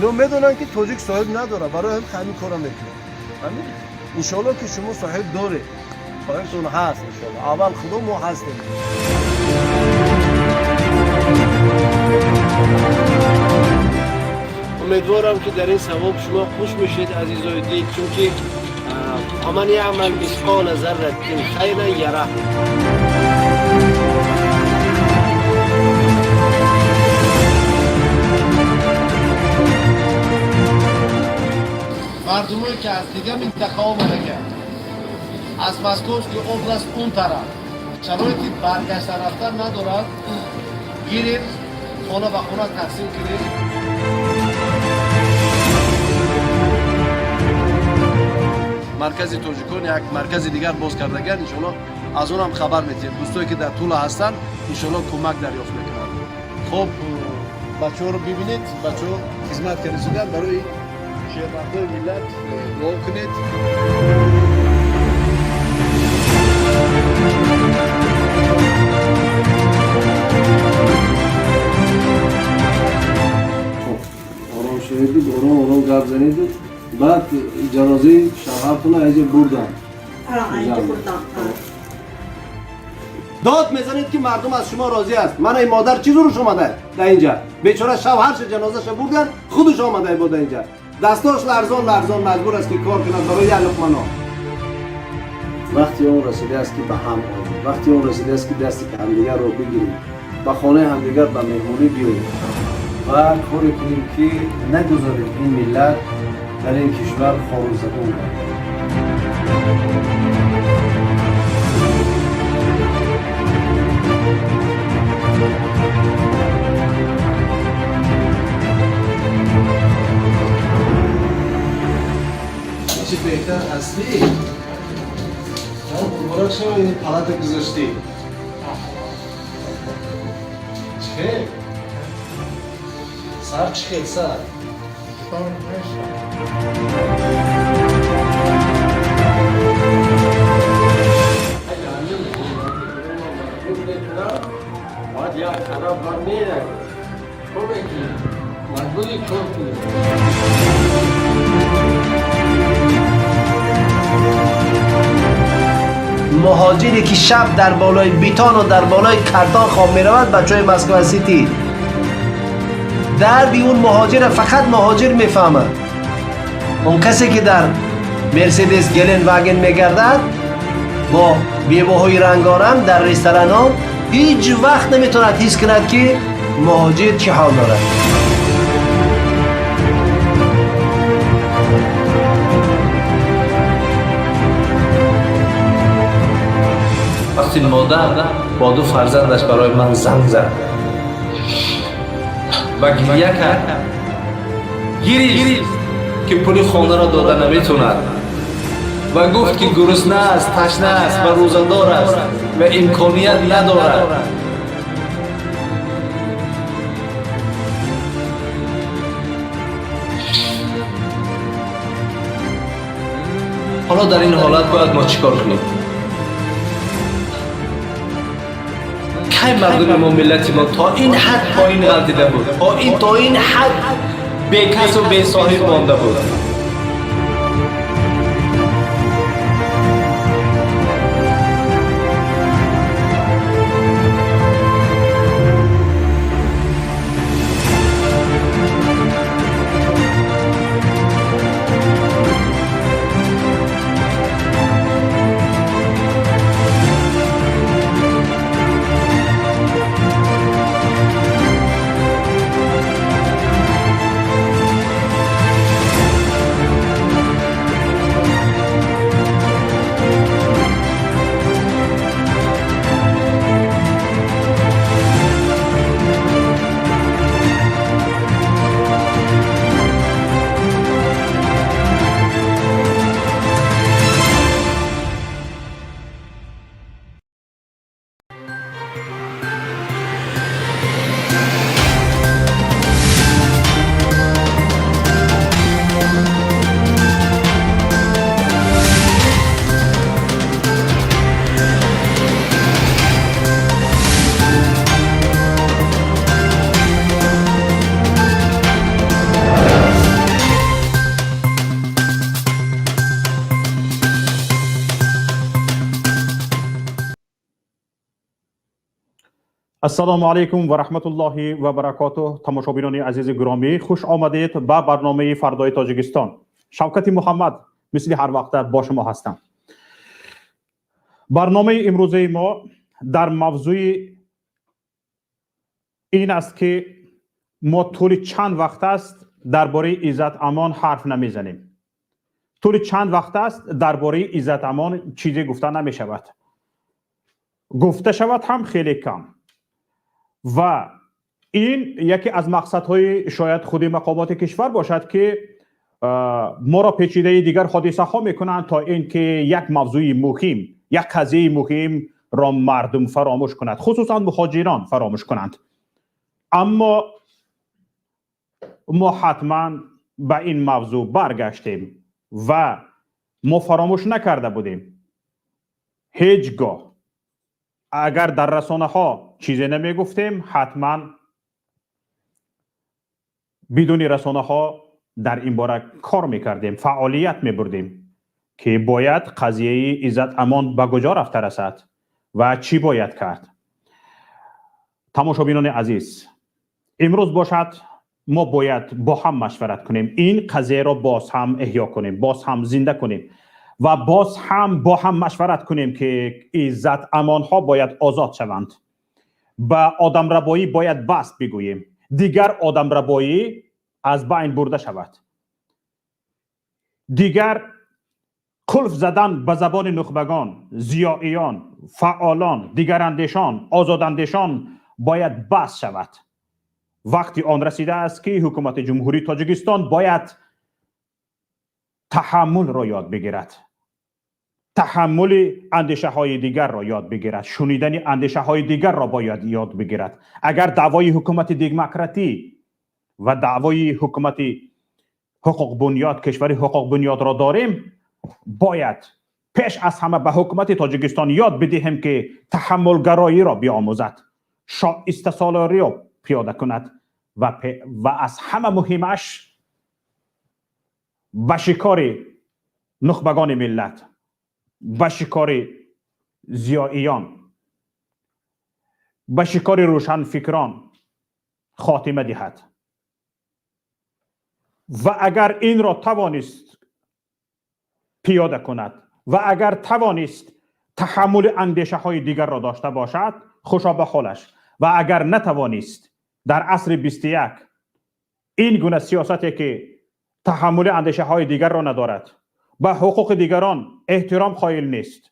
Ино медонанд, ки тоҷик соҳиб надорад, барои ҳамин корро мекунад. Фаҳмидед? Иншоалло, ки шумо соҳиб доред, соҳибтон ҳаст, иншоалло. Аввал Худо, мо ҳастем. Умедворам, ки дар ин савоб шумо хуш мешед, азизои дил, чунки فمن يعمل مثقال ذرة خيرا يره. Мардумое, ки аз дигар минтақа омадагианд, аз Московский область, он тараф шароити баргашта рафтан надорад, гирем, хона ба хона тақсим кунем. Маркази тоҷикон як маркази дигар боз кардагианд, иншоалло, аз он ҳам хабар метиҳем. Дӯстое, ки дар Тула ҳастанд, иншоалло, кӯмак дарёфт мекунанд. Хоб, бачаҳоро бибинед, бачаҳо хизмат кардисуданд барои шермардои миллат. Дуо кунед. Хоб, ором шаведу ором ором гап занеду. Баъд ҷанозаи шавҳартона аҷа бурданд? Бурдан. Дод мезанед, ки мардум аз шумо розӣ аст. Мана ин модар чӣ зуруш омада дар инҷа, бечора. Шавҳарша ҷанозаша бурданд, худаш омада бо дар инҷа, дастош ларзон ларзон, маҷбур аст, ки кор кунад барои як луқма нон. Вақти он расидааст, ки ба ҳам оем. Вақти он расидааст, ки дасти ҳамдигарро бигирем, ба хонаи ҳамдигар ба меҳмонӣ биёем ва коре кунем, ки нагузорем ин миллат дар ин кишвар хору забон гардад. Чӣ беҳтар ҳастӣ? Муборак шава, ин палата гузоштӣ. Чӣ сар, чӣ хел сар? Сар мешавад. Бояд як тараф бар меравӣ, кор мекунӣ, маҷбури кор кунӣ. Муҳоҷире, ки шаб дар болои бетону дар болои картон хоб меравад, бачаҳои Москва Сити, дарди он муҳоҷира фақат муҳоҷир мефаҳмад. Он касе, ки дар Мерседес, Гелендваген мегардад бо бевоҳои рангоранг дар ресторанҳо, ҳеҷ вақт наметавонад ҳис кунад, ки муҳоҷир чӣ ҳол дорад. Вақти модар бо ду фарзандаш барои ман занг зад ва гиря кард, гирист, ки пули хонаро дода наметавонад, ва гуфт, ки гурусна аст, ташна аст ва рӯзадор аст ва имконият надорад. Ҳоло дар ин ҳолат бояд мо чӣ кор кунем? Кай мардуми мо, миллати мо то ин ҳад поин ғалтида буд, то ин ҳад бекасу бесоҳиб монда буд? Ассалому алайкум ва раҳматуллоҳи ва баракотуҳ. Тамошобинони азизи гиромӣ, хуш омадед ба барномаи Фардои Тоҷикистон. Шавкати Муҳаммад мисли ҳар вақта бо шумо ҳастам. Барномаи имрӯзаи мо дар мавзӯи ин аст, ки мо тӯли чанд вақт аст дар бораи Иззат Амон ҳарф намезанем. Тӯли чанд вақт аст дар бораи Иззат Амон чизе гуфта намешавад, гуфта шавад ҳам хеле кам. Ва ин яке аз мақсадҳои шояд худи мақомоти кишвар бошад, ки моро печидаи дигар ҳодисаҳо мекунанд, то ин ки як мавзӯи муҳим, як қазияи муҳимро мардум фаромӯш кунад, хусусан муҳоҷирон фаромӯш кунанд. Аммо мо ҳатман ба ин мавзӯъ баргаштем ва мо фаромӯш накарда будем ҳеҷ гоҳ. Агар дар расонаҳо чизе намегуфтем, ҳатман бидуни расонаҳо дар ин бора кор мекардем, фаъолият мебурдем, ки бояд қазияи Иззат Амон ба куҷо рафта расад ва чӣ бояд кард. Тамошобинони азиз, имрӯз бошад, мо бояд бо ҳам машварат кунем, ин қазияро боз ҳам эҳё кунем, боз ҳам зинда кунем ва боз ҳам бо ҳам машварат кунем, ки Иззат Амонҳо бояд озод шаванд, ба одамрабоӣ бояд бас бигӯем, дигар одамрабоӣ аз байн бурда шавад, дигар қулф задан ба забони нухбагон, зиёиён, фаъолон, дигарандешон, озодандешон бояд бас шавад. Вақти он расидааст, ки ҳукумати Ҷумҳурии Тоҷикистон бояд таҳаммулро ёд бигирад, таҳаммули андешаҳои дигарро ёд бигирад, шунидани андешаҳои дигарро бояд ёд бигирад. Агар даъвои ҳукумати демократӣ ва даъвои ҳукумати ҳуқуқбунёд, кишвари ҳуқуқбунёдро дорем, бояд пеш аз ҳама ба ҳукумати Тоҷикистон ёд бидиҳем, ки таҳаммулгароиро биомӯзад, шоистасолориро пиёда кунад ва аз ҳама муҳимаш ба шикори нухбагони миллат, ба шикори зиёиён, ба шикори рӯшанфикрон хотима диҳад. Ва агар инро тавонист пиёда кунад ва агар тавонист таҳаммули андешаҳои дигарро дошта бошад, хушо ба ҳолаш. Ва агар натавонист, дар асри 21 ин гуна сиёсате, ки таҳаммули андешаҳои дигарро надорад, ба ҳуқуқи дигарон эҳтиром қоил нест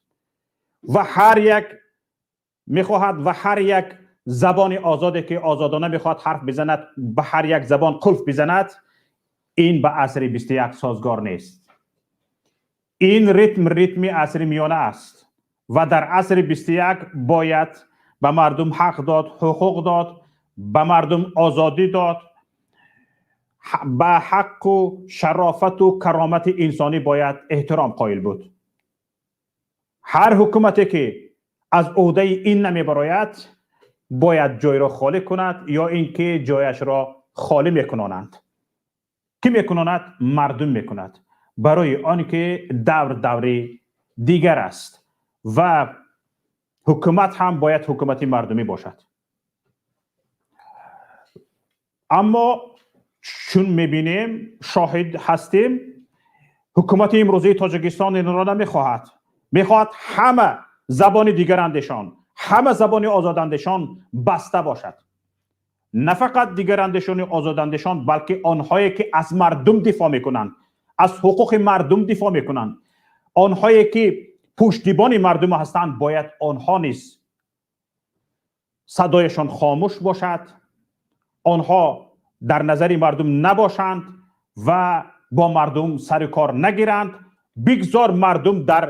ва ҳар як мехоҳад ва ҳар як забони озоде, ки озодона мехоҳад ҳарф бизанад, ба ҳар як забон қулф бизанад, ин ба асри 21 созгор нест. Ин ритм ритми асри миёна аст ва дар асри 21 бояд ба мардум ҳақ дод, ҳуқуқ дод, ба мардум озодӣ дод, ба ҳаққу шарофату каромати инсонӣ бояд эҳтиром қоил буд. Ҳар ҳукумате, ки аз ӯҳдаи ин намебарояд, бояд ҷойро холӣ кунад ё ин ки ҷояшро холӣ мекунонанд. Кӣ мекунонад? Мардум мекунад, барои он ки давр даври дигар аст ва ҳукумат ҳам бояд ҳукумати мардумӣ бошад. Аммо чун мебинем, шоҳид ҳастем, ҳукумати имрӯзаи Тоҷикистон инро намехоҳад. Мехоҳад ҳама забони дигарандешон, ҳама забони озодандешон баста бошад. На фақат дигарандешони озодандешон, балки онҳое, ки аз мардум дифоъ мекунанд, аз ҳуқуқи мардум дифоъ мекунанд, онҳое, ки пуштибони мардум ҳастанд, бояд онҳо низ садояшон хомӯш бошад, онҳо дар назари мардум набошанд ва бо мардум сари кор нагиранд. Бигзор мардум дар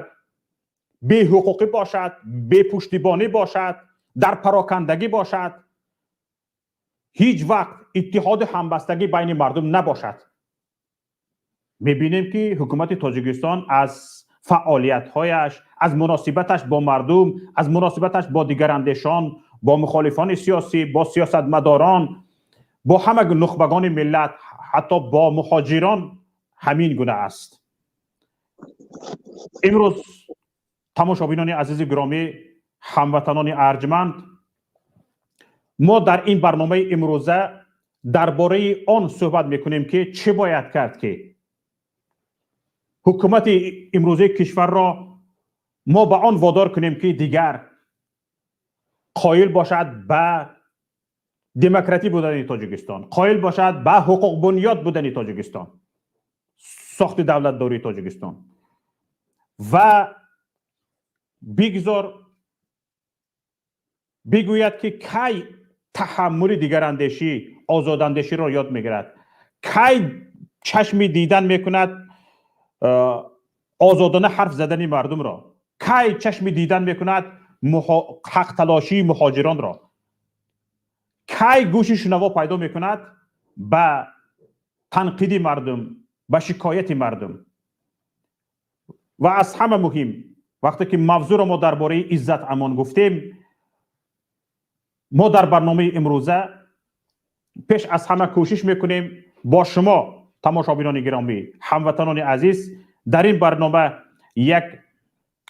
беҳуқуқӣ бошад, бепуштибонӣ бошад, дар парокандагӣ бошад, ҳеҷ вақт иттиҳоду ҳамбастагӣ байни мардум набошад. Мебинем, ки ҳукумати Тоҷикистон аз фаъолиятҳояш, аз муносибаташ бо мардум, аз муносибаташ бо дигарандешон, бо мухолифони сиёсӣ, бо сиёсатмадорон, бо ҳама нухбагони миллат, ҳатто бо муҳоҷирон ҳамин гуна аст. Имрӯз, тамошобинони азизи гиромӣ, ҳамватанони арҷманд, Мо дар ин барномаи имрӯза дар бораи он суҳбат мекунем, ки чӣ бояд кард, ки ҳукумати имрӯзаи кишварро мо ба он водор кунем, ки дигар қоил бошад ба демократӣ будани Тоҷикистон, қоил бошад ба ҳуқуқбунёд будани Тоҷикистон, сохти давлатдории Тоҷикистон ва бигзор бигӯяд, ки кай таҳаммули дигарандешӣ, озодандеширо ёд мегирад, кай чашми дидан мекунад озодона ҳарф задани мардумро, кай чашми дидан мекунад ҳақталошии муҳоҷиронро, кай гӯши шунаво пайдо мекунад ба танқиди мардум, ба шикояти мардум. Ва аз ҳама муҳим, вақте ки мавзӯъро мо дар бораи Иззат Амон гуфтем, мо дар барномаи имрӯза пеш аз ҳама кӯшиш мекунем бо шумо, тамошобинони гиромӣ, ҳамватанони азиз, дар ин барнома як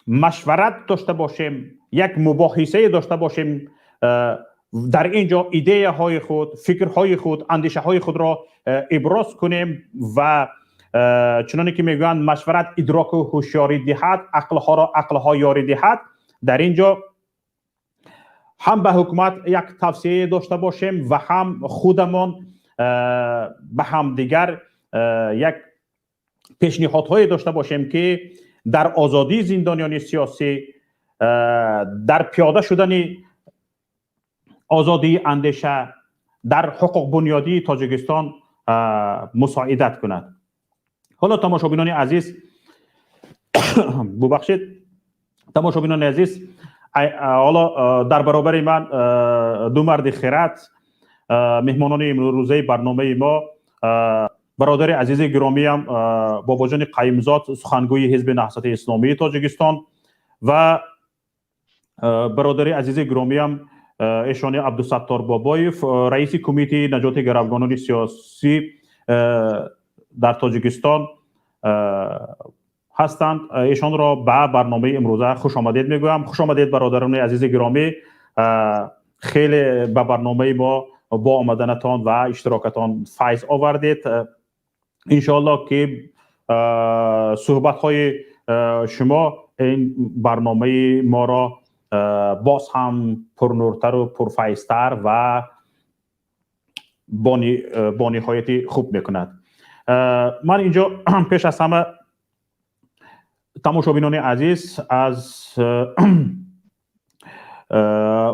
машварат дошта бошем, як мубоҳисае дошта бошем, дар ин ҷо идеяҳои худ, фикрҳои худ, андешаҳои худро иброз кунем ва чуноне ки мегӯянд, машварат идроку ҳушёрӣ диҳад, ақлҳоро ақлҳо ёрӣ диҳад. Дар ин ҷо ҳам ба ҳукумат як тавсияе дошта бошем ва ҳам худамон ба ҳамдигар як пешниҳодҳое дошта бошем, ки дар озодии зиндониёни сиёсӣ, дар пиёда шудани озодии андеша, дар ҳуқуқбунёдии Тоҷикистон мусоидат кунад. Ҳоло, тамошобинони азиз, бубахшед, тамошобинони азиз, ҳоло дар баробари ман ду марди хирад, меҳмонони имрӯзаи барномаи мо, бародари азизи гиромиям Бобоҷони Қаюмзод, сухангӯи Ҳизби Наҳзати Исломии Тоҷикистон, ва бародари азизи гиромиям эшони Абдусаттор Бобоев, раиси Кумитаи наҷоти гаравгонони сиёсӣ дар Тоҷикистон ҳастанд. Эшонро ба барномаи имрӯза хушомадед мегӯям. Хушомадед, бародарони азизи гиромӣ. Хеле ба барномаи мо бо омаданатон ва иштирокатон файз овардед. Иншоалло, ки суҳбатҳои шумо ин барномаи моро боз ҳам пурнуртару пурфайзтар ва бо ниҳояти хуб мекунад. Ман инҷо пеш аз ҳама, тамошобинони азиз, аз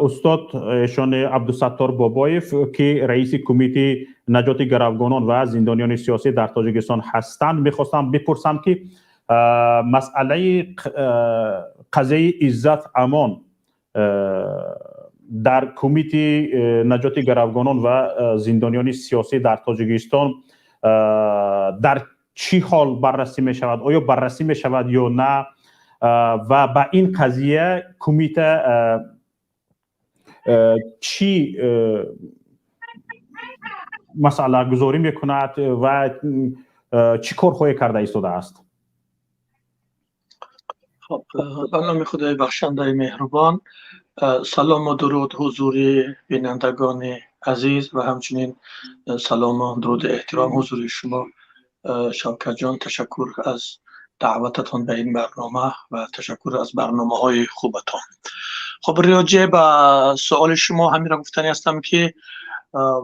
устод эшони Абдусаттор Бобоев, ки раиси Кумитаи наҷоти гаравгонон ва зиндониёни сиёсӣ дар Тоҷикистон ҳастанд, мехостам бипурсам, ки масъалаи қазияи Иззат Амон дар Кумитаи наҷоти гаравгонон ва зиндониёни сиёсӣ дар Тоҷикистон дар чӣ ҳол баррасӣ мешавад, оё баррасӣ мешавад ё на, ва ба ин қазия кумита чӣ масъалагузорӣ мекунад ва чӣ корҳое карда истодааст? Хоб, ба номи Худои бахшандаи меҳрубон. Салому дуруд ҳузури бинандагони азиз ва ҳамчунин салому дуруди эҳтиром ҳузури шумо, Шавкатҷон. Ташаккур аз даъвататон ба ин барнома ва ташаккур аз барномаҳои хубатон. Хоб, роҷеъ ба суоли шумо ҳаминро гуфтанӣ ҳастам, ки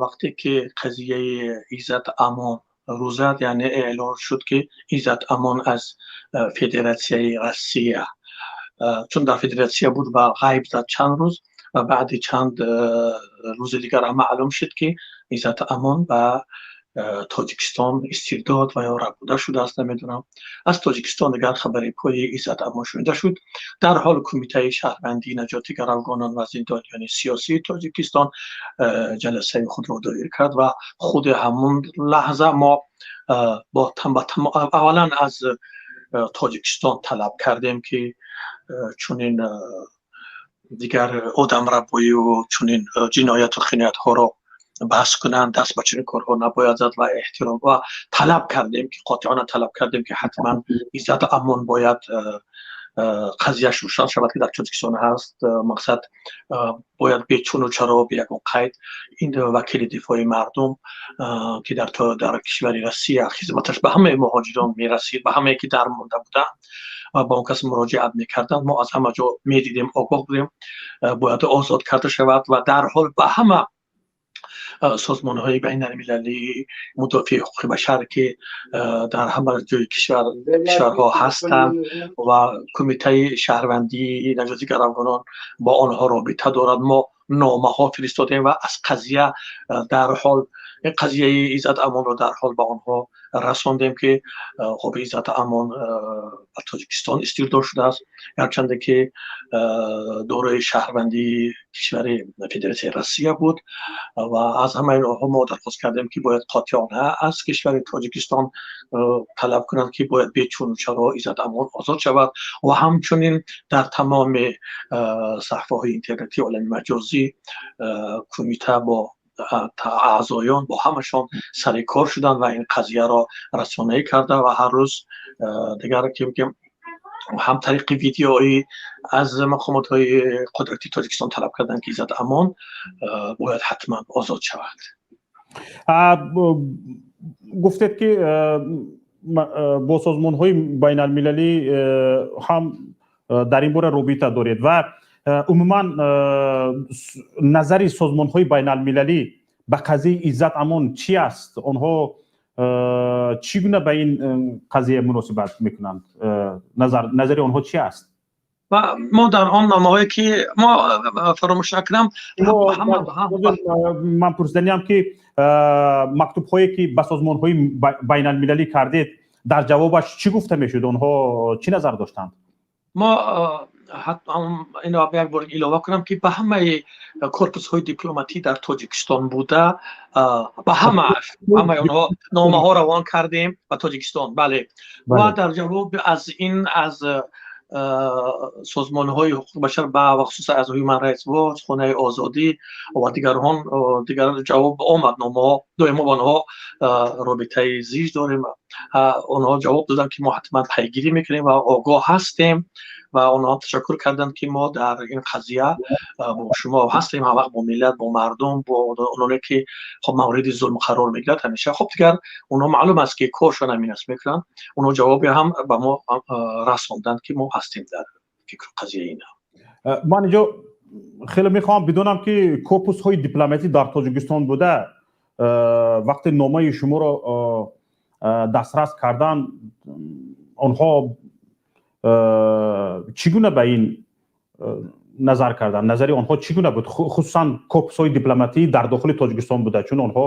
вақте ки қазияи Иззат Амон рӯ зад, яъне эълон шуд, ки Иззат Амон аз Федератсияи Россия, чун дар Федератсия буд ва ғайб зад чанд рӯз ва баъди чанд рӯзи дигар ҳам маълум шуд, ки Иззат Амон ба Тоҷикистон истирдод ва ё рабуда шудааст, намедонам. Аз Тоҷикистон дигар хабари пои Иззат Амон шунида шуд. Дар ҳол Кумитаи шаҳрвандии наҷоти гаравгонон ва зиндониёни сиёсии Тоҷикистон ҷаласаи худро доир кард ва худи ҳамон лаҳза мо бо аввалан аз Тоҷикистон талаб кардем, ки чунин дигар одамрабоию чунин ҷинояту хиёнатҳоро бас кунанд, даст ба чунин корҳо набояд зад ва эҳтиром ва талаб кардем, ки қотеона талаб кардем, ки ҳатман Иззат Амон бояд қазияш рӯшан шавад, ки дар Тоҷикистон ҳаст. Мақсад бояд бечуну чаро, бе ягон қайд ин вакили дифои мардум, ки дар кишвари Россия хизматаш ба ҳамаи муҳоҷирон мерасид, ба ҳамае ки дар монда буданд ва ба он кас муроҷиат мекарданд, мо аз ҳама ҷо медидем, огоҳ будем, бояд озод карда шавад ва дарҳол ба ҳама созмонҳои байналмилалии мудофиаи ҳуқуқи башар, ки дар ҳама ҷои кишварҳо ҳастанд ва Кумитаи шаҳрвандии наҷоти гаравгонон бо онҳо робита дорад, мо номаҳо фиристодем ва аз қазия дарҳол, ин қазияи Иззат Амонро дарҳол ба онҳо расондем, ки хоб, Иззат Амон ба Тоҷикистон истирдод шудааст, гарчанде ки дорои шаҳрвандии кишвари Федератсияи Россия буд. Ва аз ҳамаи онҳо мо дархост кардем, ки бояд қотеона аз кишвари Тоҷикистон талаб кунанд, ки бояд бечуну чаро Иззат Амон озод шавад. Ва ҳамчунин дар тамоми саҳифаҳои интернетии олами маҷозӣ кумита бо аъзоён, бо ҳамашон сари кор шуданд ва ин қазияро расонаӣ карда ва ҳар рӯз дигар ки ҳам тариқи видеоӣ аз мақомотҳои қудрати Тоҷикистон талаб карданд, ки Иззат Амон бояд ҳатман озод шавад. Гуфтед, ки бо созмонҳои байналмилалӣ ҳам дар ин бора робита доред ва умуман назари созмонҳои байналмилалӣ ба қазияи Иззат Амон чӣ аст? Онҳо чӣ гуна ба ин қазия муносибат мекунанд? Назари онҳо чӣ аст? Ва мо дар он номаҳое ки мо, фаромӯш накунам, Ман пурсиданиам, ки мактубҳое ки ба созмонҳои байналмилалӣ кардед, дар ҷавобаш чӣ гуфта мешуд? Онҳо чӣ назар доштанд? Мо инро як бор илова кунам, ки ба ҳамаи корпусҳои дипломатӣ дар Тоҷикистон буда, ба ҳамааш, ҳамаи онҳо номаҳо равон кардем ба Тоҷикистон, бале. Ва дар ҷавоб аз ин аз созмонҳои ҳуқуқи башар, ба хусусан аз Human Rights Watch, Хонаи Озодӣ ва дигарон, дигар ҷавоб омад. Номаҳо доимо бо онҳо робитаи зич дорем. Онҳо ҷавоб доданд, ки мо ҳатман пайгирӣ мекунем ва огоҳ ҳастем, ва онҳо ташаккур карданд, ки мо дар ин қазия бо шумо ҳастем, ҳамавақт бо миллат, бо мардум, бо ононе ки хоб мавриди зулм қарор мегирад ҳамеша. Хоб, дигар онҳо маълум аст, ки коршон ҳамин аст, мекунанд. Онҳо ҷавобе ҳам ба мо расонданд, ки мо ҳастем дар фикру қазияи ина. Ман инҷо хеле мехоҳам бидонам, ки корпусҳои дипломатӣ дар Тоҷикистон буда, вақте номаи шуморо дастрас кардан, онҳо чӣ гуна ба ин назар карданд? Назари онҳо чӣ гуна буд, хусусан корпусҳои дипломатӣ дар дохили Тоҷикистон буда, чун онҳо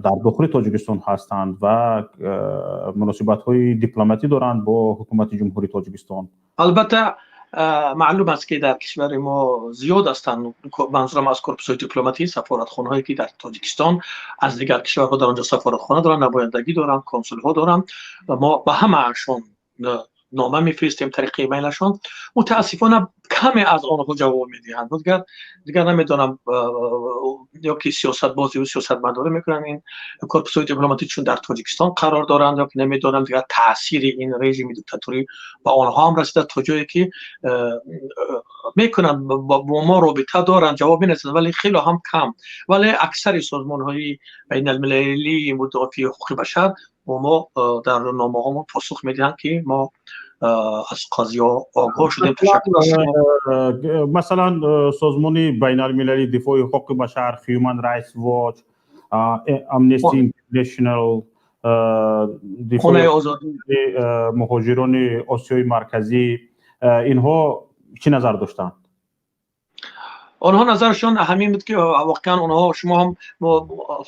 дар дохили Тоҷикистон ҳастанд ва муносибатҳои дипломатӣ доранд бо ҳукумати Ҷумҳурии Тоҷикистон? Албатта, маълум аст, ки дар кишвари мо зиёд ҳастанд, манзурам аз корпусҳои дипломатӣ сафоратхонаҳое ки дар Тоҷикистон аз дигар кишварҳо дар онҷо сафоратхона доранд, намояндагӣ доранд, консулҳо доранд. Мо ба ҳамаашон нома мефиристем тариқи имейлашон. Мутаассифона, каме аз онҳо ҷавоб медиҳанд. Дигар намедонам, ё ки сиёсатбозию сиёсатмадорӣ мекунанд ин корпусҳои дипломатӣ, чун дар Тоҷикистон қарор доранд, ё ки намедонам, дигар таъсири ин режими диктаторӣ ба онҳо ҳам расида, то ҷое ки мекунанд, бо мо робита доранд, ҷавоб менасанд, вале хело ҳам кам. Вале аксари созмонҳои байналмилалии мудофии ҳуқуқи башар бо мо дар номаҳомон посух медиҳанд, ки мо аз қазиё огоҳ шудем, ташаккур. Масалан, созмони байналмилалии дифои ҳуқуқи башар, Human Rights Watch, Amnesty International, Хонаи Озодӣ, муҳоҷирони Осиёи Марказӣ, инҳо чӣ назар доштанд? Онҳо назаршон ҳамин буд, ки воқеан онҳо, шумо ҳам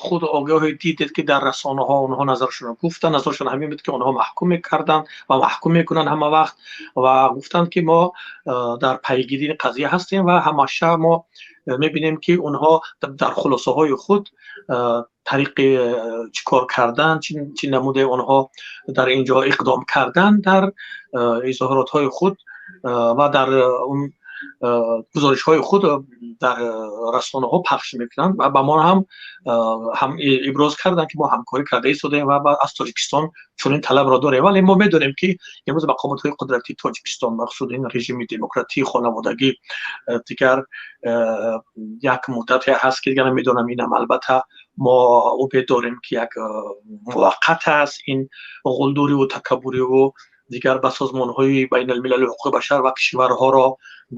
худ огоҳӣ дидед, ки дар расонаҳо онҳо назаршонро гуфтанд. Назаршон ҳамин буд, ки онҳо маҳкум мекарданд ва маҳкум мекунанд ҳама вақт ва гуфтанд, ки мо дар пайгирии қазия ҳастем ва ҳамаша мо мебинем, ки онҳо дар хулосаҳои худ тариқи чӣ кор кардан, чӣ намуде онҳо дар ин ҷо иқдом кардан, дар изҳоротҳои худ ва дар он гузоришҳои худ дар расонаҳо пахш мекунанд ва ба мо ҳам иброз карданд, ки мо ҳамкорӣ карда истодаем ва аз Тоҷикистон чунин талабро дорем. Вале мо медонем, ки имрӯз мақомотҳои қудратии Тоҷикистон, махсуд ин режими демократии хонаводагӣ, дигар як муддате ҳаст, ки дигар намедонам, инам албатта мо умед дорем, ки як муваққат аст ин ғулдуриву такаббуриву дигар ба созмонҳои байналмилали ҳуқуқи башар ва кишварҳоро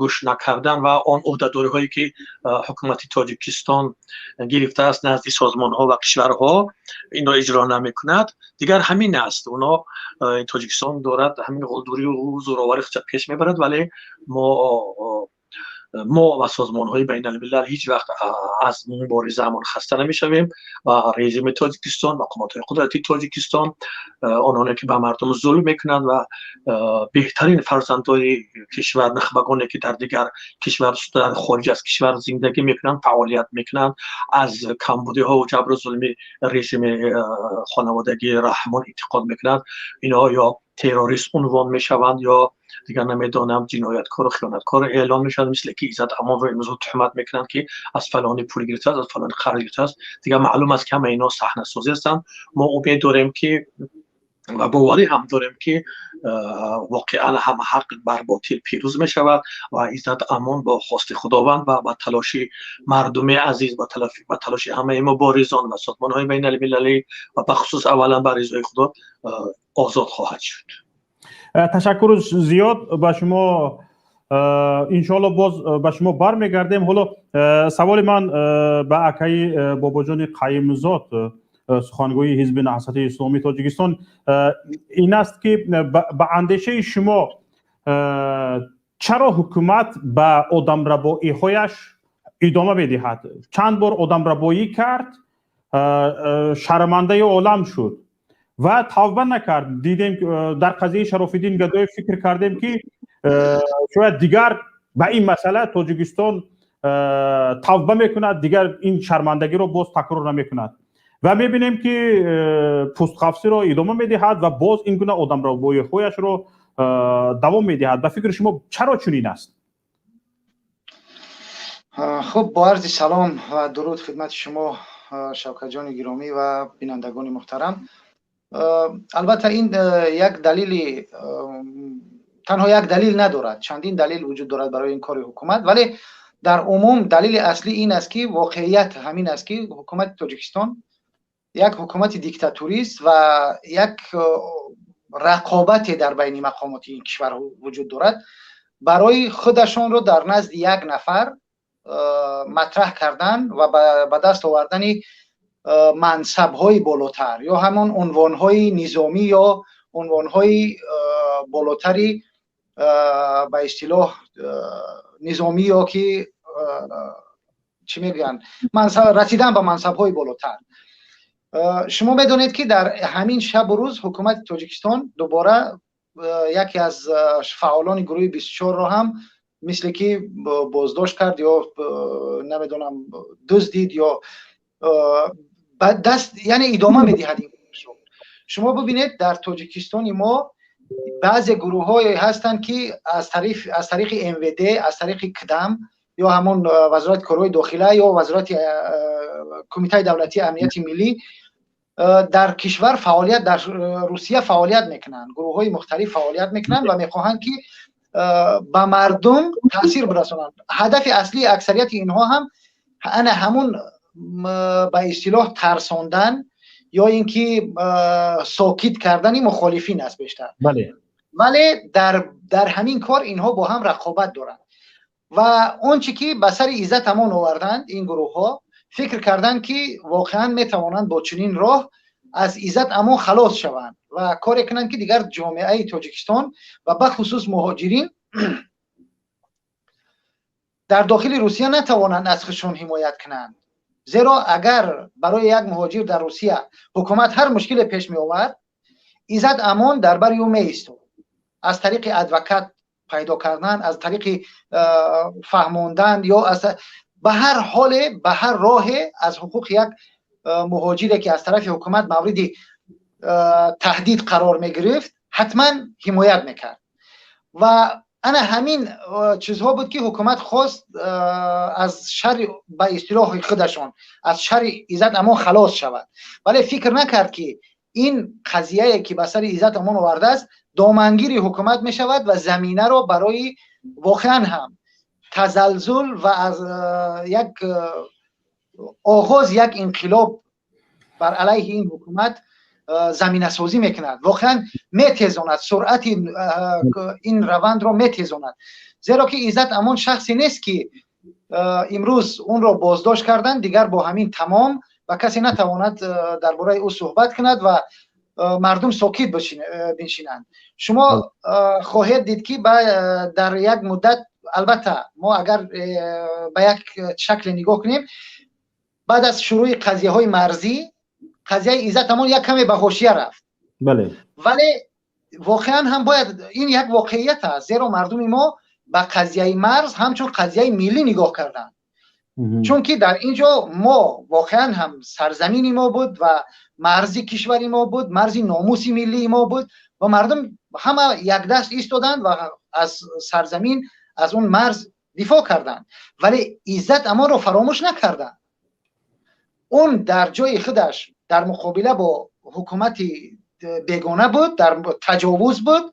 гӯш накардан ва он ӯҳдадориҳое, ки ҳукумати Тоҷикистон гирифтааст назди созмонҳо ва кишварҳо, инро иҷро намекунад. Дигар ҳамин аст, оно Тоҷикистон дорад ҳамин ғулдурию зӯроварӣ худша пеш мебарад. Вале мо ва созмонҳои байналмилал ҳеҷ вақт аз муборизаамон хаста намешавем ва режими Тоҷикистон, мақомотҳои қудратии Тоҷикистон, онҳое ки ба мардум зулм мекунанд ва беҳтарин фарзандои кишвар, нухбагоне ки дар дигар кишвар, дар хориҷ аз кишвар зиндагӣ мекунанд, фаъолият мекунанд, аз камбудиҳову ҷабру зулми режими хонаводагии Раҳмон интиқод мекунанд, инҳо ё террорист унвон мешаванд, ё дигар намедонам, ҷинояткору хиёнаткор эълон мешаванд, мисле ки Иззат Амонро имрӯз туҳмат мекунанд, ки аз фалони пул гирифтааст, аз фалони қарз гирифтааст. Дигар маълум аст, ки ҳама инҳо саҳнасозӣ ҳастанд. Мо умед дорем, ки ва боварӣ ҳам дорем, ки воқеан ҳам ҳақ бар ботил пирӯз мешавад ва Иззат Амон бо хости Худованд ва ба талоши мардуми азиз, ба талоши ҳамаи муборизон ва созмонҳои байналмилалӣ ва бахусус аввалан ба ризои Худо озод хоҳад шуд. Ташаккур зиёд ба шумо. Иншоалло, боз ба шумо бармегардем. Ҳоло саволи ман ба акаи Бобоҷони Қайимзод, сухангӯи Ҳизби Наҳзати Исломии Тоҷикистон, ин аст, ки ба андешаи шумо чаро ҳукумат ба одамрабоиҳояш идома медиҳад? Чанд бор одамрабоӣ кард, шармандаи олам шуд ва тавба накард. Дидем, дар қазияи Шарофиддин Гадоев фикр кардем, ки шояд дигар ба ин масъала Тоҷикистон тавба мекунад, дигар ин шармандагиро боз такрор намекунад, ва мебинем, ки пустқафсиро идома медиҳад ва боз ин гуна одамрабоиҳояшро давом медиҳад. Ба фикри шумо, чаро чунин аст? Хуб, бо арзи салом ва дуруд хидмати шумо, Шавкатҷони гиромӣ, ва бинандагони муҳтарам. Албатта, ин як далели, танҳо як далил надорад, чандин далил вуҷуд дорад барои ин кори ҳукумат. Вале дар умум далели аслӣ ин аст, ки воқеият ҳамин аст, ки ҳукумати Тоҷикистон як ҳукумати диктатурист ва як рақобате дар байни мақомоти ин кишвар вуҷуд дорад барои худашонро дар назди як нафар матраҳ кардан ва ба даст овардани мансабҳои болотар ё ҳамон унвонҳои низомӣ ё унвонҳои болотари, ба истилоҳ, низомӣ ё ки чӣ мегӯянд, расидан ба мансабҳои болотар. Шумо медонед, ки дар ҳамин шабу рӯз ҳукумати Тоҷикистон дубора яке аз фаъолони гурӯҳи 24-ро ҳам мисле ки боздошт кард ё намедонам, дуздид ё даст, яъне идома медиҳад ин. Шумо бибинед, дар Тоҷикистони мо баъзе гурӯҳҳое ҳастанд, ки аз тариқи МВД, аз тариқи КДАМ ё ҳамон Вазорати корҳои дохила ё вазорати Кумитаи давлатии амнияти миллӣ дар кишвар фаъолият, дар Русия фаъолият мекунанд, гурӯҳҳои мухталиф фаъолият мекунанд ва мехоҳанд, ки ба мардум таъсир бирасонанд. Ҳадафи аслии аксарияти инҳо ҳам ана ҳамун, ба истилоҳ, тарсондан ё ин ки сокит кардани мухолифин аст бештар. Вале дар ҳамин кор инҳо бо ҳам рақобат доранд ва он чӣ ки ба сари Иззат Амон оварданд, ин гурӯҳҳо фикр карданд, ки воқеан метавонанд бо чунин роҳ аз Иззат Амон халос шаванд ва коре кунанд, ки дигар ҷомеаи Тоҷикистон ва бахусус муҳоҷирин дар дохили Русия натавонанд аз худшон ҳимоят кунанд. Зеро агар барои як муҳоҷир дар Русия ҳукумат ҳар мушкиле пеш меовард, Иззат Амон дар бари ӯ меистод, аз тариқи адвокат пайдо кардан, аз тариқи фаҳмондан ё ба ҳар ҳоле, ба ҳар роҳе аз ҳуқуқи як муҳоҷире, ки аз тарафи ҳукумат мавриди таҳдид қарор мегирифт, ҳатман ҳимоят мекард. Ва Ана ҳамин чизҳо буд, ки ҳукумат хост аз шарри, ба истилоҳи худашон, аз шарри Иззат Амон халос шавад, вале фикр накард, ки ин қазияе, ки ба сари Иззат Амон овардааст, домангири ҳукумат мешавад ва заминаро барои воқеан ҳам тазалзул ва аз як оғоз як инқилоб бар алайҳи ин ҳукумат заминасозӣ мекунад, воқеан метезонад, суръати ин равандро метезонад. Зеро ки Иззат Амон шахсе нест, ки имрӯз онро боздошт карданд, дигар бо ҳамин тамом ва касе натавонад дар бораи ӯ суҳбат кунад ва мардум сокит биншинанд. Шумо хоҳед дид, ки дар як муддат, албатта, мо агар ба як шакле нигоҳ кунем, баъд аз шурӯи қазияҳои марзӣ қазияи Иззат Амон як каме ба ҳошия рафт. Вале воқеан ҳам бояд, ин як воқеият аст, зеро мардуми мо ба қазияи марз ҳамчун қазияи миллӣ нигоҳ карданд, чунки дар ин ҷо мо воқеан ҳам сарзамини мо буд ва марзи кишвари мо буд, марзи номуси миллии мо буд ва мардум ҳама якдаст истоданд ва аз сарзамин, аз он марз дифоъ карданд. Вале Иззат Амонро фаромӯш накарданд. Он дар ҷои худаш дар муқобила бо ҳукумати бегона буд, дар таҷовуз буд,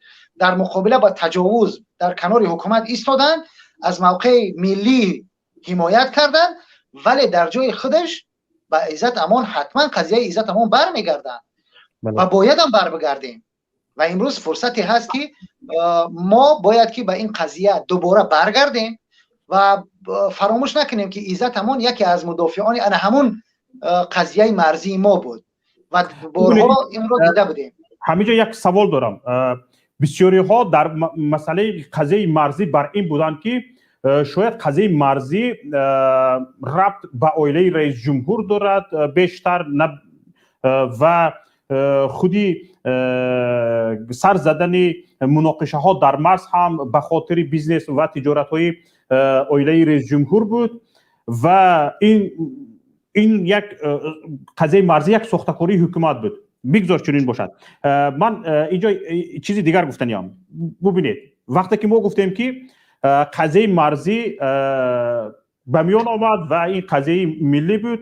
дар муқобила ба таҷовуз дар канори ҳукумат истоданд, аз мавқеи миллӣ ҳимоят карданд, вале дар ҷои худаш ба Иззат Амон ҳатман қазияи Иззат Амон бармегарданд ва боядам барбигардем. Ва имрӯз фурсате ҳаст, ки мо бояд ки ба ин қазия дубора баргардем ва фаромӯш накунем, ки Иззат Амон яке аз мудофиони ана ҳамун қазияи марзии мо буд ва борҳо инро дида будем. Ҳаминҷо як савол дорам. Бисёриҳо дар масъалаи қазияи марзӣ бар ин буданд, ки шояд қазияи марзӣ рабт ба оилаи раисҷумҳур дорад бештар ва худи сар задани муноқишаҳо дар марз ҳам ба хотири бизнес ва тиҷоратҳои оилаи раисҷумҳур буд ва ин як қазияи марзӣ як сохтакории ҳукумат буд. Бигзор чунин бошад. Ман инҷо чизи дигар гуфтаниям. Бубинед, вақте ки мо гуфтем, ки қазияи марзӣ ба миён омад ва ин қазияи миллӣ буд,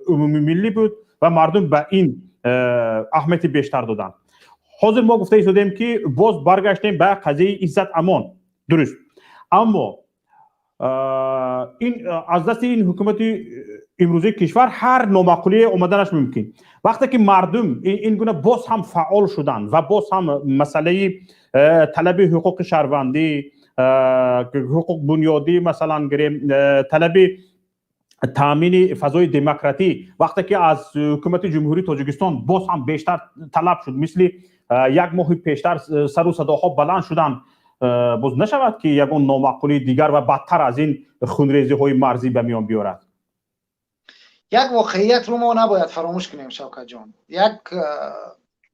умумимиллӣ буд ва мардум ба ин аҳамияти бештар доданд, ҳозир мо гуфта истодем, ки боз баргаштем ба қазияи Иззат Амон. Дуруст, аммо ин аз дасти ин ҳукумати имрӯзаи кишвар ҳар номаъқулие омаданаш мумкин. Вақте ки мардум ин гуна боз ҳам фаъол шуданд ва боз ҳам масъалаи талаби ҳуқуқи шаҳрвандӣ, ҳуқуқ бунёдӣ, масалан гирем, талаби таъмини фазои демократӣ, вақте ки аз ҳукумати Ҷумҳурии Тоҷикистон боз ҳам бештар талаб шуд, мисли як моҳи пештар сару садоҳо баланд шуданд, боз нашавад, ки ягон номаъқулии дигар ва бадтар аз ин хунрезиҳои марзӣ ба миён биёрад? Як воқеиятро мо набояд фаромӯш кунем, Шавкатҷон.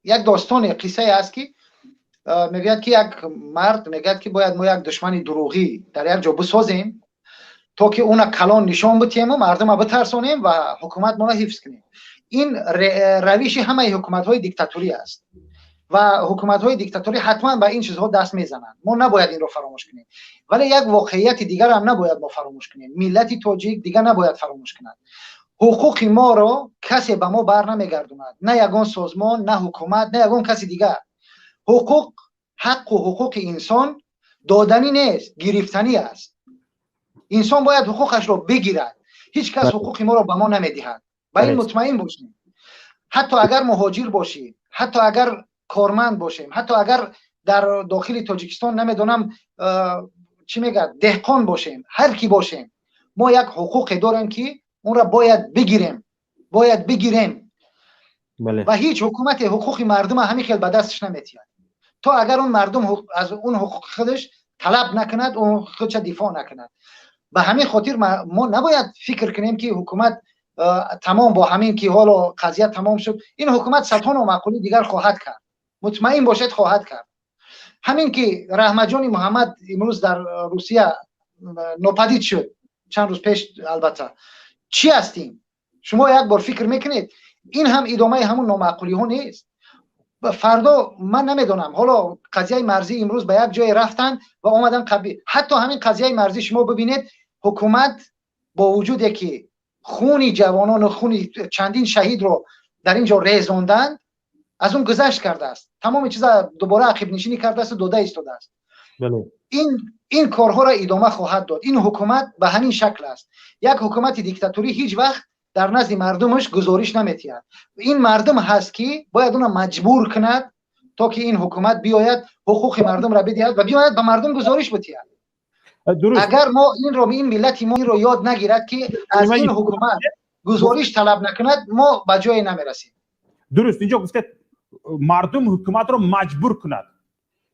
Як достоне, қиссае аст, ки мегӯяд, ки як мард мегӯяд, ки бояд мо як душмани дурӯғӣ дар як ҷо бисозем, то ки уна калон нишон битиҳему мардума битарсонем ва ҳукумат моро ҳифз кунем. Ин равиши ҳамаи ҳукуматҳои диктаторӣ аст ва ҳукуматҳои диктаторӣ ҳатман ба ин чизҳо даст мезананд. Мо набояд инро фаромӯш кунем. Вале як воқеияти дигарам набояд мо фаромӯш кунем, миллати тоҷик дигар набояд фаромӯш кунад: ҳуқуқи моро касе ба мо бар намегардонад, на ягон созмон, на ҳукумат, на ягон каси дигар. Ҳуқуқ, ҳаққу ҳуқуқи инсон доданӣ нест, гирифтанӣ аст. Инсон бояд ҳуқуқашро бигирад. Ҳеҷ кас ҳуқуқи моро ба мо намедиҳад, ба ин мутмаин бошем. Ҳатто агар муҳоҷир бошӣ, ҳатто агар корманд бошем, ҳатто агар дар дохили Тоҷикистон, намедонам, чӣ мегӯяд, деҳқон бошем, ҳар кӣ бошем, мо як ҳуқуқе дорем, ки онро бояд бигирем, бояд бигирем. Ва ҳеҷ ҳукумате ҳуқуқи мардума ҳамин хел ба дасташ наметиҳад, то агар он мардум аз он ҳуқуқи худаш талаб накунад, он худша дифоъ накунад. Ба ҳамин хотир мо набояд фикр кунем, ки ҳукумат тамом, бо ҳамин ки ҳоло қазия тамом шуд. Ин ҳукумат садҳо номаъқулӣ дигар хоҳад кард, мутмаин бошед, хоҳад кард. Ҳамин ки Раҳматҷони Муҳаммад имрӯз дар Русия нопадид шуд чанд рӯз пеш, албатта, чӣ ҳастем? Шумо як бор фикр мекунед, ин ҳам идомаи ҳамун номаъқулиҳо нест? Фардо ман намедонам, ҳоло қазияи марзӣ имрӯз ба як ҷое рафтанд ва омадан қаби, ҳатто ҳамин қазияи марзӣ шумо бибинед, ҳукумат бо вуҷуде ки хуни ҷавонону хуни чандин шаҳидро дар ин ҷо резонданд, аз он гузашт кардааст, тамоми чиза дубора ақибнишинӣ кардаасту дода истодааст. Ин корҳоро идома хоҳад дод. Ин ҳукумат ба ҳамин шакл аст. Як ҳукумати диктаторӣ ҳеҷ вақт дар назди мардумаш гузориш наметиҳад. Ин мардум ҳаст ки бояд уна маҷбур кунад, то ки ин ҳукумат биёяд, ҳуқуқи мардумро бидиҳад ва биёяд ба мардум гузориш бидиҳад. Агар мо инро, ин миллати мо инро ёд нагирад, ки аз ин ҳукумат гузориш талаб накунад, мо ба ҷое намерасем. Дуруст, инҷо гуфтед, мардум ҳукуматро маҷбур кунад.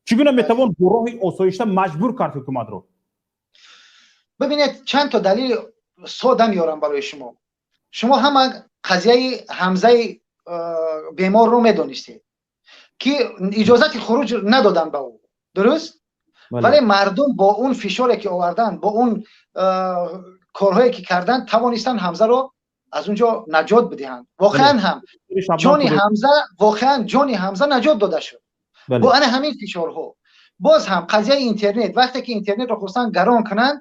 Чӣ гуна метавон бо роҳи осоишта маҷбур кард ҳукуматро? Бибинед, чанд то далели сода меорам барои шумо. Шумо ҳама қазияи Ҳамзаи беморро медонистед, ки иҷозати хуруҷ надоданд ба ӯ, дуруст? Вале мардум бо он фишоре ки оварданд, бо он корҳое ки карданд, тавонистанд Ҳамзаро аз он ҷо наҷот бидиҳанд. Воқеан ҳам ҷони Ҳамза, воқеан ҷони Ҳамза наҷот дода шуд бо ана ҳамин фишорҳо. Боз ҳам қазияи интернет, вақте ки интернетро хостанд гарон кунанд,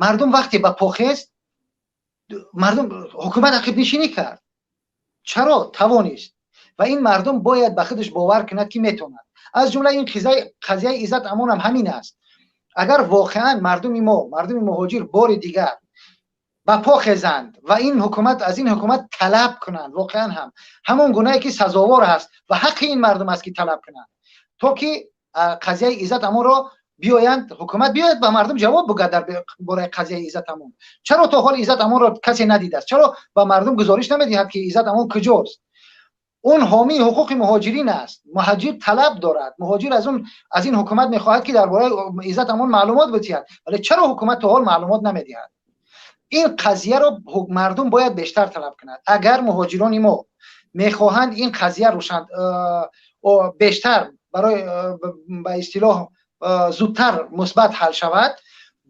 мардум вақте ба по хест, мардум, ҳукумат ақибнишинӣ кард. Чаро тавонист? Ва ин мардум бояд ба худаш бовар кунад, ки метавонад. Аз ҷумла ин қазияи Иззат Амонам ҳамин аст. Агар воқеан мардуми мо, мардуми муҳоҷир, бори дигар ба по хезанд ва ин ҳукумат, аз ин ҳукумат талаб кунанд, воқеан ҳам ҳамон гунае ки сазовор аст ва ҳаққи ин мардум аст ки талаб кунанд, то ки қазияи Иззат Амонро биёянд, ҳукумат биёяд, ба мардум ҷавоб бугад дар бораи қазияи Иззат Амон. Чаро то ҳол Иззат Амонро касе надидааст? Чаро ба мардум гузориш намедиҳад, ки Иззат Амон куҷост? Он ҳомии ҳуқуқи муҳоҷирин аст. Муҳоҷир талаб дорад, муҳоҷир аз ин ҳукумат мехоҳад, ки дар бораи Иззат Амон маълумот бидиҳад, вале чаро ҳукумат то ҳол маълумот намедиҳад? Ин қазияро мардум бояд бештар талаб кунад. Агар муҳоҷирони мо мехоҳанд ин қазия рӯшан, бештар, барои ба истилоҳ, зудтар мусбат ҳал шавад,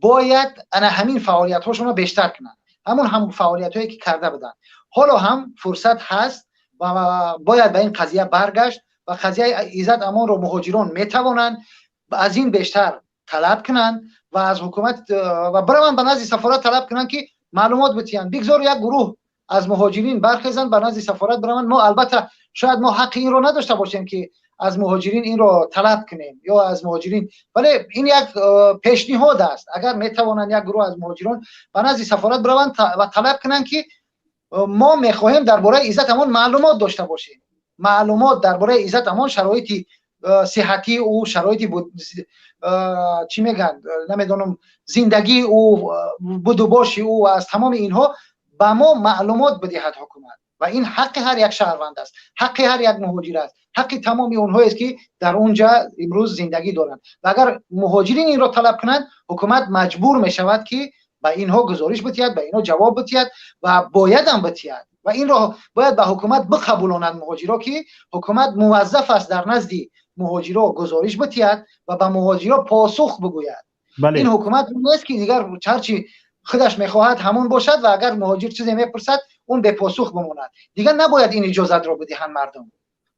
бояд ана ҳамин фаъолиятҳошонро бештар кунанд, ҳамон ҳам фаъолиятҳое ки карда буданд. Ҳоло ҳам фурсат ҳаст ва бояд ба ин қазия баргашт ва қазияи Иззат Амонро муҳоҷирон метавонанд аз ин бештар талаб кунанд ва аз ҳукумат ва бираванд ба назди сафорат, талаб кунанд, ки маълумот битиҳанд. Бигзор як гурӯҳ аз муҳоҷирин бархезанд, ба назди сафорат бираванд. Мо албатта шояд мо ҳаққи инро надошта бошем, ки аз муҳоҷирин инро талаб кунем ё аз муҳоҷирин, вале ин як пешниҳод аст. Агар метавонанд, як гурӯҳ аз муҳоҷирон ба назди сафорат бираванд ва талаб кунанд, ки мо мехоҳем дар бораи Иззат Амон маълумот дошта бошем, маълумот дар бораи Иззат Амон, шароити сиҳатии ӯ, шароити, чӣ мегӯянд, намедонам, зиндагии ӯ, будубоши ӯ ва аз тамоми инҳо ба мо маълумот бидиҳад ҳукумат. Ва ин ҳаққи ҳар як шаҳрванд аст, ҳаққи ҳар як муҳоҷир аст, ҳаққи тамоми онҳоест, ки дар он ҷа имрӯз зиндагӣ доранд. Ва агар муҳоҷирин инро талаб кунанд, ҳукумат маҷбур мешавад, ки ба инҳо гузориш бидиҳад, ба инҳо ҷавоб бидиҳад ва боядам бидиҳад. Ва инро бояд ба ҳукумат биқабулонанд муҳоҷиро, ки ҳукумат муваззаф аст дар назди муҳоҷиро гузориш бидиҳад ва ба муҳоҷиро посух бигӯяд. Ин ҳукумат нест, ки дигар ҳарчи худаш мехоҳад, ҳамон бошад ва агар муҳоҷир чизе мепурсад, он бепосух бимонад. Дигар набояд ин иҷозатро бидиҳанд мардум,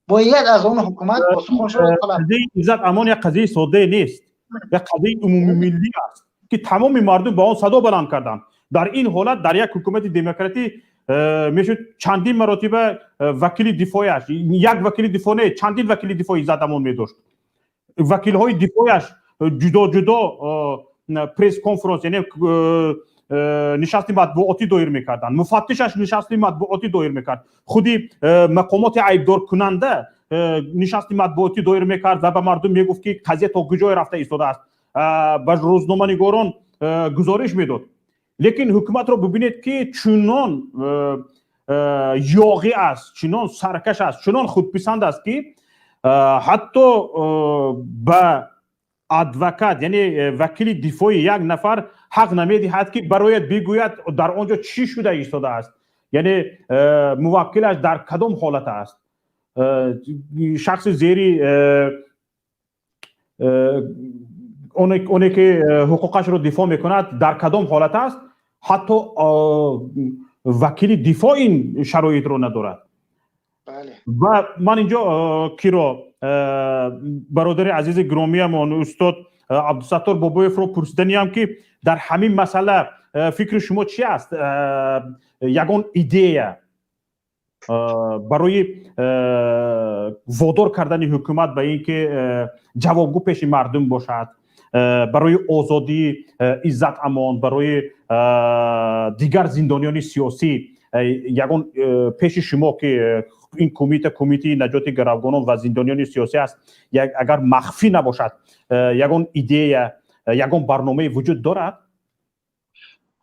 бояд аз он ҳукумат посухоншро талаб. Иззат Амон як қазияи соддае нест, як қазияи умумимиллӣ аст, ки тамоми мардум ба он садо баланд карданд. Дар ин ҳолат дар як ҳукумати демократӣ мешуд чандин маротиба вакили дифояш, як вакили дифоъ не, чандин вакили дифоъ Иззат Амон медошт, вакилҳои дифояш ҷудо ҷудо пресс-конференс, яъне нишасти матбуотӣ доир мекарданд, муфаттишаш нишасти матбуотӣ доир мекард, худи мақомоти айбдоркунанда нишасти матбуотӣ доир мекард ва ба мардум мегуфт, ки қазия то куҷое рафта истодааст, ба рӯзноманигорон гузориш медод. Лекин ҳукуматро бибинед, ки чунон ёғӣ аст, чунон саркаш аст, чунон худписанд аст, ки ҳатто ба адвокат, яъне вакили дифои як нафар ҳақ намедиҳад, ки барояд бигӯяд, дар он ҷо чӣ шуда истодааст, яъне муваккилаш дар кадом ҳолат аст, шахси зери оне ки ҳуқуқашро дифоъ мекунад, дар кадом ҳолат аст. Ҳатто вакили дифоъ ин шароитро надорад. Ва ман инҷо киро, бародари азизи гиромиямон, устод Абдусаттор Бобоевро пурсиданиям, ки дар ҳамин масъала фикри шумо чи аст? Ягон идея барои водор кардани ҳукумат ба ин ки ҷавобгӯ пеши мардум бошад, барои озодии Иззат Амон, барои дигар зиндониёни сиёсӣ, ягон пеши шумо, ки ин кумита кумитаи наҷоти гаравгонон ва зиндониёни сиёсӣ аст, агар махфӣ набошад, ягон идея, ягон барномае вуҷуд дорад?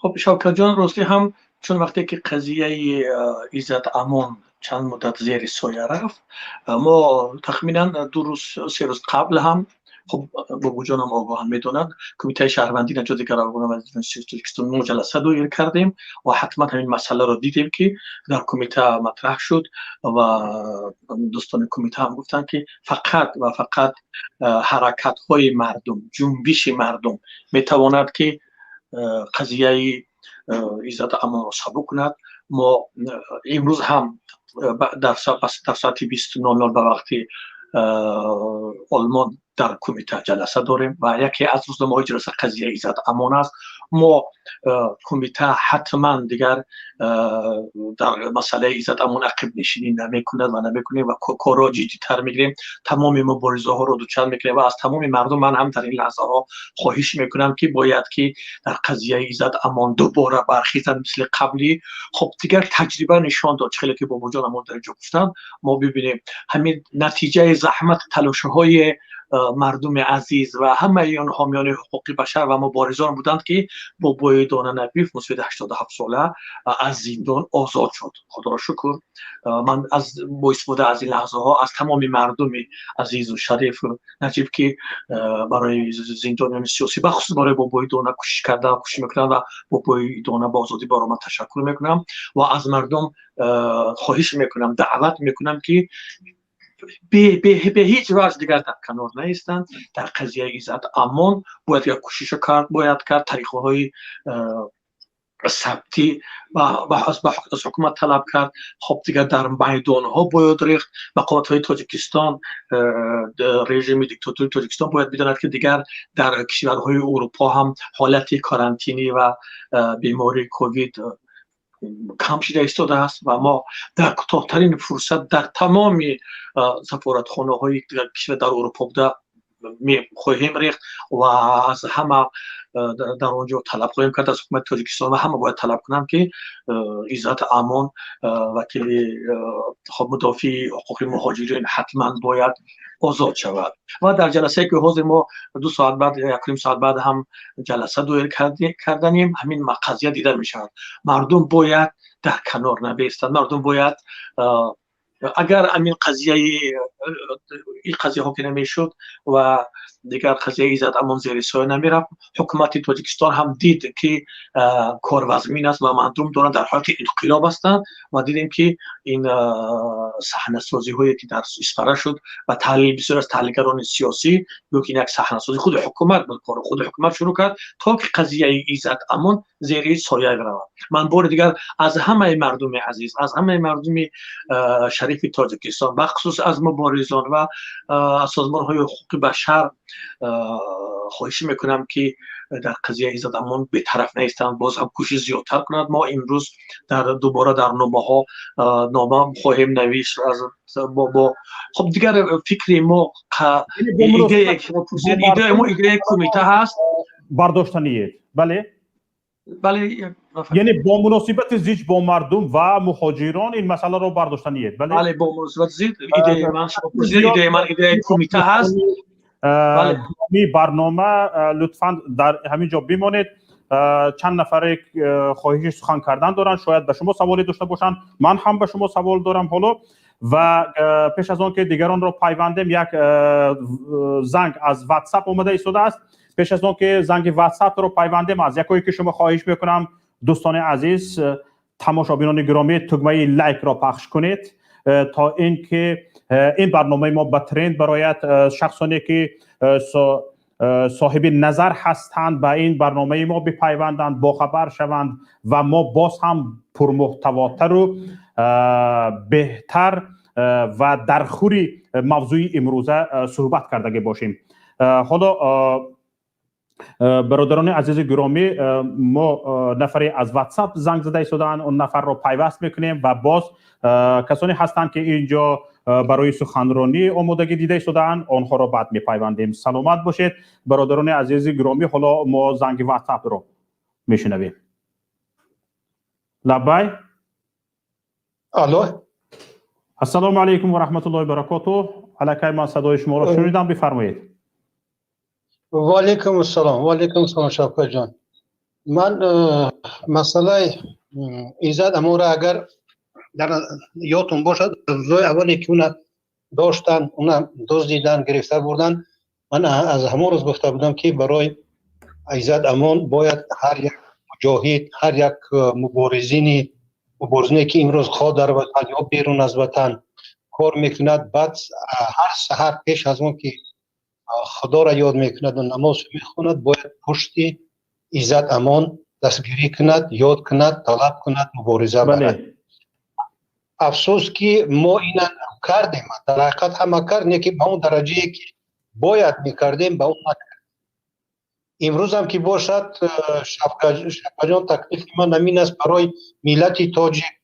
Хуб, Шавкатҷон, ростӣ ҳам, чун вақте ки қазияи Иззат Амон чанд муддат зери соя рафт, мо тахминан 2 рӯз, 3 рӯз қабл ҳам, хуб, Бобоҷонам огоҳам, медонад, Кумитаи шаҳрвандӣ наҷоти гаравгонон ва Тоҷикистон мо ҷаласа доир кардем ва ҳатман ҳамин масъаларо дидем, ки дар кумита матраҳ шуд ва дӯстони кумита ҳам гуфтанд, ки фақат ва фақат ҳаракатҳои мардум, ҷунбиши мардум метавонад, ки қазияи Иззат Амонро сабук кунад. Мо имрӯз ҳам дар соати 20:00 ба вақти Олмон дар кумита ҷаласа дорем ва яке аз рӯзномаҳои ҷаласа қазияи Иззат Амон аст. Мо кумита ҳатман дигар дар масъалаи Иззат Амон ақибнишинӣ намекунад ва намекунем ва корро ҷиддитар мегирем, тамоми муборизаҳоро дучанд мекунем. Ва аз тамоми мардум ман ҳам дар ин лаҳзаҳо хоҳиш мекунам, ки бояд ки дар қазияи Иззат Амон дубора бархезанд, мисли қаблӣ. Хуб, дигар таҷриба нишон дод, хеле ки Бобоҷон амон дар инҷо гуфтанд, мо бибинем, ҳамин натиҷаи заҳмат, талошҳои мардуми азиз ва ҳамаи он ҳомиёни ҳуқуқи башар ва муборизон буданд, ки Бобои Дона Набиев, мусоиди 87 сола, аз зиндон озод шуд. Худоро шукр. Ман аз бо истифода аз ин лаҳзаҳо аз тамоми мардуми азизу шарифу наҷиб, ки барои зиндониёни сиёсӣ, бахусус барои Бобои Дона кӯшиш карда, кӯшиш мекунанд ва Бобои Дона ба озодӣ баромад, ташаккур мекунам ва аз мардум хоҳиш мекунам, даъват мекунам, ки бе ҳеҷ ваҷ дигар дар канор наистанд. Дар қазияи Иззат Амон бояд як кӯшишо кард, бояд кард, тариқаҳои сабтӣ аз ҳукумат талаб кард. Хоб, дигар дар майдонҳо бояд рехт. Мақомотҳои Тоҷикистон, режими диктатури Тоҷикистон бояд бидонад, ки дигар дар кишварҳои Урупо ҳам ҳолати карантинӣ ва бемории ковид кам шида истодааст ва мо дар кӯтоҳтарин фурсат дар тамоми сафоратхонаҳои кишвар дар Урупо буда хоҳем рехт ва аз ҳама дар он ҷо талаб хоҳем кард аз ҳукумати Тоҷикистон ва ҳама бояд талаб кунанд, ки Иззат Амон, вакили хоб, мудофии ҳуқуқи муҳоҷирин, ҳатман бояд озод шавад. Ва дар ҷаласае ки ҳозир мо 2 соат баъд, якним соат баъд ҳам ҷаласа доир карданем, ҳамин қазия дида мешавад. Мардум бояд дар канор набестанд. Мардум бояд, агар ҳамин қазияи ин қазияҳо ки намешуд ва дигар қазияи Иззат Амон зери соя намерафт, ҳукумати Тоҷикистон ҳам дид, ки кор вазмин аст ва мардум доранд, дар ҳолати инқилоб ҳастанд ва дидем, ки ин саҳнасозиҳое ки дар Исфара шуд ва таҳлил, бисёр аз таҳлилгарони сиёсӣ гӯ ки ин як саҳнасозӣ худи ҳукумат буд, кори худи ҳукумат шурӯъ кард, то ки қазияи Иззат Амон зери соя равад. Ман бори дигар аз ҳамаи мардуми азиз, аз ҳамаи мардуми шарифи Тоҷикистон, бахусус аз муборизон ва аз созмонҳои ҳуқуқи башар хоҳиш мекунам, ки дар қазияи Иззат Амон бетараф наистанд, боз ҳам кӯшиш зиёдтар кунанд. Мо имрӯз дар дубора дар номаҳо нома хоҳем навишт бо хоб, дигар фикри мо, идея ки шумо пурсидед, идеяи мо, идеяи кумита ҳаст. Бардоштаниед, бале? Бале. Яъне бо муносибати зич бо мардум ва муҳоҷирон ин масъаларо бардоштаниед, бале? Бале, бо муносибати зич. Идеяи ман, шумо пурсидед, идеяи ман, идеяи кумита ҳаст. Барнома, лутфан дар ҳамин ҷо бимонед. Чанд нафаре хоҳиши сухан кардан доранд, шояд ба шумо саволе дошта бошанд. Ман ҳам ба шумо савол дорам ҳоло. Ва пеш аз он ки дигаронро пайвандем, як занг аз Ватсап омада истодааст. Пеш аз он ки занги Ватсапро пайвандем, аз якое ки шумо хоҳиш мекунам, дӯстони азиз, тамошобинони гиромӣ, тугмаи лайкро пахш кунед, то ин ки ин барномаи мо ба тренд барояд, шахсоне ки соҳиби назар ҳастанд, ба ин барномаи мо бипайванданд, бохабар шаванд ва мо боз ҳам пурмуҳтавотару беҳтар. ва дар хури мавзӯи имрӯза суҳбат кардагӣ бошем. Ҳоло, бародарони азизи гиромӣ, мо нафаре аз WhatsApp занг зада истодаанд, он нафарро пайваст мекунем ва боз касоне ҳастанд, ки инҷо барои суханронӣ омодагӣ дида истодаанд, онҳоро баъд мепайвандем. Саломат бошед, бародарони азизи гиромӣ. Ҳоло мо занги WhatsAppро мешунавем. Лаббай. Алло. Ассалому алайкум ва раҳматуллоҳи баракотуҳ. Аллакай ман садои шуморо шунидам, бифармоед. Ва алайкум ассалом, ва алайкум ассалом, Шавкатҷон. Ман масъалаи Иззат Амонро, агар дар ёдтон бошад, рӯзҳои аввале ки уна доштан, уна дуздидан, гирифта бурдан, ман аз ҳамон рӯз гуфта будам, ки барои Иззат Амон бояд ҳар як муҷоҳид, ҳар як муборизине, ки имрӯз хоҳ дар ватан ё берун аз ватан кор мекунад, баъд ҳар саҳар пеш аз он ки Худоро ёд мекунад ва намоз мехонад, бояд пушти Иззат Амон дастгирӣ кунад, ёд кунад, талаб кунад, мубориза барад. Афсӯс, ки мо ина кардем, дар ҳақиқат ҳама кард, не ки ба он дараҷае ки бояд мекардем, ба он накардем. Имрӯзам ки бошад, Шавкатҷон, таклифи ман ҳамин аст барои миллати тоҷик,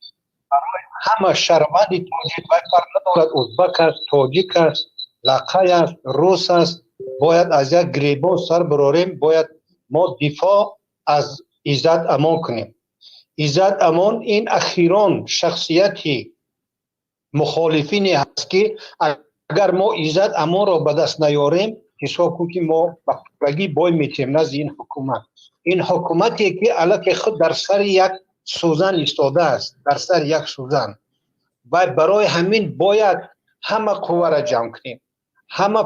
барои ҳама шаҳрванди тоҷик, вай фарқ надорад, узбак аст, тоҷик аст, лақай аст, рус аст, бояд аз як гиребон сар бирорем, бояд мо дифоъ аз Иззат Амон кунем. Иззат Амон ин ахирон шахсияти мухолифине ҳаст, ки агар мо Иззат Амонро ба даст наёрем, ҳисоб кун, ки мо ба пуррагӣ бой метиҳем назди ин ҳукумат, ин ҳукумате ки аллакай худ дар сари як сӯзан истодааст, дар сари як сӯзан. Ва барои ҳамин бояд ҳама қувваро ҷамъ кунем, ҳама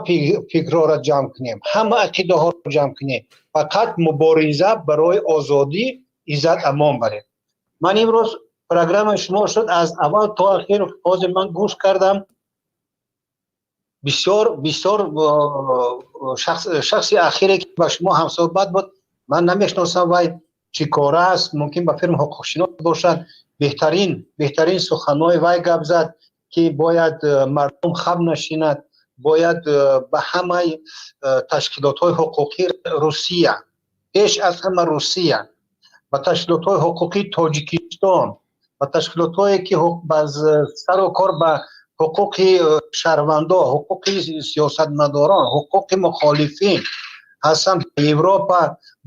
фикрҳоро ҷамъ кунем, ҳама ақидаҳоро ҷамъ кунем, фақат мубориза барои озодӣ Иззат Амон барем. Ман имрӯз программаи шумо шуд, аз аввал то ахир ҳозир ман гӯш кардам. Бисёр бисёр шахси ахире ки ба шумо ҳамсӯҳбат буд, ман намешиносам, вай чӣ кора аст, мумкин ба фирм ҳуқуқшинос бошад. Беҳтарин, беҳтарин суханҳои вай гап зад, ки бояд мардум хаб нашинад, бояд ба ҳамаи ташкилотҳои ҳуқуқии Русия, пеш аз ҳама Русия, ба ташкилотҳои ҳуқуқии Тоҷикистон, ба ташкилотҳое ки сару кор ба ҳуқуқи шаҳрвандо, ҳуқуқи сиёсатмадорон, ҳуқуқи мухолифин ҳастанд, Европа,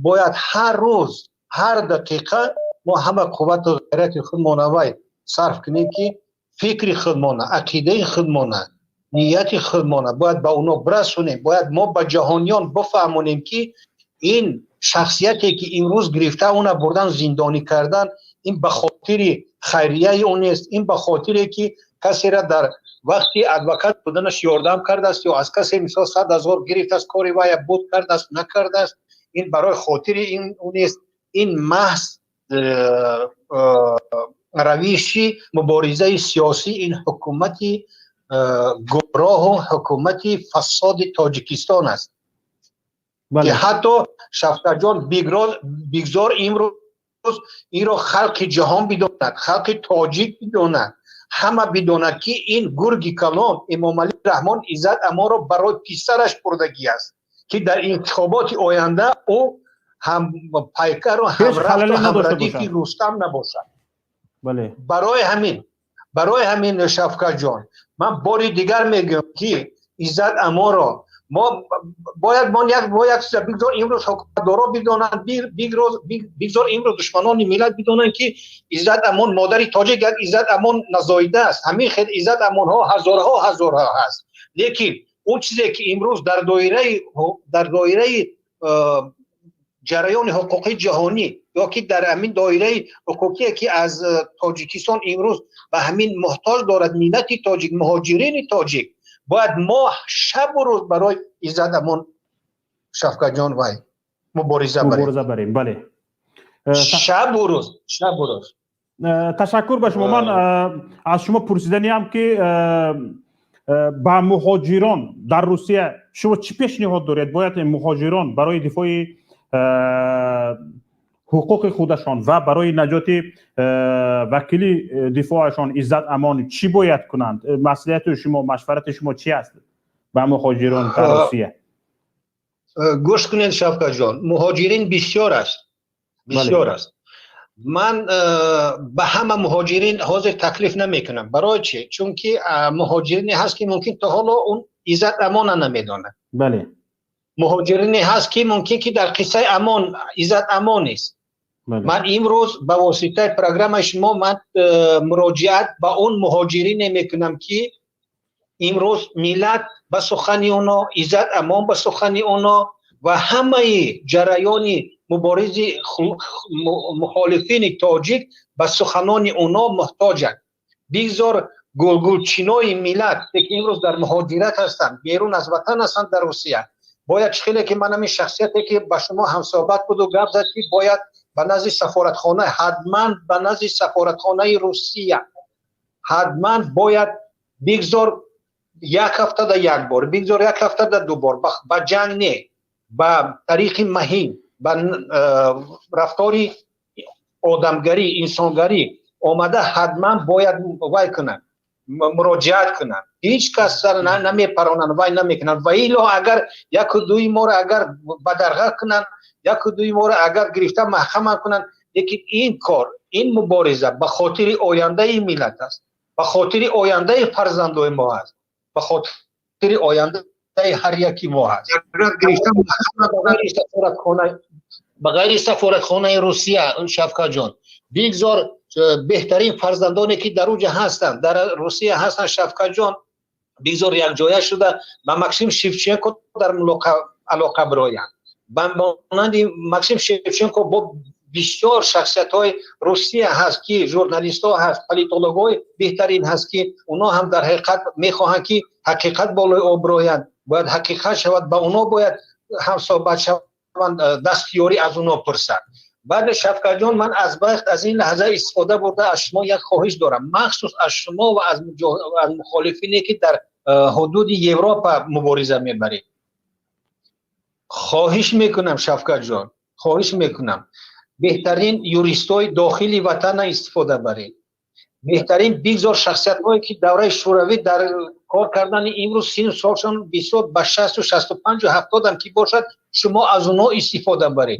бояд ҳар рӯз, ҳар дақиқа мо ҳама қуввату ғайрати худмона вай сарф кунем, ки фикри худмона, ақидаи худмона, нияти худмона бояд ба оно бирасонем. Бояд мо ба ҷаҳониён бифаҳмонем, ки ин шахсияте ки имрӯз гирифта уна бурдан, зиндонӣ кардан, ин ба хотири хайрияи ӯ нест, ин ба хотире ки касеро дар вақти адвокат буданаш ёрдам кардааст ё аз касе мисол 100 000 гирифтааст, кори вая буд кардааст, накардааст, ин барои хотири ин ӯ нест. Ин маҳз равиши муборизаи сиёсӣ ин ҳукумати гумроҳу ҳукумати фасоди Тоҷикистон аст, ки ҳатто, Шавкатҷон, бигзор имрӯз инро халқи ҷаҳон бидонад, халқи тоҷик бидонад, ҳама бидонад, ки ин гурги калон Эмомалӣ Раҳмон Иззат Амонро барои писараш бурдагӣ аст, ки дар интихоботи оянда ӯ ҳам пайкару ҳамрафту ҳамрадифи Рустам набошад. Барои ҳамин, Шавкатҷон, ман бори дигар мегӯям, ки Иззат Амонро мо бояд мо як бо як чиза, бигзор имрӯз ҳукуматдоро бидонанд, бигзор имрӯз душманони миллат бидонанд, ки Иззат Амон модари тоҷик як Иззат Амон назоидааст. Ҳамин хел Иззат Амонҳо ҳазорҳо, ҳазорҳо ҳаст, лекин он чизе ки имрӯз дар доираи ҷараёни ҳуқуқии ҷаҳонӣ ё ки дар ҳамин доираи ҳуқуқие ки аз Тоҷикистон имрӯз ба ҳамин муҳтоҷ дорад миллати тоҷик, муҳоҷирини тоҷик, бояд мо шабу рӯз барои Иззат Амон, Шавкатҷон, вай мубориза барем. Мубориза барем, бале. Шабу рӯз, шабу рӯз. Ташаккур ба шумо. Ман аз шумо пурсиданиам, ки ба муҳоҷирон дар Русия шумо чӣ пешниҳод доред? Бояд муҳоҷирон барои дифои ҳуқуқи худашон ва барои наҷоти вакили дифоашон Иззат Амон чӣ бояд кунанд? Маслиҳати шумо, машварати шумо чӣ аст ба муҳоҷирон дар Русия? Гӯш кунед, Шавкатҷон, муҳоҷирин бисёр аст, бисёр аст. Ман ба ҳама муҳоҷирин ҳозир таклиф намекунам. Барои чӣ? Чунки муҳоҷирине ҳаст, ки мумкин то ҳоло он Иззат Амона намедонад. Муҳоҷирине ҳаст, ки мумкин ки дар қиссаи Амон, Иззат Амон нест. Ман имрӯз ба воситаи программаи шумо ман муроҷиат ба он муҳоҷирине мекунам, ки имрӯз миллат ба сухани оно, Иззат Амон ба сухани оно ва ҳамаи ҷараёни муборизи мухолифини тоҷик ба суханони оно муҳтоҷанд. Бигзор гулгулчинои миллат, ки имрӯз дар муҳоҷират ҳастанд, берун аз ватан ҳастанд, дар Русия, бояд хеле ки ман ҳамин шахсияте, ки ба шумо ҳамсоҳбат буду гап зад, ки бояд ба назди сафоратхона, ҳатман ба назди сафоратхонаи Русия ҳатман бояд, бигзор як ҳафтада як бор, бигзор як ҳафтада ду бор, ба ҷанг не, ба тариқи маҳин, ба рафтори одамгарӣ, инсонгарӣ омада ҳатман бояд вай кунанд, муроҷиат кунанд. Ҳеҷ кас намепаронанд, вай намекунанд. Ва ило агар яку дуи моро агар бадарға кунанд, яку дуи моро агар гирифта маҳкама кунанд, лекин ин кор, ин мубориза ба хотири ояндаи миллат аст, ба хотири ояндаи фарзандои мо аст, ба хотири ояндаи ҳар яки мо аст. Агар гирифта ба ғайри сафоратхонаи Русия, Шавкатҷон, бигзор беҳтарин фарзандоне, ки дар уҷа ҳастанд, дар Русия ҳастанд, Шавкатҷон, бигзор якҷоя шуда ба Максим Шевченко дар алоқа бироянд. Ба монанди Максим Шевченко бо бисёр шахсиятҳои Русия ҳаст, ки журналистҳо ҳаст, политологҳои беҳтарин ҳаст, ки онҳо ҳам дар ҳақиқат мехоҳанд, ки ҳақиқат болои об роянд, бояд ҳақиқат шавад, ба онҳо бояд ҳамсоҳбат шаванд, дастёрӣ аз онҳо пурсанд. Баъд, Шавкатҷон, ман аз бахт аз ин лаҳза истифода бурда аз шумо як хоҳиш дорам, махсус аз шумо ва аз мухолифине, ки дар ҳудуди Европа мубориза мебаред. Хоҳиш мекунам, Шавкатҷон, хоҳиш мекунам, беҳтарин юристҳои дохили ватана истифода баред, беҳтарин бигзор шахсиятҳое, ки давраи шӯравӣ дар кор кардани, имрӯз сину солшон бисёр ба 60-у 65-у 70-ам ки бошад, шумо аз онҳо истифода баред.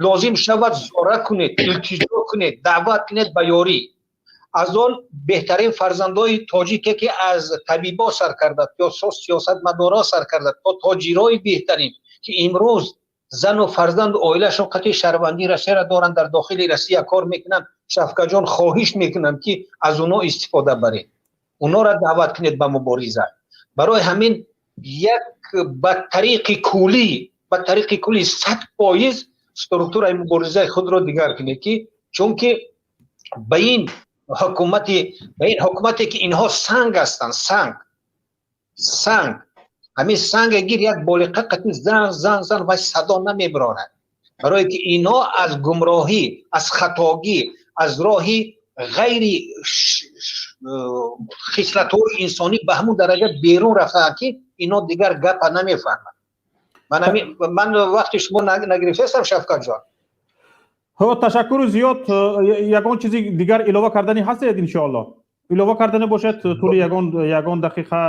Лозим шавад, зора кунед, илтиҷо кунед, даъват кунед ба ёрӣ аз он беҳтарин фарзандои тоҷике, ки аз табибо сар карда то сиёсатмадоро сар карда то тоҷирои беҳтарин, ки имрӯз зану фарзанду оилашон қатъи шаҳрвандии Россияро доранд, дар дохили Россия кор мекунанд. Шавкатҷон, хоҳиш мекунам, ки аз онҳо истифода баред, онҳоро даъват кунед ба мубориза. Барои ҳамин як ба тариқи куллӣ 100% структураи муборизаи худро дигар кунед, ки чунки ба ин ҳукумате, ки инҳо санг ҳастанд, санг, санг, ҳамин санга гир, як болиқа қати зан, зан, зан, вай садо намебарорад. Барое ки инҳо аз гумроҳӣ, аз хатогӣ, аз роҳи ғайри хислатҳои инсонӣ ба ҳамун дараҷа берун рафтаанд, ки инҳо дигар гапа намефаҳманд. Ман вақти шумо нагирифтаастам, Шавкатҷон. Ташаккури зиёд. Ягон чизи дигар илова кардани ҳастед? Иншоалло, илова кардане бошад, тӯли ягон дақиқа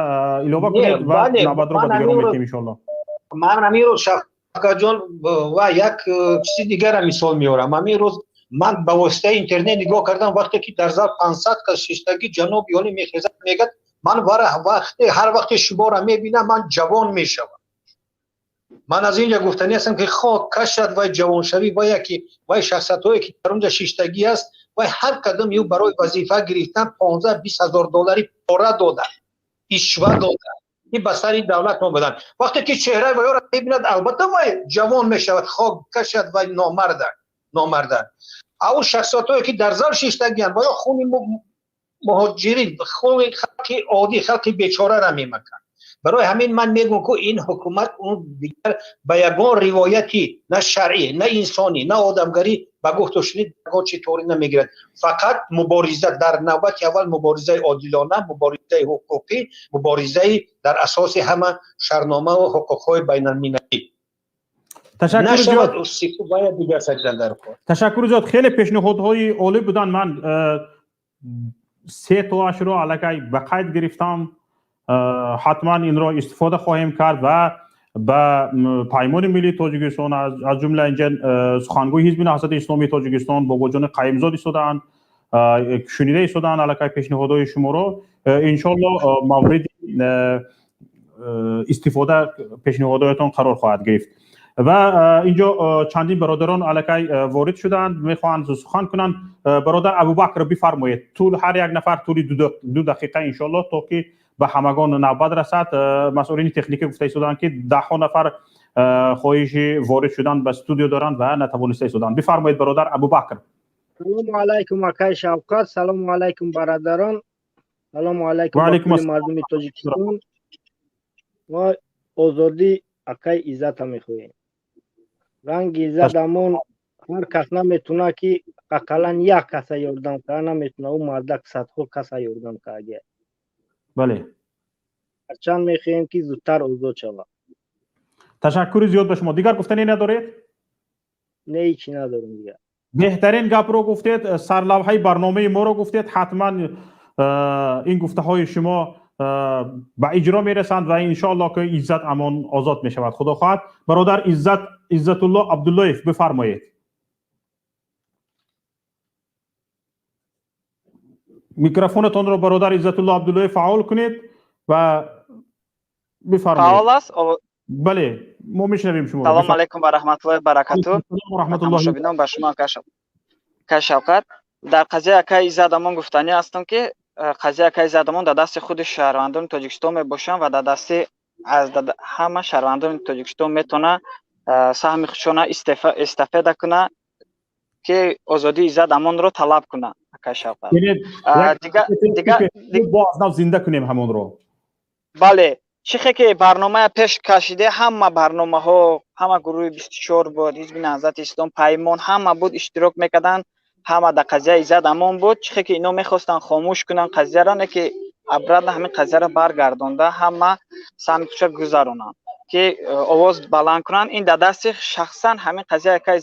илова кунед ва навбатро ба дигарон медиҳем, иншоалло. Ман ҳамин рӯз, Шавкатҷон, ва як чизи дигара мисол меорам. Ҳамин рӯз ман ба воситаи интернет нигоҳ кардам, вақте ки дар зал 500 кас шиштагӣ, ҷаноби олӣ мехезад, мегӯяд: «Ман вақте ҳар вақте шуморо мебинам, ман ҷавон мешавам». Ман аз инҷа гуфтанӣ ҳастам, ки хок кашад вай ҷавоншавӣ вай, яки вай шахсиятҳое, ки дар онҷа шиштагӣ аст, вай ҳар кадом ю барои вазифа гирифтан 15-20 ҳазор доллари пора дода, ишва дода, ки ба сари давлат омаданд. Вақте ки чеҳраи вайёро мебинад, албатта вай ҷавон мешавад. Хок кашад вай номарда, номарда. А ӯ шахсиятҳое, ки дар зал шиштагианд, ваё хуни муҳоҷирин, хуни халқи оддӣ, халқи бечораро мемаканд. Барои ҳамин ман мегӯям, ку ин ҳукумат он дигар ба ягон ривояти на шаръӣ, на инсонӣ, на одамгарӣ ба гуфту шунид ягон чи торӣ намегирад. Фақат мубориза, дар навбати аввал муборизаи одилона, муборизаи ҳуқуқӣ, муборизаи дар асоси ҳама шартномаву ҳуқуқҳои байналмилалӣ. Ташаккур зиёд. Бояд дигар саҷдан дар кор. Ташаккур зиёд, хеле пешниҳодҳои олӣ буданд. Ман се тоашро аллакай ба қайд гирифтам, ҳатман инро истифода хоҳем кард ва ба Паймони миллии Тоҷикистон, аз ҷумла инҷа сухангӯи Ҳизби Наҳзати Исломии Тоҷикистон Бобоҷони Қаюмзод истодаанд, шунида истодаанд аллакай пешниҳодҳои шуморо. Иншоалло, мавриди истифода пешниҳодҳоятон қарор хоҳад гирифт. Ва инҷо чандин бародарон аллакай ворид шуданд, мехоҳанд сухан кунанд. Бародар Абубакр, бифармоед. Тул ҳар як нафар тӯли 2 дақиқа, иншоалло, то ки ба ҳамагон навбат расад. Масъулини техникӣ гуфта истоданд, ки даҳҳо нафар хоҳиши ворид шудан ба студио доранд ва натавониста истоданд. Бифармоед, бародар Абубакр. Салому алайкум, акай Шавкат, салому алайкум, бародарон, салому алайкум мардуми Тоҷикистон. Мо озодӣ акай Иззата мехоҳем. Ранги Иззат Амон ҳар кас наметуна, ки ақаллан як каса ёрдам кара наметуна, ӯ мардак садҳо каса ёрдам карда. Бале. Ҳарчанд мехоҳем, ки зудтар озод шавад. Ташаккури зиёд ба шумо. Дигар гуфтане надоред? Не, ҳечи надорем дигар. Беҳтарин гапро гуфтед, сарлавҳаи барномаи моро гуфтед. Ҳатман ин гуфтаҳои шумо ба иҷро мерасанд ва иншоалло, ки Иззат Амон озод мешавад, худо хоҳад. Бародар Иззат, Иззатулло Абдуллоев, бифармоед. Микрофонатонро, бародар Иззатулло Абдуллоев, фаъол кунед ва бифармоед. Фаъол аст? Бале, мо мешунавем шумо. Салому алайкум ва раҳматуллоҳи баракату. Тамошобинон, ба шумо, акай Шавкат. Дар қазияи акай Иззат Амон гуфтанӣ ҳастам, ки қазияи акай Иззат Амон дар дасти худи шаҳрвандони Тоҷикистон мебошанд ва дар дасти аз ҳама шаҳрвандони Тоҷикистон метавона саҳми худшона эстафета куна, ки озодии Иззат Амонро талаб куна, акай Шавкат. Боз нав зинда кунем ҳамонро. Бале, чӣ хе ки барномая пеш кашиде, ҳама барномаҳо, ҳама гурӯҳи 24 буд, Ҳизби Наҳзати Ислом, Паймон, ҳама буд, иштирок мекарданд, ҳама дар қазияи Иззат Амон буд. Чӣ хе ки ино мехостанд хомӯш кунанд қазияро, не ки обратно ҳамин қазияро баргардонда, ҳама саҳми худша гузаронанд, ки овоз баланд кунанд. Ин дар дасти шахсан ҳамин қазия акай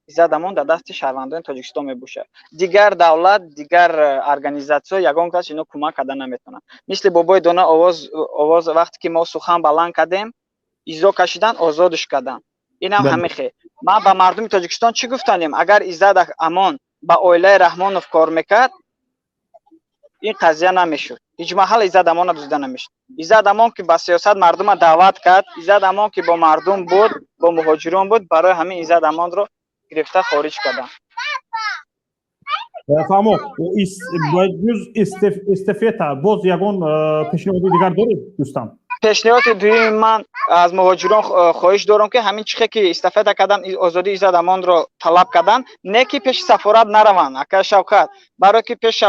Иззат Амон дар дасти шаҳрвандони Тоҷикистон мебошад. Дигар давлат, дигар организатсиё, ягон кас ино кӯмак карда наметавонанд. Мисли бобои дона овоз, вақте ки мо сухан баланд кардем, изо кашидан, озодш карданд. Инам ҳамин хел. Ман ба мардуми Тоҷикистон чӣ гуфтанем? Агар Иззат Амон ба оилаи Раҳмонов кор мекард, ин қазия намешуд. Ҳеҷ маҳал Иззат Амона дуздида намешуд. Иззат Амон ки ба сиёсат мардума даъват кард, Иззат Амон ки бо мардум буд, бо муҳоҷирон буд, барои ҳамин Иззат Амонро гирифта хориҷ карданд. Фаҳмо, ҷуз эстафета боз ягон пешниҳоди дигар доред, дӯстам? Пешниҳоди дуюми ман аз муҳоҷирон хоҳиш дорам, ки ҳамин чихе ки эстафета кардан, озодии Иззат Амонро талаб кардан, не ки пеши сафорат нараванд, акай Шавкат. Барое ки пеш,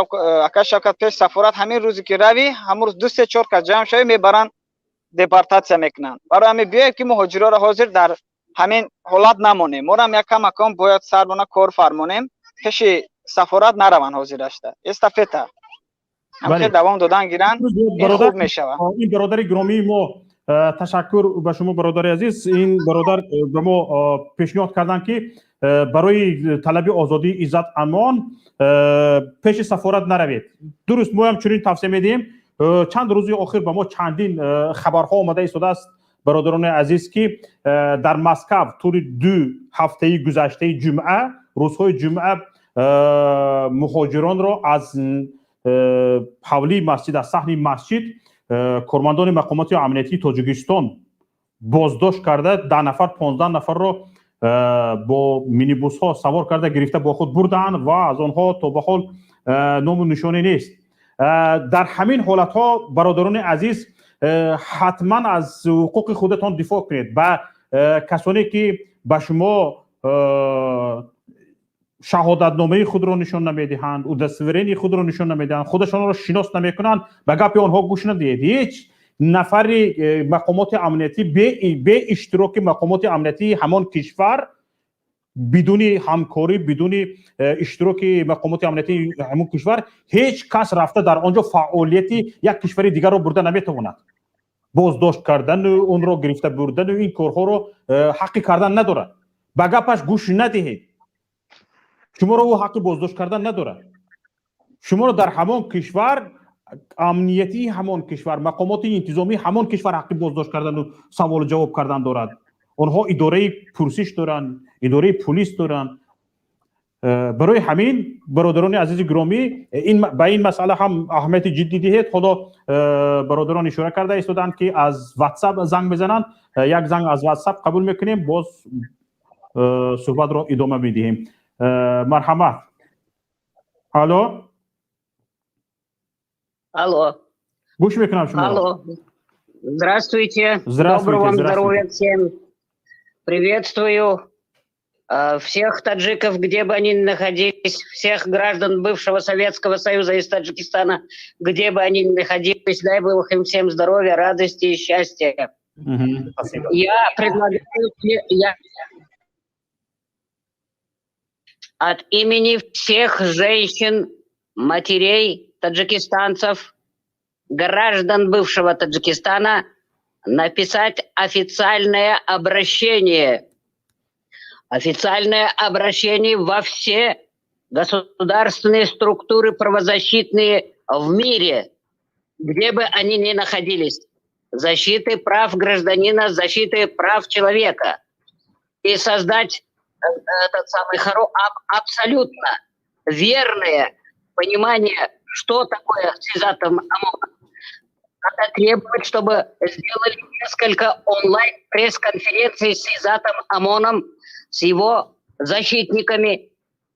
акай Шавкат, пеш сафорат ҳамин рӯзе ки равӣ, ҳамон рӯз ду се чор кас ҷамъ шавӣ, мебаранд, депортатсия мекунанд. Барои ҳамин биёед, ки муҳоҷироро ҳозир дар ҳамин ҳолат намонем. Морам як камакон бояд сарбона кор фармонем, пеши сафорат нараванд ҳозирашта. Эстафета ҳамхел давом додан гиранд, ин хуб мешавад. Ин бародари гиромии мо, ташаккур ба шумо, бародари азиз. Ин бародар ба мо пешниҳод карданд, ки барои талаби озодии Иззат Амон пеши сафорат наравед. Дуруст, моям чунин тавсия медиҳем. Чанд рӯзи охир ба мо чандин хабарҳо омада истодааст, бародарони азиз, ки дар Москав тӯли 2 ҳафтаи гузаштаи ҷумъа, рӯзҳои ҷумъа, муҳоҷиронро аз ҳавлии масҷид, аз саҳни масҷид кормандони мақомоти амниятии Тоҷикистон боздошт карда, 10 нафар, 15 нафарро бо минибусҳо савор карда, гирифта бо худ бурдаанд ва аз онҳо то ба ҳол ному нишоне нест. Дар ҳамин ҳолатҳо, бародарони азиз, ҳатман аз ҳуқуқи худатон дифоъ кунед. Ба касоне ки ба шумо шаҳодатномаи худро нишон намедиҳанд, удостоверении худро нишон намедиҳанд, худашонро шинос намекунанд, ба гапи онҳо гӯш надиҳед. Ҳеҷ нафари мақомоти амниятӣ бе иштироки мақомоти амниятии ҳамон кишвар, бидуни ҳамкорӣ, бидуни иштироки мақомоти амниятии ҳамон кишвар ҳеҷ кас рафта дар он ҷо фаъолияти як кишвари дигарро бурда наметавонад. Боздошт кардану онро гирифта бурдану ин корҳоро ҳаққи кардан надорад. Ба гапаш гӯш надиҳед. Шуморо ӯ ҳаққи боздошт кардан надорад. Шуморо дар ҳамон кишвар амниятии ҳамон кишвар, мақомоти интизомии ҳамон кишвар ҳаққи боздошт кардану саволу ҷавоб кардан дорад. Онҳо идораи пурсиш доранд, идораи пулис доранд. Барои ҳамин, бародарони азизи гиромӣ, ба ин масъала ҳам аҳамияти ҷиддӣ диҳед. Ҳоло бародарон ишора карда истоданд, ки аз Ватсап занг мезананд. Як занг аз Ватсап қабул мекунем, боз суҳбатро идома медиҳем. Марҳамат, алло. Алло. Гӯш мекунам шумо. Алло. Здравствуйте. Здравствуйте. Доброго вам здоровья всем. Приветствую всех таджиков, где бы они ни находились, всех граждан бывшего Советского Союза из Таджикистана, где бы они ни находились. Дай Бог им всем здоровья, радости и счастья. Спасибо. Я предлагаю, я от имени всех женщин, матерей, таджикистанцев, граждан бывшего Таджикистана написать официальное обращение. Официальное обращение во все государственные структуры правозащитные в мире, где бы они ни находились. Защиты прав гражданина, защиты прав человека. И создать этот самый абсолютно верное понимание, что такое с Иззатом Амоном. Надо требовать, чтобы сделали несколько онлайн-пресс-конференций с Иззатом Амоном, с его защитниками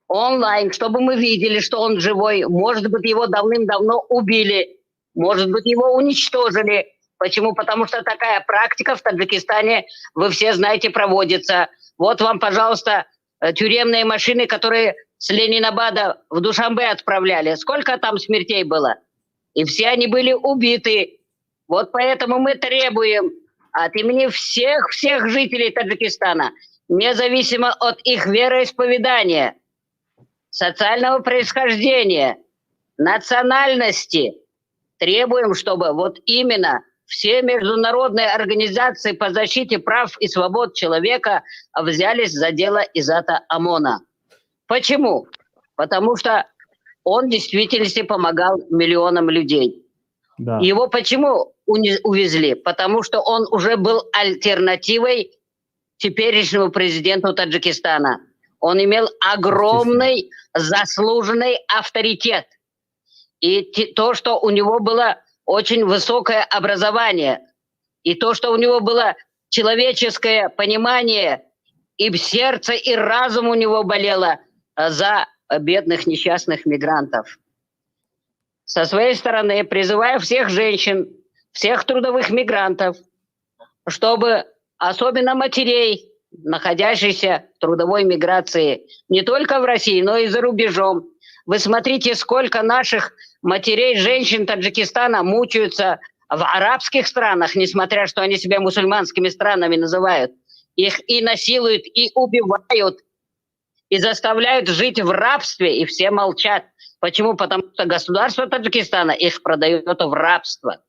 онлайн, чтобы мы видели, что он живой. Может быть, его давным-давно убили, может быть, его уничтожили. Почему? Потому что такая практика в Таджикистане, вы все знаете, проводится. Вот вам, пожалуйста, тюремные машины, которые с Ленинабада в Душанбе отправляли. Сколько там смертей было? И все они были убиты. Вот поэтому мы требуем от имени всех-всех жителей Таджикистана, независимо от их вероисповедания, социального происхождения, национальности, требуем, чтобы вот именно все международные организации по защите прав и свобод человека взялись за дело Иззата Амона. Почему? Потому что он в действительности помогал миллионам людей. Да. Его почему увезли? Потому что он уже был альтернативой теперешнему президенту Таджикистана. Он имел огромный заслуженный авторитет. И то, что у него было очень высокое образование, и то, что у него было человеческое понимание, и сердце, и разум у него болело за бедных несчастных мигрантов. Со своей стороны призываю всех женщин, всех трудовых мигрантов, чтобы особенно матерей, находящихся в трудовой миграции, не только в России, но и за рубежом. Вы смотрите, сколько наших матерей, женщин Таджикистана мучаются в арабских странах, несмотря что они себя мусульманскими странами называют. Их и насилуют, и убивают, и заставляют жить в рабстве, и все молчат. Почему? Потому что государство Таджикистана их продает в рабство.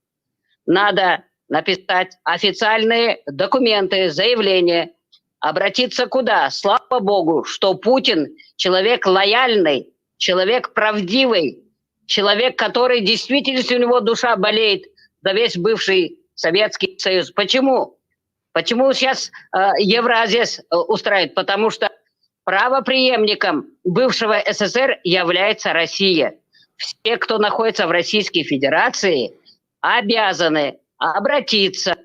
Надо написать официальные документы, заявления, обратиться куда? Слава Богу, что Путин человек лояльный, человек правдивый, человек, который действительно, у него душа болеет за весь бывший Советский Союз. Почему? Почему сейчас Евразия устраивает? Потому что правопреемником бывшего СССР является Россия. Все, кто находится в Российской Федерации, обязаны обратиться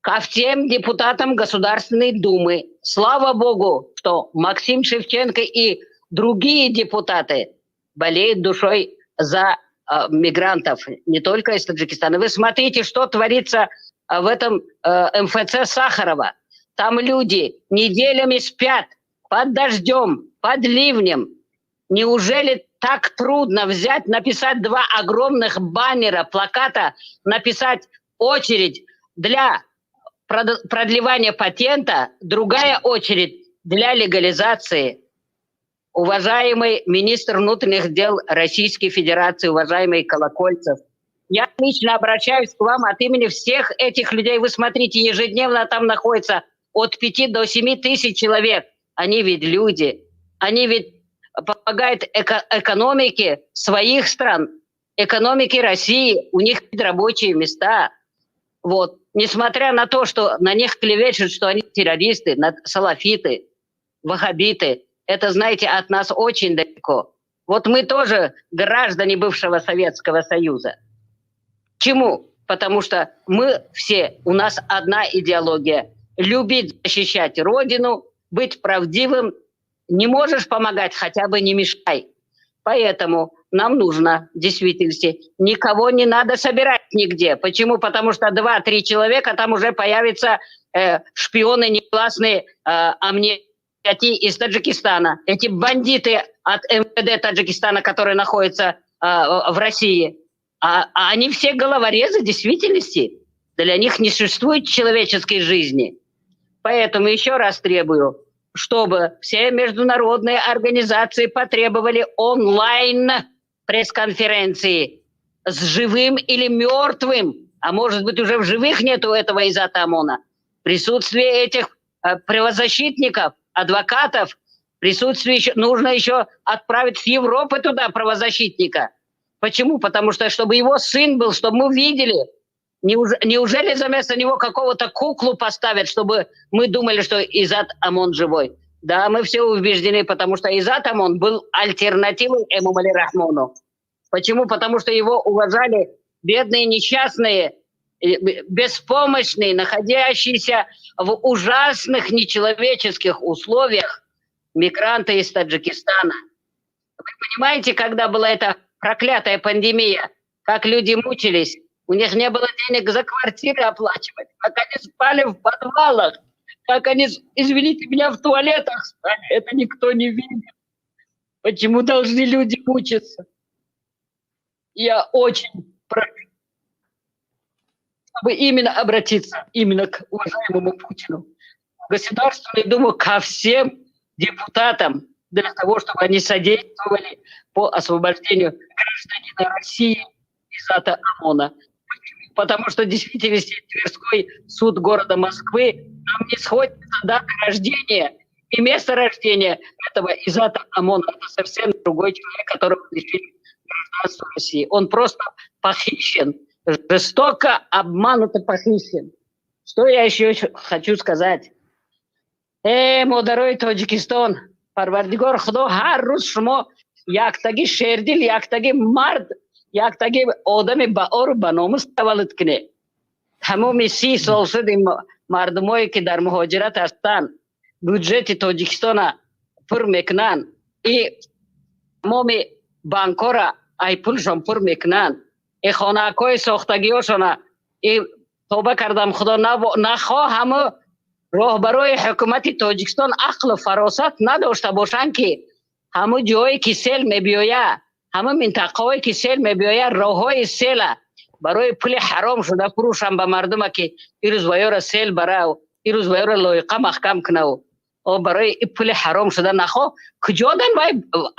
ко всем депутатам Государственной Думы. Слава Богу, что Максим Шевченко и другие депутаты болеют душой за мигрантов, не только из Таджикистана. Вы смотрите, что творится в этом МФЦ Сахарова. Там люди неделями спят под дождем, под ливнем. Неужели так трудно взять, написать два огромных баннера, плаката, написать очередь для продлевания патента, другая очередь для легализации? Уважаемый министр внутренних дел Российской Федерации, уважаемый Колокольцев, Я лично обращаюсь к вам от имени всех этих людей. Вы смотрите, ежедневно там находится от 5 до 7 тысяч человек. Они ведь люди. Они ведь помогают экономике своих стран, экономике России. У них рабочие места. Вот. Несмотря на то, что на них клевещут, что они террористы, салафиты, ваххабиты, это, знаете, от нас очень далеко. Вот мы тоже граждане бывшего Советского Союза. Чему? Потому что мы все, у нас одна идеология. Любить, защищать Родину, быть правдивым. Не можешь помогать, хотя бы не мешай. Поэтому нам нужно, в действительности, никого не надо собирать нигде. Почему? Потому что 2-3 человека, там уже появятся шпионы негласные амнистии из Таджикистана. Эти бандиты от МВД Таджикистана, которые находятся в России. А они все головорезы в действительности. Для них не существует человеческой жизни. Поэтому еще раз требую, чтобы все международные организации потребовали онлайн пресс-конференции с живым или мертвым, а может быть, уже в живых нету этого Иззата Омона. Присутствие этих правозащитников, адвокатов, присутствие еще, нужно еще отправить с Европы туда правозащитника. Почему? Потому что, чтобы его сын был, чтобы мы видели. Неужели заместо него какого-то куклу поставят, чтобы мы думали, что Иззат Омон живой? Да, мы все убеждены, потому что Иззат Омон был альтернативой Эмомали Рахмону. Почему? Потому что его уважали бедные, несчастные, беспомощные, находящиеся в ужасных нечеловеческих условиях мигранты из Таджикистана. Вы понимаете, когда была эта проклятая пандемия, как люди мучились? У них не было денег за квартиры оплачивать, как они спали в подвалах, как они, извините меня, в туалетах спали. Это никто не видит. Почему должны люди мучиться? Я очень прошу, чтобы именно обратиться именно к уважаемому Путину, в Государственную Думу, ко всем депутатам, для того, чтобы они содействовали по освобождению гражданина России Иззата Омона. Потому что в действительности Тверской суд города Москвы, там не сходится дата рождения и место рождения этого Иззата Омона. Это совсем другой человек, которого лишили гражданства России. Он просто похищен, жестоко обмануто похищен. Что я еще хочу сказать? Модарои Тоҷикистон, Парвардигор Худо ҳар рӯз шумо яктаги шердил, яктаги мард, яктаги одами баору ба номус таваллуд кунед. Тамоми 30 сол шуди мардумое ки дар муҳоҷират ҳастанд, бюджети Тоҷикистона пур мекунанд и тамоми банкҳоро ай пулшон пур мекунанд, и хонаакҳои сохтагиҳошона и тоба кардам Худо нахоҳаму роҳбарои ҳукумати Тоҷикистон ақлу фаросат надошта бошанд, ки ҳамун ҷое ки сел мебиёяд, ҳамун минтақаҳое ки сел мебиёяд, роҳҳои села барои пули ҳаром шуда фурӯшанд ба мардума, ки ирӯз ваёра сел барав, ирӯз ваёра лоиқа маҳкам кунав. Барои пули ҳаром шуда нахо куҷодан вай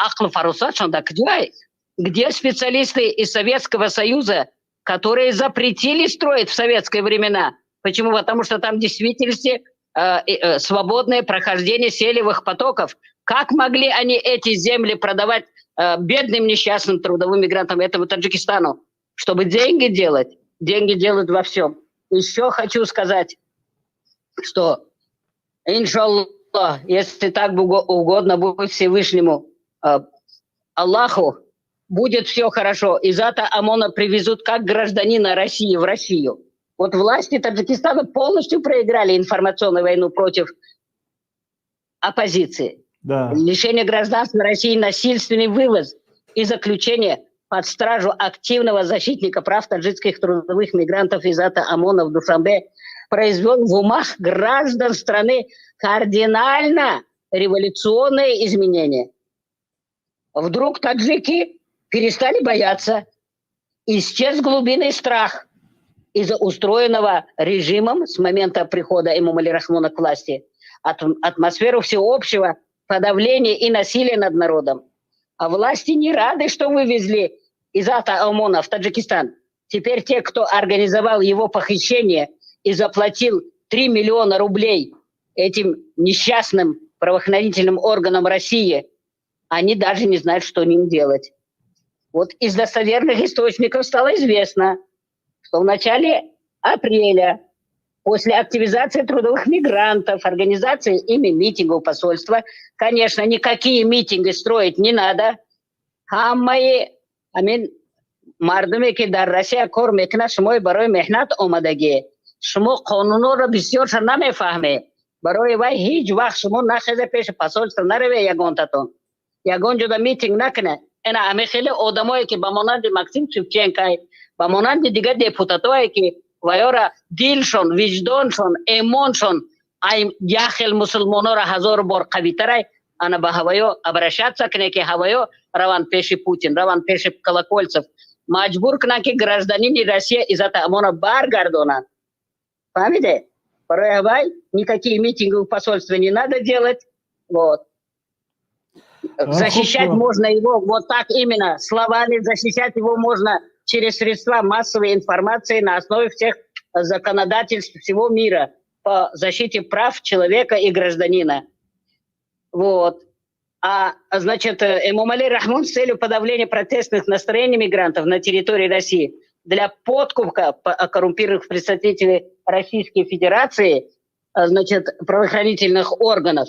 ақлу фаросатшон да куҷое? Где специалисты из Советского Союза, которые запретили строить в советские времена? Почему? Потому что там в действительности свободное прохождение селевых потоков. Как могли они эти земли продавать бедным несчастным трудовым мигрантам этому Таджикистану, чтобы деньги делать? Деньги делают во всем. Еще хочу сказать, что, иншаллах, если так угодно будет Всевышнему Аллаху, будет все хорошо. Иззата Омона привезут как гражданина России в Россию. Вот власти Таджикистана полностью проиграли информационную войну против оппозиции. Да. Лишение гражданства России, насильственный вывоз и заключение под стражу активного защитника прав таджикских трудовых мигрантов Иззата Омона в Душанбе произвел в умах граждан страны кардинально революционные изменения. Вдруг таджики перестали бояться, исчез глубинный страх из-за устроенного режимом с момента прихода Эмомали Рахмона к власти атмосферу всеобщего подавления и насилия над народом. А власти не рады, что вывезли Иззата Омона в Таджикистан. Теперь те, кто организовал его похищение и заплатил 3 миллиона рублей этим несчастным правоохранительным органам России, они даже не знают, что им делать. Вот из достоверных источников стало известно, что в начале апреля, после активизации трудовых мигрантов, организации ими митингов посольства, конечно, никакие митинги строить не надо. Ҳамаи ҳамин мардуме ки дар Россия кор мекунад, шумо барои меҳнат омадагӣ, шумо қонунҳоро бисёрша намефаҳме. Барои вай ҳеҷ вақт шумо нахезе, пеши посольство нараве, ягонтатон ягон ҷода митинг накунед. Ина ҳами хеле одамое ки ба монанди Максим Шевченко, ба монанди дигар депутатое ки ваёра дилшон, виҷдоншон, эмоншон ай як хел мусулмонора ҳазор бор қавитарай, ана ба ҳаваё обращаться куне, ки ҳаваё раванд пеши Путин, раванд пеши Колокольцев, маҷбур кунанд, ки гражданини Россия Иззата Амона баргардонанд. Фаҳмиде? Барои ҳавай никакие митинги в посольстве не надо делать. Вот защищать можно его вот так именно словами, защищать его можно через средства массовой информации на основе всех законодательств всего мира по защите прав человека и гражданина. Вот. А, значит, Эмомали Рахмон с целью подавления протестных настроений мигрантов на территории России для подкупа коррумпированных представителей Российской Федерации, значит, правоохранительных органов,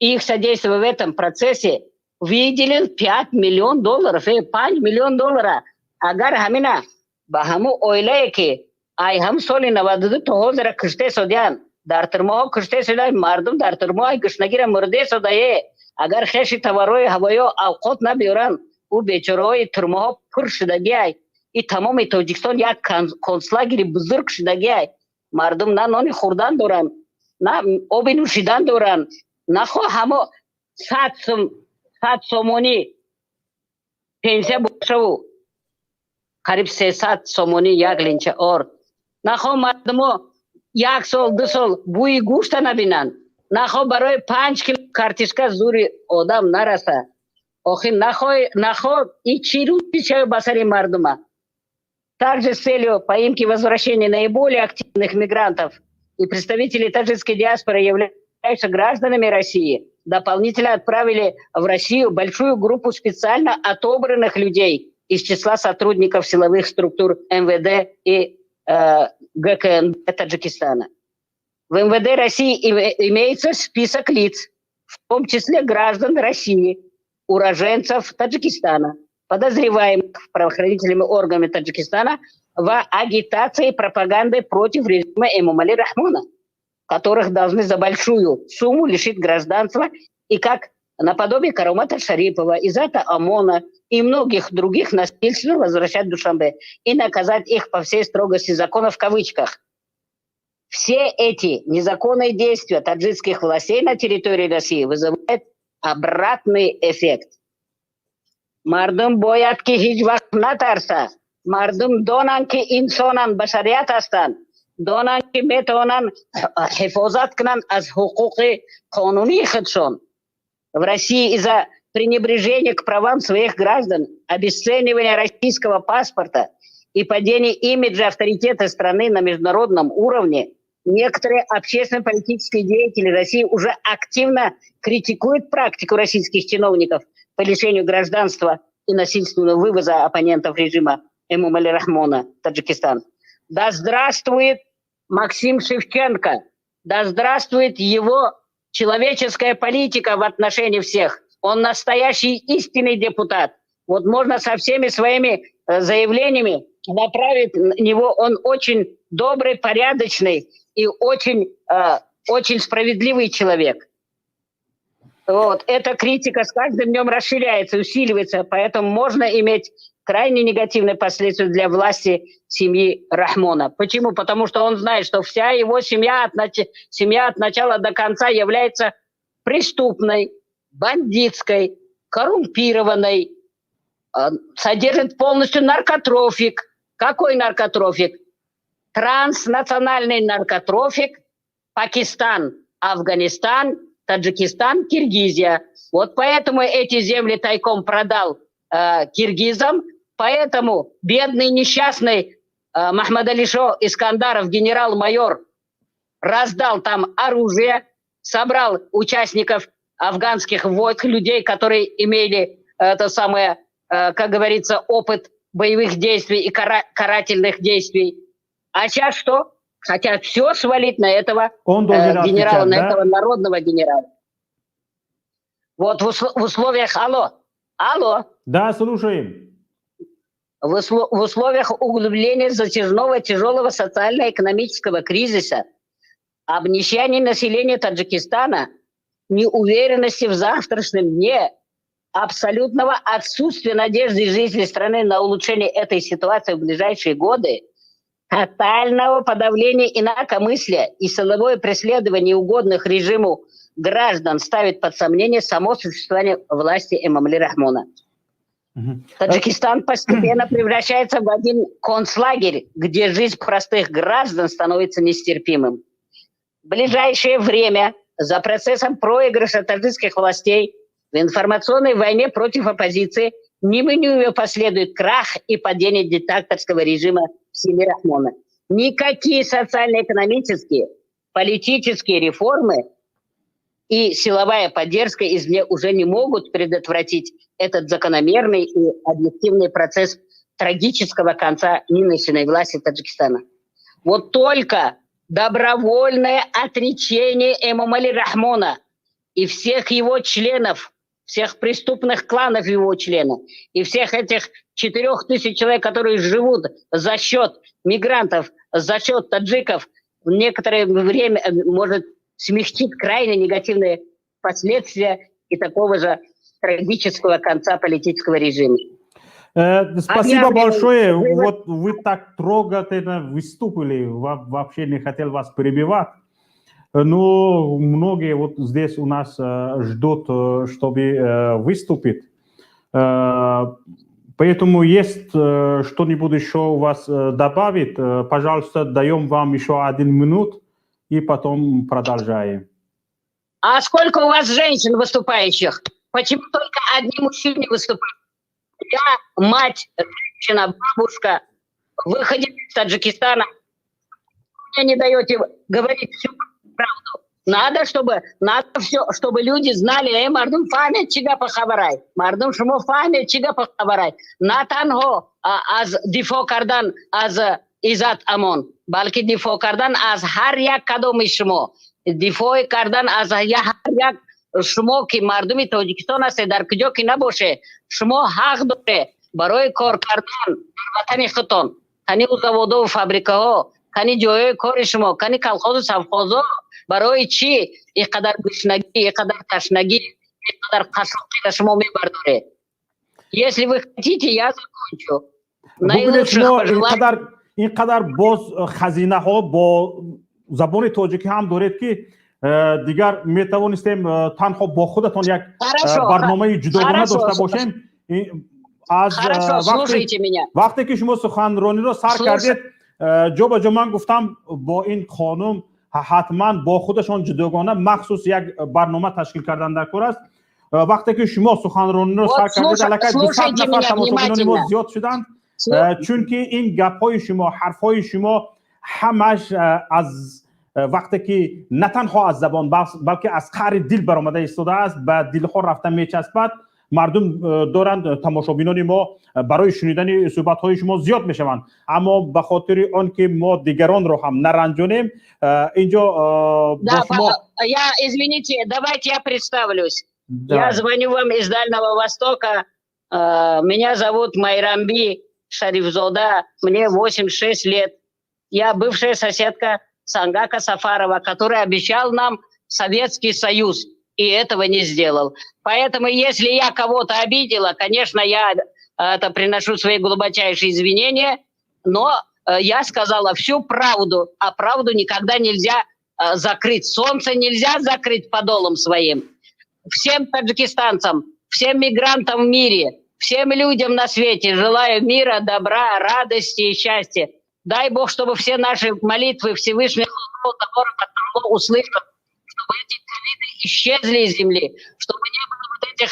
их содействие в этом процессе, выделил 5 миллион долларов, 5 миллион долларов. Агар ҳамина ба ҳаму оилае ки ай ҳам соли 92 то ҳозира куште содян, дар турмаҳо куште шуда, мардум дар турмаҳои гушнагира мурде содае, агар хеши таваррои ҳавоё авқот набиёранд, ӯ бечораҳои турмаҳо пур шудагиай. И тамоми Тоҷикистон як концлагери бузург шудагиай. Мардум на нони хӯрдан доранд, на оби нӯшидан доранд. Нахо ҳамо 100 сомонӣ пенсия бошаву қариб 300 сомонӣ як линча орд, нахо мардумо як сол, 2 сол бӯи гӯшта набинанд, нахо барои 5 кило картишка зури одам нараса. Охи нахо и чӣ рӯзи чаю ба сари мардума? Также с целью поимки возвращения наиболее активных мигрантов и представителей таджикской диаспоры, являющихся гражданами России, дополнительно отправили в Россию большую группу специально отобранных людей из числа сотрудников силовых структур МВД и ГКНБ Таджикистана. В МВД России имеется список лиц, в том числе граждан России, уроженцев Таджикистана, подозреваемых правоохранительными органами Таджикистана в агитации и пропаганде против режима Эмомали Рахмона, которых должны за большую сумму лишить гражданства и, как наподобие Каромата Шарипова, Изата Амона и многих других, насильственно возвращать в Душанбе и наказать их по всей строгости закона в кавычках. Все эти незаконные действия таджикских властей на территории России вызывают обратный эффект. Мардум бояд ки ҳеҷ вақт натарса. Мардум донанд, ки инсонанд, башарият ҳастанд, донанд, ки метавонанд ҳифозат кунанд аз ҳуқуқи қонунии худшон. В России из-за пренебрежения к правам своих граждан, обесценивания российского паспорта и падения имиджа авторитета страны на международном уровне некоторые общественно-политические деятели России уже активно критикуют практику российских чиновников по лишению гражданства и насильственного вывоза оппонентов режима Эмомали Рахмона в Таджикистан. Да здравствует Максим Шевченко! Да здравствует его человеческая политика в отношении всех! Он настоящий истинный депутат. Вот можно со всеми своими заявлениями направить на него. Он очень добрый, порядочный и очень, очень справедливый человек. Вот. Эта критика с каждым днем расширяется, усиливается, поэтому можно иметь крайне негативные последствия для власти семьи Рахмона. Почему? Потому что он знает, что вся его семья от начала до конца является преступной, бандитской, коррумпированной, содержит полностью наркотрафик. Какой наркотрафик? Транснациональный наркотрафик: Пакистан, Афганистан, Таджикистан, Киргизия. Вот поэтому эти земли тайком продал киргизам. Поэтому бедный несчастный Махмадалишо Искандаров, генерал-майор, раздал там оружие, собрал участников афганских войск, людей, которые имели это самое, как говорится, опыт боевых действий и карательных действий. А сейчас что? Хотят все свалить на этого Он должен генерала, отвечать, на да? этого народного генерала. Вот в условиях... Алло, алло. Да, слушаем. В условиях углубления затяжного тяжелого социально-экономического кризиса, обнищания населения Таджикистана, неуверенности в завтрашнем дне, абсолютного отсутствия надежды жителей страны на улучшение этой ситуации в ближайшие годы, тотального подавления инакомыслия и силовое преследование неугодных режиму граждан ставит под сомнение само существование власти Эмомали Рахмона. Таджикистан постепенно превращается в один концлагерь, где жизнь простых граждан становится нестерпимым. В ближайшее время за процессом проигрыша таджикских властей в информационной войне против оппозиции неминуемо последует крах и падение диктаторского режима семьи Рахмона. Никакие социально-экономические, политические реформы и силовая поддержка извне уже не могут предотвратить этот закономерный и объективный процесс трагического конца нынешней власти Таджикистана. Вот только добровольное отречение Эмомали Рахмона и всех его членов, всех преступных кланов его членов, и всех этих 4000 человек, которые живут за счет мигрантов, за счет таджиков, в некоторое время может смягчить крайне негативные последствия и такого же трагического конца политического режима. Спасибо большое. Вот вы так трогательно выступили. Вообще не хотел вас перебивать. Но многие вот здесь у нас ждут, чтобы выступить. Поэтому есть что-нибудь еще у вас добавить, пожалуйста, даем вам еще 1 минут и потом продолжаем. А сколько у вас женщин выступающих? Почему только одни мужчины выступают? Я мать, женщина, бабушка, выходец из Таджикистана. Мне не даете говорить всю правду. Надо все, чтобы люди знали, мардум фаҳмед чӣ гап хабарай. Мардум шумо фаҳмед чӣ гап хабарай. На танҳо аз дифоъ кардан аз Иззат Амон, балки дифоъ кардан аз ҳар як кадоми шумо, дифоъ кардан аз ҳар як шумо ки мардуми Тоҷикистон ҳастед, дар куҷо ки набоше, шумо ҳақ доред барои кор кардан дар ватани худтон. Кани заводову фабрикаҳо, кани ҷойҳои кори шумо, кани колхозу совхозо. Барои чӣ ин қадар гушнагӣ, ин қадар ташнагӣ, ин қадар қашоқиро шумо мебардоред? Если вы хотите, я закончу. Наилучших. Ин қадар боз хазинаҳо бо забони тоҷикӣ ҳам доред, ки дигар метавонистем танҳо бо худатон як барномаи ҷудогона дошта бошем. Аз вақте ки шумо суханрониро сар кардед, ҷо ба ҷо ман гуфтам, бо ин хонум ҳатман бо худашон ҷудогона махсус як барнома ташкил кардан дар кор аст. Вақте ки шумо суханрониро сар кардед, аллакай 200 нафар тамошобинони мо зиёд шуданд, чунки ин гапҳои шумо, ҳарфҳои шумо ҳамаш аз вақте ки на танҳо аз забон, балки аз қаъри дил баромада истодааст, ба дилҳо рафта мечаспад. Мардум доранд, тамошобинони мо барои шунидани суҳбатҳои шумо зиёд мешаванд. Аммо ба хотири он ки мо дигаронро ҳам наранҷонем, инҷо Да, шумо... Я, извините, давайте я представлюсь. Да. Я звоню вам из Дальнего Востока. Меня зовут Майрамби Шарифзода, мне 86 лет. Я бывшая соседка Сангака Сафарова, который обещал нам Советский Союз и этого не сделал. Поэтому, если я кого-то обидела, конечно, я это приношу свои глубочайшие извинения, но я сказала всю правду, а правду никогда нельзя закрыть. Солнце нельзя закрыть подолом своим. Всем таджикистанцам, всем мигрантам в мире, всем людям на свете желаю мира, добра, радости и счастья. Дай Бог, чтобы все наши молитвы Всевышний Аллах услышал, чтобы эти ковиды исчезли из земли, чтобы не было вот этих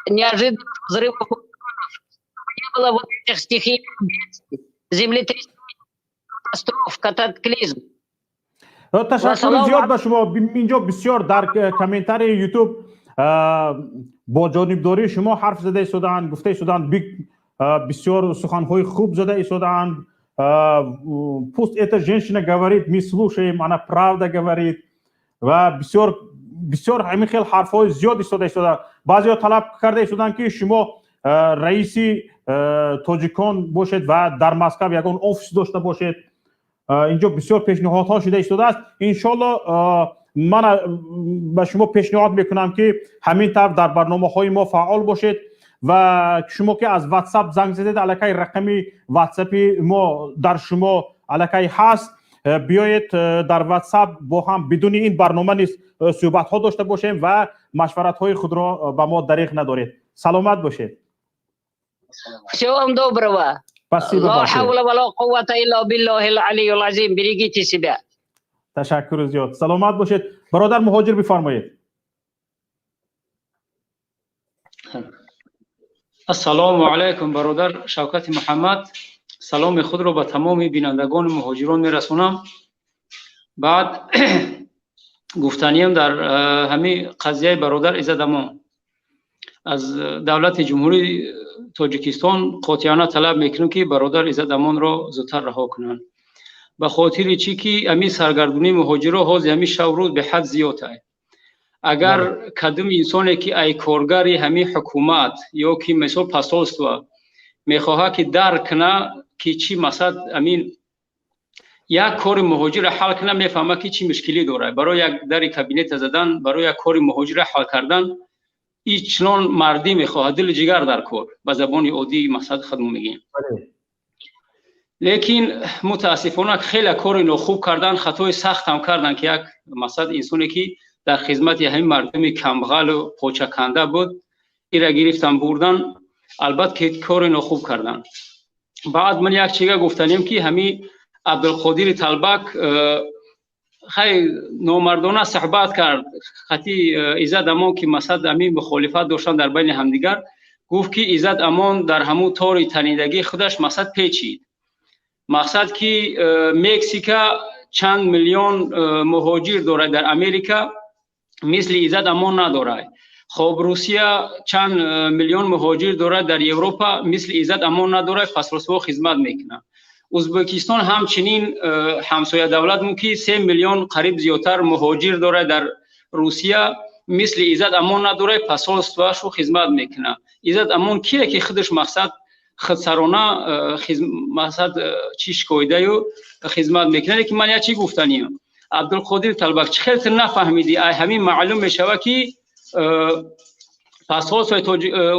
неожиданных взрывов, чтобы не было вот этих стихийных бедствий, землетрясений, катастроф, катаклизм. Ташаккури зиёд ба шумо. Инҷо бисёр дар комментарии Ютуб бо ҷонибдории шумо ҳарф зада истодаанд, гуфта истодаанд, бисёр суханҳои хуб зада истодаанд. Пусть эта женщина говорит, мы слушаем, она правда говорит. Ва бисёр бисёр ҳамин хел ҳарфҳои зиёд истода истодаанд. Баъзеҳо талаб карда истодаанд, ки шумо раиси тоҷикон бошед ва дар Москав ягон офис дошта бошед. Инҷо бисёр пешниҳодҳо шуда истодааст. Иншолло, ман ба шумо пешниҳод мекунам, ки ҳамин тавр дар барномаҳои мо фаъол бошед. Ва шумо ки аз Ватсап занг задед, аллакай рақами Ватсапи мо дар шумо аллакай ҳаст. Биёед, дар Ватсап бо ҳам бидуни ин барнома низ суҳбатҳо дошта бошем ва машваратҳои худро ба мо дариғ надоред. Саломат бошед. Всего вам доброго. Спасибо. Ла хавла ва ла қуввата илла биллахил алийюл азим. Берегите себя. Ташаккури зиёд, саломат бошед. Бародар Муҳоҷир, бифармоед. Ассалому алайкум, бародар Шавкати Муҳаммад. Саломи худро ба тамоми бинандагони муҳоҷирон мерасонам. Баъд гуфтаниям дар ҳамин қазияи бародар Иззат Амон, аз давлати Ҷумҳурии Тоҷикистон қотиёна талаб мекунем, ки бародар Иззат Амонро зудтар раҳо кунанд. Ба хотири чӣ ки ҳамин саргардонии муҳоҷиро ҳозир ҳамин шаб рӯз беҳад зиёд ай. Агар кадом инсоне ки ай коргари ҳамин ҳукумат ё ки мисол посольство мехоҳад, ки дарк куна, ки чӣ мақсад ҳамин як кори муҳоҷирро ҳал кунад, мефаҳмад, ки чӣ мушкилӣ дорад. Барои як дари кабинета задан, барои як кори муҳоҷирро ҳал кардан и чунон мардӣ мехоҳад, дили ҷигар дар кор, ба забони оддӣ мақсад худмо мегӯем. Лекин мутаассифона хеле кори нохуб кардан, хатои сахтам кардан, ки як мақсад инсоне ки дар хизмати ҳамин мардуми камбағалу почаканда буд, ира гирифтан бурдан. Албатта ки кори нохуб кардан. Баъд ман як чига гуфтанем, ки ҳамин Абдулқодири Талбак хай номардона суҳбат кард хати Иззат Амон, ки масад ҳамин мухолифат доштан дар байни ҳамдигар. Гуфт, ки Иззат Амон дар ҳамун тори танидагии худаш мақсад печид. Мақсад ки Мексика чанд миллион муҳоҷир дорад, дар Америка мисли Иззат Амон надорад. Хоб, Русия чанд миллион муҳоҷир дорад, дар Европа мисли Иззат Амон надорад, посольство хизмат мекунад. Ӯзбекистон ҳамчунин ҳамсоя давлат, ки 3 миллион қариб зиёдтар муҳоҷир дорад, дар Русия мисли Иззат Амон надорад, посольствоашу хизмат мекунад. Иззат Амон кие, ки худаш мақсад худсарона мақсад чӣ шикоидаю хизмат мекунад? Лекин ман як чӣ гуфтаниям: Абдулқодир Талбак, чӣ хел ту нафаҳмидӣ? Ай ҳамин маълум мешавад, ки посольствои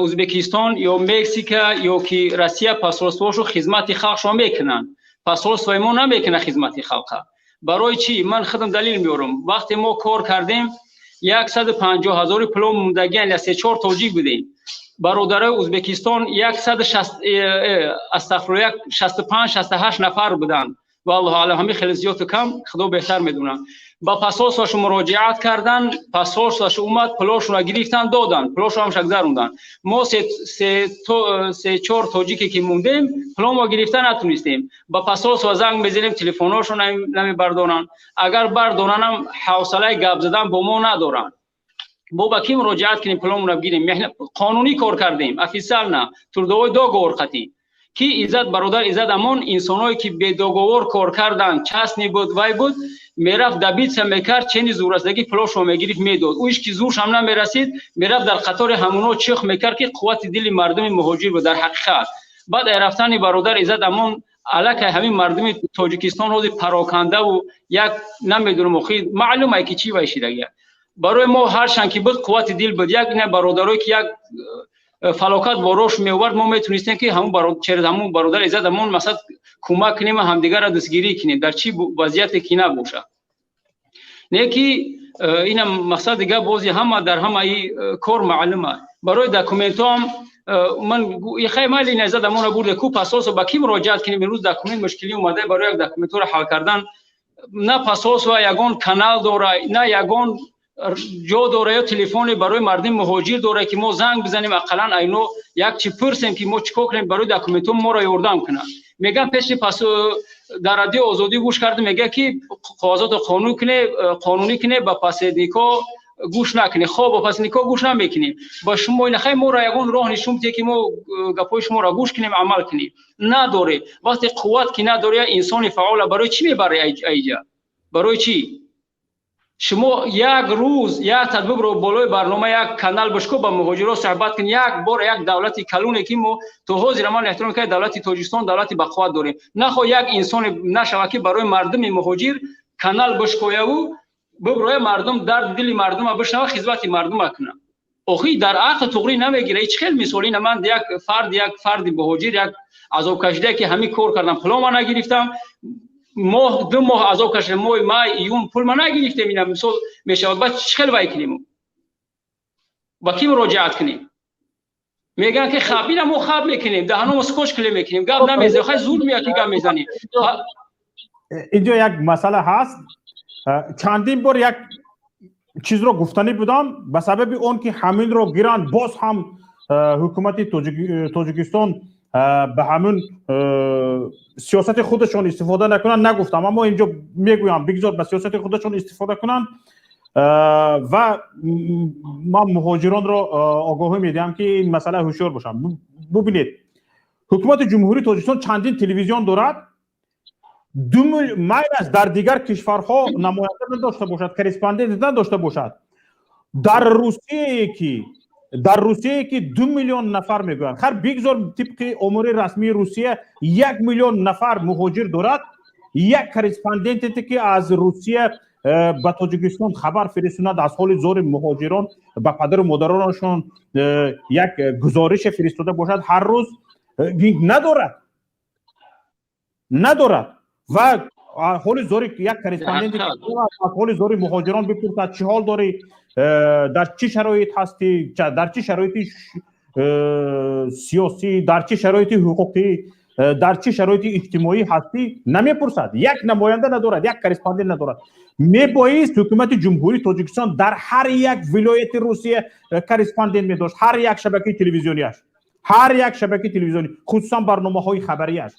Ӯзбекистон ё Мексика ё ки Россия посольствошу хизмати халқшо мекунанд, посольствои мо намекунад хизмати халқа. Барои чӣ? Ман худам далел меорам. Вақте мо кор кардем, 150 ҳазори пуло мондагиан, я се чор тоҷик будем. Бародарои Ӯзбекистон яксаду шаст, астағфирулло, як 65, 68 нафар буданд. Валлоҳу аълам, ҳамин хеле зиёду кам худо беҳтар медонад. Ба посольствошу муроҷиат кардан, посольствошу омад, пулошонро гирифтан, додан, пулошо ҳамаша гузаронданд. Мо се чор тоҷике ки мондем, пуломо гирифта натунистем. Ба посольство занг мезанем, телефонҳошон намебардоранд, агар бардоранам, ҳавсалаи гап задан бо мо надоранд. Мо ба кӣ муроҷиат кунем, пуломонро бигирем? Қонунӣ кор кардем, официально, трудовой договор қатӣ. Ки Иззат, бародар Иззат Амон, инсоное ки бе договор кор кардан, частный буд, вай буд, мерафт, добиться мекард, чени зуррасидагӣ пулошро мегирифт, медод. Ӯ ки зуршам намерасид, мерафт, дар қатори ҳамуно чих мекард, ки қуввати дили мардуми муҳоҷир буд дар ҳақиқат. Баъд ай рафтани бародар Иззат Амон аллакай ҳамин мардуми Тоҷикистон ҳозир парокандаву як намедонам, охи маълум ай ки чӣ вай шидагия. Барои мо ҳарчанд ки буд, қуввати дил буд. Як ина бародарое ки як фалокат борош меовард, мо метунистем, ки через ҳамун бародар Иззат Амон масалан кӯмак кунем ва ҳамдигарро дастгирӣ кунем, дар чӣ вазъияте ки набошад. Не ки ина мақсад дига бози ҳама дар ҳамаи кор маълума. Барои документҳоам ман хай майли, ина Иззат Амонро бурде ку посольство, ба кӣ муроҷиат кунем? Имрӯз документ мушкилӣ омада барои як документҳоро ҳал кардан. На посольство ягон канал дора, на ягон ҷо дора ё телефоне барои мардуми муҳоҷир дора, ки мо занг бизанем, ақаллан айно як чи пурсем, ки мо чӣ кор кунем барои документҳо, моро ёрдам кунанд. Мегӯям, пеши пас дар Радио Озодӣ гӯш кардем, мегӯяд, ки қоғазотро қонун куне, қонунӣ куне, ба посредникҳо гӯш накунед. Хоб, ба посредникҳо гӯш намекунем. Ба шумо инахай моро ягон роҳ нишон бидиҳед, ки мо гапҳои шуморо гӯш кунем, амал кунем. Надорем. Вақте қувват ки надорӣ, инсони фаъола барои чӣ мебарӣ айҷа? Барои чӣ? Шумо як рӯз як тадбирро болои барнома, як канал бишко, ба муҳоҷирон суҳбат кун. Як бор як давлати калоне, ки мо то ҳозир ман эҳтиром кардем, давлати Тоҷикистон давлати бақувват дорем, нахоҳ як инсоне нашавад, ки барои мардуми муҳоҷир канал бишкояву биброя, мардум дарди дили мардума бишнава, хизмати мардума кунад. Охи, дар ақл туғрӣ намегира. Ҳеҷ хел мисол ина ман як фарди муҳоҷир, як азобкашидае, ки ҳамин кор кардам, пулома нагирифтам, моҳ 2 моҳ азоб кашидем, моҳи май, июн пул ма нагирифтем. Ина мисол мешавад. Баъд чӣ хел вай кунем, ба кӣ муроҷиат кунем? Мегӯянд, ки хаб, ина мо хаб мекунем, даҳаномо скотч клей мекунем, гап намезанем. Хай, зур меяд, ки гап мезанем. Инҷо як масъала ҳаст. Чандин бор як чизро гуфтанӣ будам, ба сабаби он ки ҳаминро гиранд, боз ҳам ҳукумати Тоҷикистон ба ҳамин сиёсати худашон истифода накунанд, нагуфтам, аммо инҷо мегӯям: бигзор ба сиёсати худашон истифода кунанд. Ва ман муҳоҷиронро огоҳӣ медиҳам, ки ин масъала ҳушёр бошанд. Бубинед, ҳукумати Ҷумҳурии Тоҷикистон чандин телевизион дорад, майл аст дар дигар кишварҳо намоянда надошта бошад, корреспондент надошта бошад. Дар Русие ки 2 миллион нафар мегӯянд, хар бигзор тибқи омори расмии Русия 1 миллион нафар муҳоҷир дорад, як корреспонденте, ки аз Русия ба Тоҷикистон хабар фиристонад, аз ҳоли зори муҳоҷирон ба падару модаронашон як гузорише фиристода бошад ҳар рӯз, надорад, надорад. Ва ҳоли зори як корреспонденте аз ҳоли зори муҳоҷирон бипурсад: чӣ ҳол дорӣ, дар чӣ шароит ҳастӣ, дар чӣ шароити сиёсӣ, дар чӣ шароити ҳуқуқӣ, дар чӣ шароити иҷтимоӣ ҳастӣ, намепурсад. Як намоянда надорад, як корреспондент надорад. Мебоист ҳукумати Ҷумҳурии Тоҷикистон дар ҳар як вилояти Русия корреспондент медошт, ҳар як шабакаи телевизиониаш, ҳар як шабакаи телевизионӣ, хусусан барномаҳои хабарияш.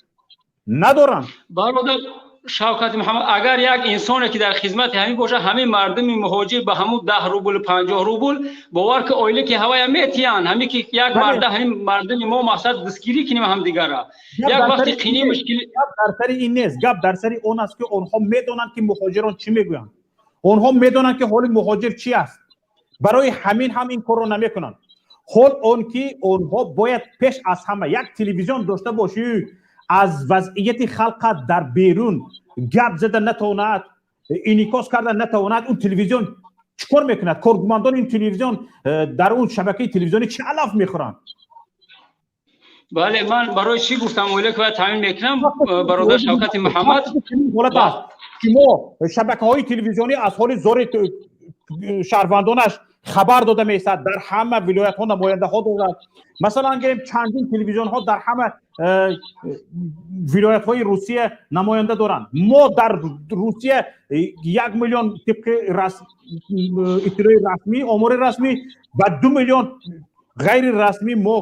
Надоранд. Бародар Шавкати Муҳаммад, агар як инсоне, ки дар хизмати ҳамин бошад, ҳамин мардуми муҳоҷир ба ҳамун 10 рубл, 50 рубл, бовар ки оила ки ҳавая метиҳанд. Ҳамин ки як марда, ҳамин мардуми мо мақсад дастгирӣ кунем ҳамдигара як вақти қини мушкил. Гап дар сари ин нест, гап дар сари он аст, ки онҳо медонанд, ки муҳоҷирон чӣ мегӯянд, онҳо медонанд, ки ҳоли муҳоҷир чӣ аст. Барои ҳамин ҳам ин корро намекунанд. Ҳол он ки онҳо бояд пеш аз ҳама як телевизион дошта бошӣ, аз вазъияти халқат дар берун гап зада натавонад, инъикос карда натавонад, он телевизион чӣ кор мекунад? Кормандони ин телевизион дар он шабакаи телевизионӣ чӣ алаф мехӯранд? Бале, ман барои чӣ гуфтам, оила ки бояд таъмин мекунам, бародар Шавкати Муҳаммад. Ҳолат аст, ки мо шабакаҳои телевизионӣ аз ҳоли зори шаҳрвандонаш хабар дода меистад, дар ҳама вилоятҳо намояндаҳо дорад. Масалан, гирем, чандин телевизионҳо дар ҳама вилоятҳои Русия намоянда доранд. Мо дар Русия 1 миллион тибқи иттилои расмӣ, омори расмӣ, ва 2 миллион ғайри расмӣ мо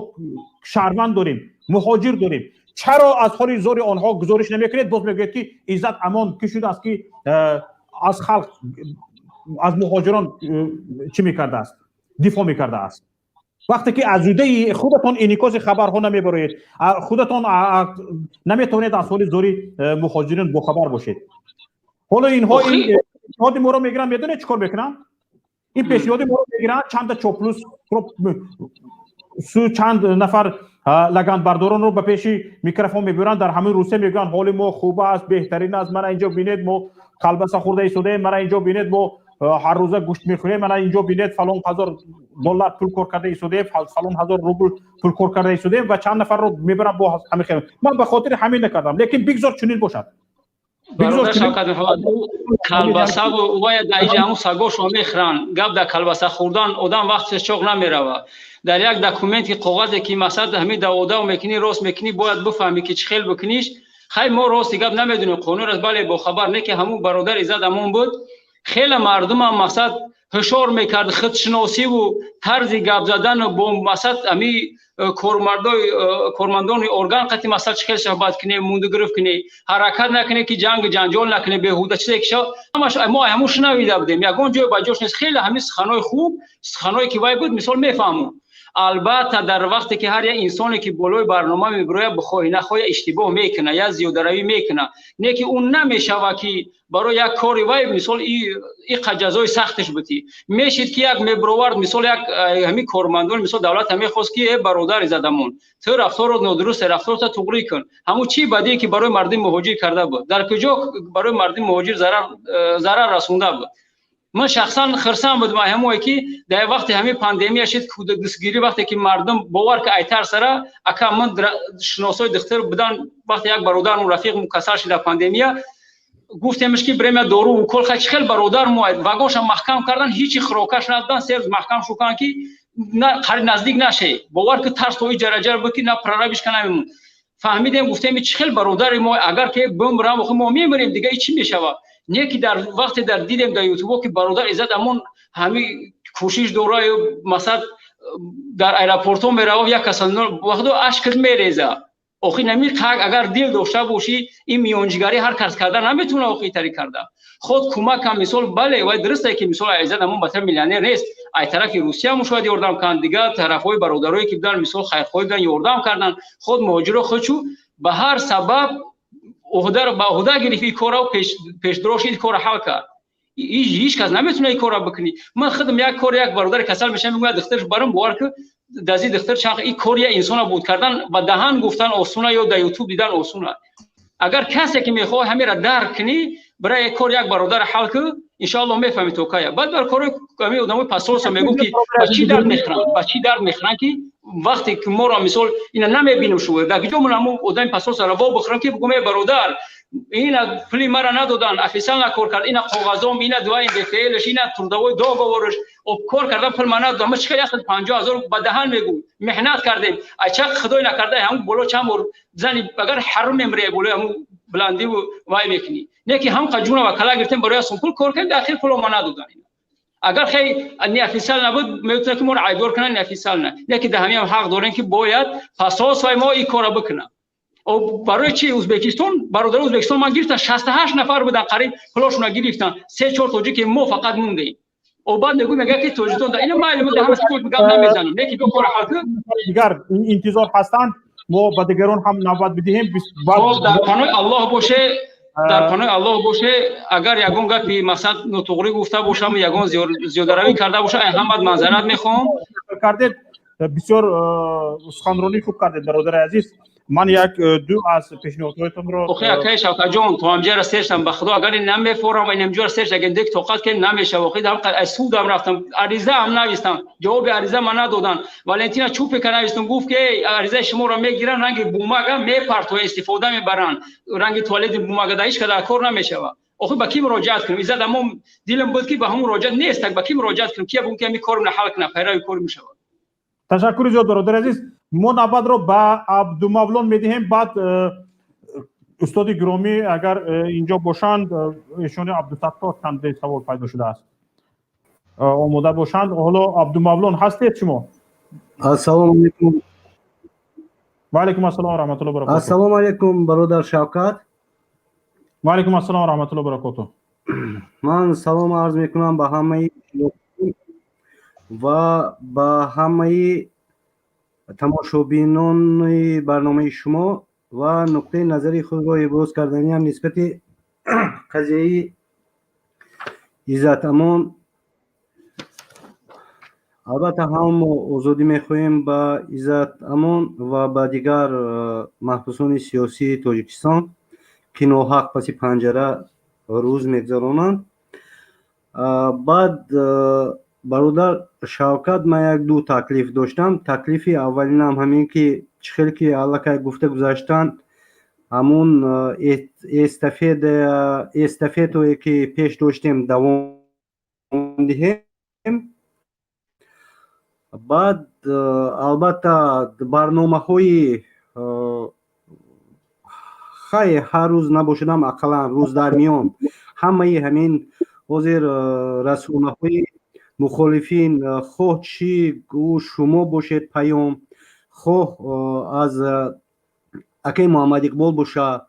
шаҳрванд дорем, муҳоҷир дорем. Чаро аз ҳоли зори онҳо гузориш намекунед? Боз мегӯяд, ки Иззат Амон ки шудааст, ки аз халқ, аз муҳоҷирон чӣ мекардааст, дифоъ мекардааст, вақте ки аз уҳдаи худатон инъикоси хабарҳо намебароед, худатон наметавонед аз ҳоли зори муҳоҷирин бохабар бошед. Ҳоло инҳо пешниҳоди моро мегиранд, медонед чӣ кор мекунанд? Ин пешниҳоди моро мегиранд, чанда чоплус су, чанд нафар лаганбардоронро ба пеши микрофон мебиёранд, дар ҳамин Русия мегӯянд: ҳоли мо хуб аст, беҳтарин аст, мана инҷо бинед, мо колбаса хӯрда истодаем, мана инҷо бинед, мо ҳар рӯза гӯшт мехӯрем, мана инҷо бинед, фалон ҳазор доллар пул кор карда истодаем, фалон ҳазор рубл пул кор карда истодаем. Ва чанд нафарро мебарам бо ҳамин хел. Ман ба хотири ҳамин накардам, лекин бигзор чунин бошад. Бародар Шавкат Муҳаммад, колбасаву вая дар иҷа ҳамун сагошо мехӯранд. Гап дар колбаса хӯрдан одам вақташ чоқ намерава. Дар як документи коғазе, ки масалан ҳамин даводав мекунӣ, рост мекунӣ, бояд бифаҳмӣ, ки чӣ хел бикуниш. Хай, мо рости гап намедонем, қонун аст, бале, бохабар не, ки ҳамун бародар Иззат Амон буд. Хеле мардумам мақсад Ҳушёр мекард, худшиносиву тарзи гап задану бо масалан ами кормандони орган қати масалан чӣ хел суҳбат кунем, мундугирифт кунем, ҳаракат накунем, ки ҷангу ҷанҷол накунем, беҳуда чизе ки шав, ҳамаш мо ҳамун шунавида будем, ягон ҷой ба ҷош нест. Хеле ҳамин суханои хуб, суханое ки вай буд, мисол мефаҳмум. Албатта, дар вақте ки ҳар як инсоне ки болои барнома мебирояд, бихоҳӣ нахоҳӣ, иштибоҳ мекуна я зиёдаравӣ мекуна, не ки ӯ намешава ки барои як кори вай мисол иқа ҷазои сахташ бутӣ. Мешид ки як мебировард, мисол як ҳамин кормандони мисол давлата мехост ки: «Э бародари Иззатамон, ту рафторот нодурусте, рафтората туғрӣ кун». Ҳамун чӣ бадие ки барои мардуми муҳоҷир карда буд, дар куҷо барои мардуми муҳоҷир зарар расонда буд? Ман шахсан хирсанд будам ҳамое ки дар вақти ҳамин пандемия шид, кӯдакдастгирӣ, вақте ки мардум бовар ки айтар сара ака ман шиносои духтур будан, вақте як бародарму рафиқму касал шид дар пандемия, гуфтемш ки бирем дору укол. Чӣ хел бародар мо вагонша маҳкам кардан, ҳичи хӯрокаш нададан, 3 рӯз маҳкам шукан ки қариб наздик наше. Бовар ки тарс то ҷараҷар буд ки на прорабиш ка намемон. Фаҳмидем, гуфтем: чӣ хел бародари мо, агар ки бимрам, мо мемирем, дига чӣ мешавад? Не ки дар вақте дар дидем дар ютубо ки бародар Иззат Амон ҳами кӯшиш дора, масалан дар аэропортҳо мерава, як каса вақто ашкат мереза. Охи нами қак агар дил дошта бошӣ, ин миёнҷигарӣ ҳар кас карда наметавона. Охи тари карда худ кӯмакам мисол, бале, вай дурусте ки мисол Иззат Амон батар миллионер нест, ай тарафи Русия мушояд ёрдам кунанд, дигар тарафҳои бародарое ки будан, мисол хайрхоҳӣ будан, ёрдам карданд. Худ муҳоҷиро худчу ба ҳар сабаб ба ӯҳда гирифт ин корро, пешдрош ин корро ҳал кард. Ҳеҷ кас наметавона ин корро бикунӣ. Ман худам як кор, як бародари касал мешавам, мегӯяд духтарш барам, бовар ки дази духтар чанд ин кор я инсона буд кардан ба даҳан гуфтан осуна ё дар ютуб дидан осуна. Агар касе ки мехоҳад ҳамеро дарк кунӣ, барои як кор як бародар ҳал ку, иншоаллоҳ мефаҳмӣ то кая. Баъд бар кори ҳамин одамои посольство мегӯ ки ба чӣ дард мехӯранд, ба чӣ дард мехӯранд, ки вақте ки моро мисол ина намебинем, шумо дар куҷо мон ҳамун одами посольство во бихӯрам ки бигӯм: «Эй бародар, ина пули мара надодан, официально кор кард, ина коғазом, ина дуаи НДФЛш, ина трудовой договорш, кор кардан, пул ма надодам». Ма чӣ хел 150 000 ба даҳан мегӯ меҳнат кардем, ача худой накарда ҳамун боло чанд бор зани агар ҳарум мемре, болои ҳамун баландиву вай мекунӣ, не ки ҳам қаҷуна ва кала гирифтем, барои пул кор кардем, дар ахир пуло ма надодан. Агар хей неофициально набуд, метавонад ки моро айбдор кунанд, неофициально, не ки дар ҳамин ҳақ дорем ки бояд посольствои мо ин корро бикунад. Барои чи Ӯзбекистон, бародари Ӯзбекистон ман гирифтан, 68 нафар будан, қариб пулошона гирифтан, се чор тоҷики мо фақат мондем. Баъд мегӯ, мега ки Тоҷикистон ина майли, мо ҳама гап намезанам, не ки бо кора ҳал. Дигар интизор ҳастанд, мо ба дигарон ҳам навбат бидиҳем. Дар паноҳи Аллоҳ боше, дар паноҳи Аллоҳ боше. Агар ягон гапи масалан нотуғрӣ гуфта бошам, ягон зиёдаравӣ карда бошам, ҳамат маъзарат мехоҳам. Кардед, бисёр суханронӣ хуб кардед, бародари азиз. Ман як ду аз пешниҳодҳоятонро Охи, акаи Шавкатҷон, то ҳамҷара сештам, ба худо, агар намефорам ва инамҷора сешт, агар дек тоқат ки намешава. Охи, аз судам рафтам, ариза ҳам навистам, ҷавоби ариза ма надодан. Валентина Чупика навистам, гуфт ки аризаи шуморо мегиранд, ранги бумага мепартоя, истифода мебаранд, ранги туалети бумага, дар ҳеҷ кадар кор намешава. Охи, ба кӣ муроҷиат кунем? Иззат амо дилам буд ки ба ҳамун муроҷиат нест, ба кӣ муроҷиат кунем, кия бигӯм ки ҳамин корро ҳал кунам, пайрави кор мешавад? Ташаккури зиёд, бародари азиз. Мо навбатро ба Абдумавлон медиҳем, баъд устоди гиромӣ агар инҷо бошанд, эшони Абдусаттор чанде савол пайдо шудааст, омода бошанд. Ҳоло Абдумавлон, ҳастед шумо? Ассалому алайкум. Ва алайкум ассалом ва раҳматуллоҳи баракоту. Ассалому алайкум, бародар Шавкат. Ва алайкум ассалом ва раҳматуллоҳи баракоту. Ман салом арз мекунам ба ҳамаи ва ба ҳамаи тамошобинони барномаи шумо ва нуқтаи назари худро иброз карданиам нисбати қазияи Иззатамон. Албатта, ҳам мо озодӣ мехоҳем ба Иззатамон ва ба дигар маҳбусони сиёсии Тоҷикистон, ки ноҳақ паси панҷара рӯз мегузаронанд. Баъд, бародар Шавкат, ман як ду таклиф доштам. Таклифи аввалинам ҳамин ки чӣ хел ки аллакай гуфта гузаштанд, ҳамун эстафетое ки пеш доштем, давом диҳем. Баъд, албатта, барномаҳои хай ҳар рӯз набошадам, ақаллан рӯз дар миён ҳамаи ҳамин ҳозир расонаҳои Мухолифин, хоҳ чӣ ӯ шумо бошед, Паём, хоҳ аз акаи Муҳаммад Иқбол бошад,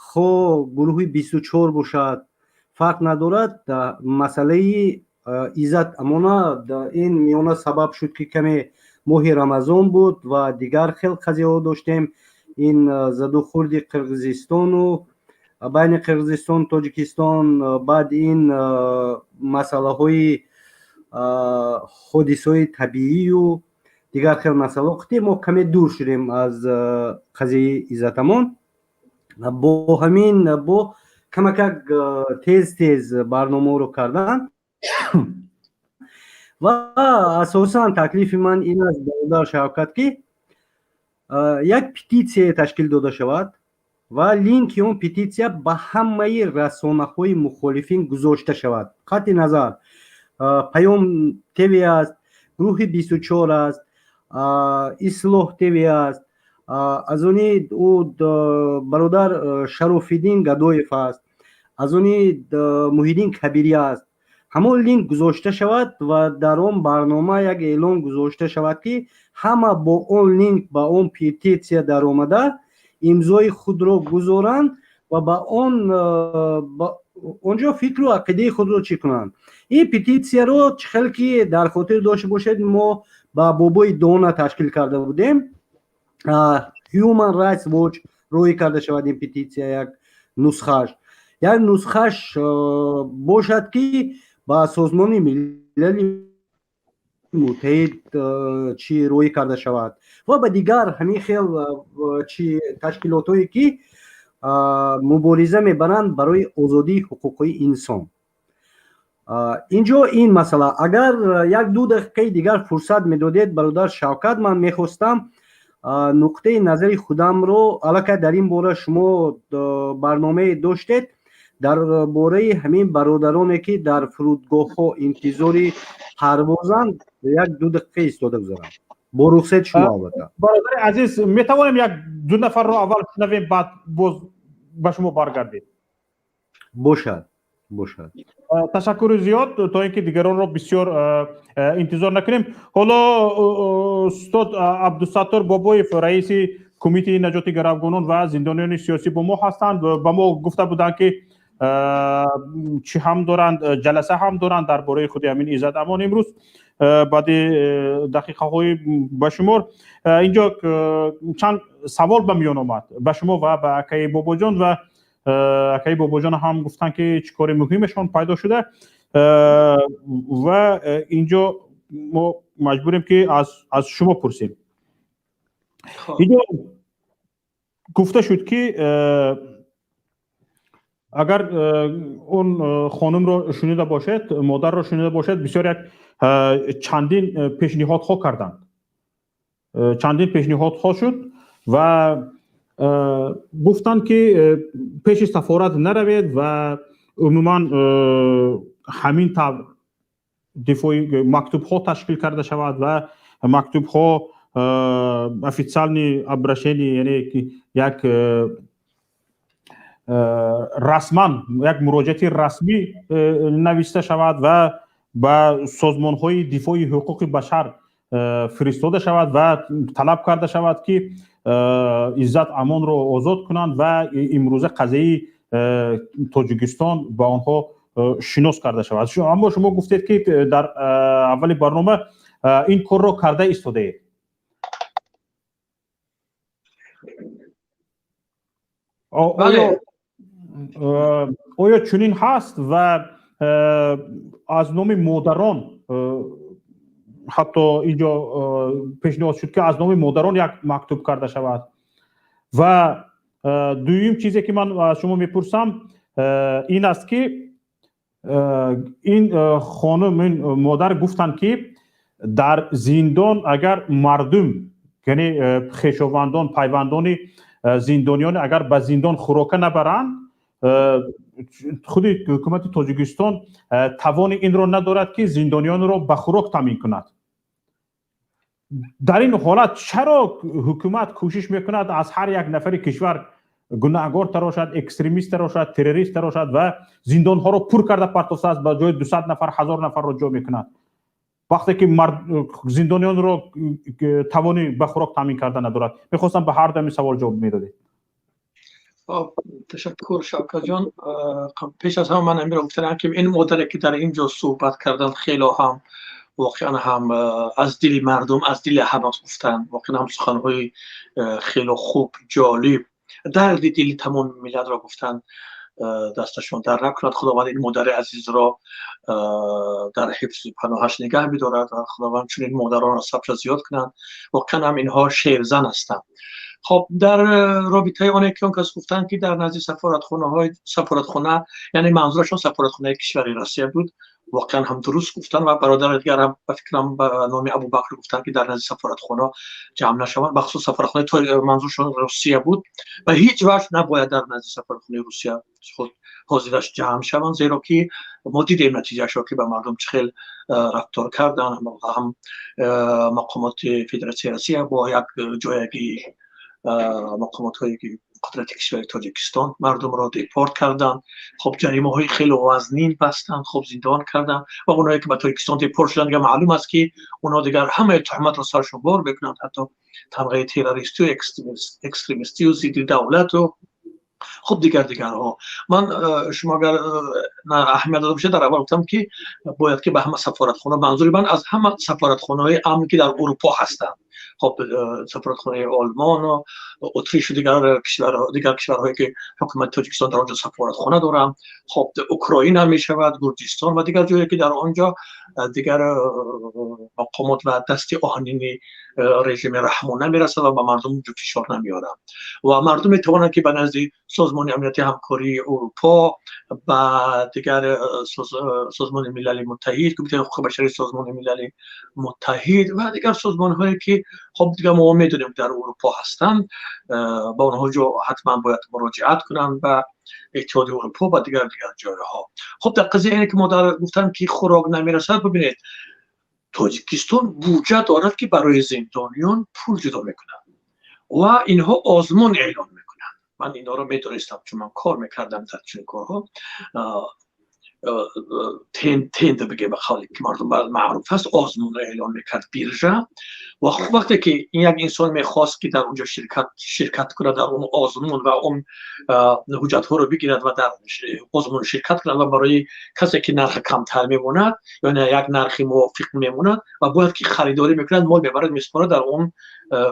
хоҳ гурӯҳи 24 бошад, фарқ надорад. Масъалаи Иззат Амона ин миёна сабаб шуд, ки каме моҳи Рамазон буд ва дигар хел қазияҳо доштем. Ин задухӯрди Қирғизистону байни Қирғизистон, Тоҷикистон, баъд ин масъалаҳои ҳодисаҳои табиию дигар хел масъалаҳо қити мо каме дур шудем аз қазияи Иззатамон. Бо ҳамин бо камакак тез тез барномаро кардан ва асосан таклифи ман ин аст, бародар Шавкат, ки як петитсия ташкил дода шавад ва линки он петитсия ба ҳамаи расонаҳои мухолифин гузошта шавад, қатъи назар Паём ТВ аст, гурӯҳи 24 аст, Ислоҳ ТВ аст, аз они ӯ бародар Шарофиддин Гадоев аст, аз они Муҳиддин Кабирӣ аст. Ҳамон линк гузошта шавад ва дар он барнома як эълон гузошта шавад, ки ҳама бо он линк ба он петитсия даромада, имзои худро гузоранд ва ба он онҷо фикру ақидаи худро чӣ кунанд. Ин петитсияро чӣ хел ки дар хотир дошта бошед, мо ба бобои Дона ташкил карда будем. Human Rights Watch роҳӣ карда шавад ин петитсия, як нусхаш бошад, ки ба Созмони Милали Муттаҳид чӣ роҳӣ карда шавад ва ба дигар ҳамин хел чӣ ташкилотҳое, ки мубориза мебаранд барои озодии ҳуқуқҳои инсон. Инҷо ин масъала, агар як ду дақиқаи дигар фурсат медодед, бародар Шавкат, ман мехостам нуқтаи назари худамро, аллакай дар ин бора шумо барномае доштед, дар бораи ҳамин бародароне, ки дар фурудгоҳҳо интизори парвозанд, як ду дақиқа истода гузорам, бо рухсати шумо, албатта. Бародари азиз, метавонем як ду нафарро аввал шунавем, баъд боз ба шумо баргардем? Бошад, бошад. Ташаккури зиёд, то ин ки дигаронро бисёр интизор накунем. Ҳоло устод Абдусаттор Бобоев, раиси Кумитаи наҷоти гаравгонон ва зиндониёни сиёсӣ, бо мо ҳастанд. Ба мо гуфта буданд, ки чӣ ҳам доранд, ҷаласа ҳам доранд дар бораи худи ҳамин Иззат Амон имрӯз баъди дақиқаҳои ба шумор. Инҷо чанд савол ба миён омад ба шумо ва ба акаи Бобоҷон, ва акаи Бобоҷон ҳам гуфтанд, ки чӣ кори муҳимешон пайдо шуда, ва инҷо мо маҷбурем, ки аз шумо пурсем. Инҷо гуфта шуд, ки агар он хонумро шунида бошед, модарро шунида бошед, бисёр як чандин пешниҳодҳо карданд, чандин пешниҳодҳо шуд ва гуфтанд, ки пеши сафорат наравед ва умуман ҳамин тавр дифои мактубҳо ташкил карда шавад ва мактубҳо, официальный обращение, яъне як расман як муроҷиати расмӣ навишта шавад ва ба созмонҳои дифои ҳуқуқи башар фиристода шавад ва талаб карда шавад, ки Иззат Амонро озод кунанд ва имрӯза қазияи Тоҷикистон ба онҳо шинос карда шавад. Аммо шумо гуфтед, ки дар аввали барнома ин корро карда истодаед. Оё чунин ҳаст ва аз номи модарон ҳатто инҷо пешниҳод шуд, ки аз номи модарон як мактуб карда шавад? Ва дуюм чизе, ки ман аз шумо мепурсам, ин аст, ки ин хонум, ин модар гуфтанд, ки дар зиндон агар мардум, яъне хешовандон, пайвандони зиндониён, агар ба зиндон хӯрока набаранд, худи ҳукумати Тоҷикистон тавони инро надорад, ки зиндониёнро ба хӯрок таъмин кунад. Дар ин ҳолат чаро ҳукумат кӯшиш мекунад аз ҳар як нафари кишвар гунаҳгор тарошад, экстремист тарошад, террорист тарошад ва зиндонҳоро пур карда партофтааст, ба ҷои 200 нафар 1000 нафарро ҷо мекунад? Вақте ки зиндониёнро тавони ба хӯрок таъмин карда надорад. Мехостам ба ҳар ду ҳамин савол ҷавоб медодед. Ташаккур, Шавкатҷон. Пеш аз ҳама ман амиро гуфтам, ки ин модаре ки дар ин ҷо суҳбат карданд, хело ҳам воқеан ҳам аз дили мардум, аз дили ҳама гуфтанд. Воқеан ҳам суханҳои хело хуб, ҷолиб, дарди дили тамоми миллатро гуфтанд. Дасташон дар накунад. Худованд ин модари азизро дар ҳифзи паноҳаш нигаҳ бидорад ва Худованд чунин модаронро сабра зиёд кунанд. Воқеан ҳам инҳо шерзан ҳастанд. Хоб, дар робитаи оне ки он кас гуфтанд, ки дар назди сафоратхонаҳои сафоратхона, яъне манзурашон сафоратхонаи кишвари Россия буд, воқеан ҳам дуруст гуфтанд. Ва бародари дигар ҳам, ба фикрам, ба номи Абубакр гуфтанд, ки дар назди сафоратхона ҷамъ нашаванд, бахусус сафоратхонаи, манзуршон Русия буд, ва ҳеҷ вақт набояд дар назди сафоратхонаи Русия худ ҳозираш ҷамъ шаванд, зеро ки мо дидем натиҷаашро, ки ба мардум чӣ хел рафтор карданд. Ҳам мақомоти Федератсияи Россия бо як ҷоягии мақомотҳое ки қудрати кишвари Тоҷикистон мардумро депорт карданд. Хоб, ҷаримаҳои хеле вазнин бастанд, хоб, зиндон карданд ва оное ки ба Тоҷикистон депорт шуданд, дигар маълум аст, ки онҳо дигар ҳамаи туҳматро саршон бор мекунанд, ҳатто тамғаи террористию экстремистию зидди давлату хуб дигарҳо. Ман, шумо агар аҳамият дода бошед, дар аввал гуфтам, ки бояд ки ба ҳама сафоратхона, манзури ман аз ҳама сафоратхонаҳои амн, ки дар Урупо ҳастанд, хоб, сафоратхонаи Олмону Отришу дигар кишварҳое ки ҳукумати Тоҷикистон дар он ҷо сафоратхона доранд, хоб, Украина мешавад, Гурҷистон ва дигар ҷое ки дар он ҷо дигар мақомот ва дасти оҳанини режими Раҳмон намерасад ва ба мардум ҷо фишор намеоранд ва мардум метавонанд, ки ба назди Созмони Амнияти Ҳамкории Урупо, ба дигар Созмони Милали Муттаҳид, Кумитаи ҳуқуқи башарии Созмони Милали Муттаҳид ва дигар созмонҳое ки хоб дигар мо медонем дар Урупо ҳастанд, ба онҳо ҷо ҳатман бояд муроҷиат кунанд, ба Иттиҳоди Урупо, ба дигар ҷойҳо. Хоб, дар қазия ине ки модар гуфтанд, ки хӯрок намерасад, бибинед, Тоҷикистон буҷа дорад, ки барои зиндониён пул ҷудо мекунад ва инҳо озмун эълон мекунанд. Ман инҳоро медонистам, чун ман кор мекардам дар чунин корҳо. Тендер бигем, ба қавле ки мардум маъруф аст, озмунро эълон мекард биржа. Ва хуб, вақте ки ин як инсон мехост, ки дар онҷо ширкат кунад дар он озмун ва он ҳуҷҷатҳоро бигирад ва дар озмун ширкат кунад, ва барои касе ки нархи камтар мемонад ё як нархи мувофиқ мемонад ва бояд ки харидорӣ мекунад, мол мебарад, месупорад дар он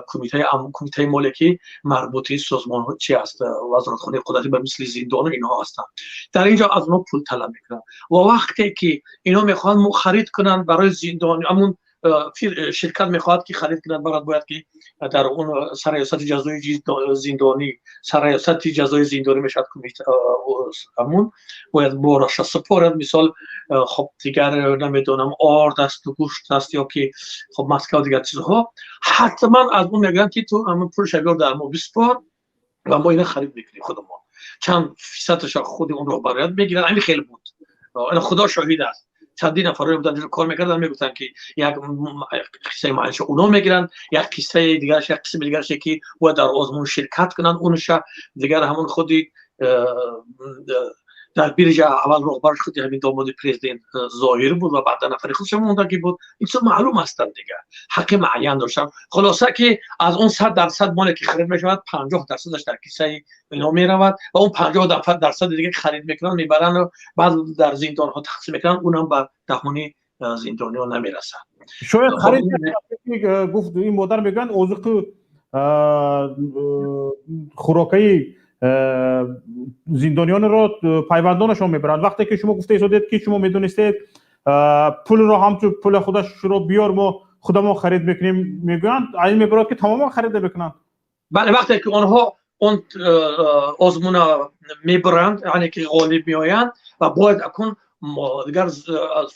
кумитаи моле ки марбути созмонҳо чи аст, вазоратхонаи қудрати ба мисли зиндону инҳо ҳастанд. Дар ин ҷо аз онҳо пул талаб мекунанд ва вақте ки инҳо мехоҳанд харид кунанд барои зиндон, ҳамун ширкат мехоҳад ки харид кунад, барад, бояд ки дар он сарраёсати ҷазои зиндонӣ, сарраёсати ҷазои зиндонӣ мешавад, ҳамун бояд бораша супорад. Мисол, хоб, дигар намедонам, орд асту гӯшт аст ё ки хоб маска, дигар чизҳо, ҳатман аз он мегӯянд, ки ту ҳамун пулша биёр, дар мо биспор ва мо ина харид мекунем худамон. Чанд фисадаша худи он роҳбарият мегирад. Ҳамин хел буд, Худо шоҳид аст. Чандин нафарое буданд, кор мекарданд, мегуфтанд, ки як қиссаи муайянша оно мегиранд, як қиссаи дигараш, як қисми дигараше ки бояд дар озмун ширкат кунанд, онша дигар ҳамон худи дар биржа аввал роҳбараш худи ҳамин домоди президент зоҳир буд ва баъда нафари худша мондагӣ буд. Ин чиз маълум ҳастанд, дигар ҳаққи муайян доштанд. Хулоса, ки аз он 100% моле ки харид мешавад, 50%-аш дар кисаи инҳо меравад ва он 50%-и дига ки харид мекунанд, мебаранд, баъд дар зиндонҳо тақсим мекунанд, унам ба даҳони зиндониён намерасад. Шояд харид гуфт ин модар, мегӯянд, озуқу хӯрокаи зиндониёнро пайвандонашон мебаранд. Вақте ки шумо гуфта истодед, ки шумо медонистед, пулро ҳамчун пули худашро биёр, мо худамон харид мекунем, мегӯянд, ин мебарад, ки тамоман харида мекунанд. Бале, вақте ки онҳо он озмуна мебаранд, яъне ки ғолиб меоянд, ва бояд акун дигар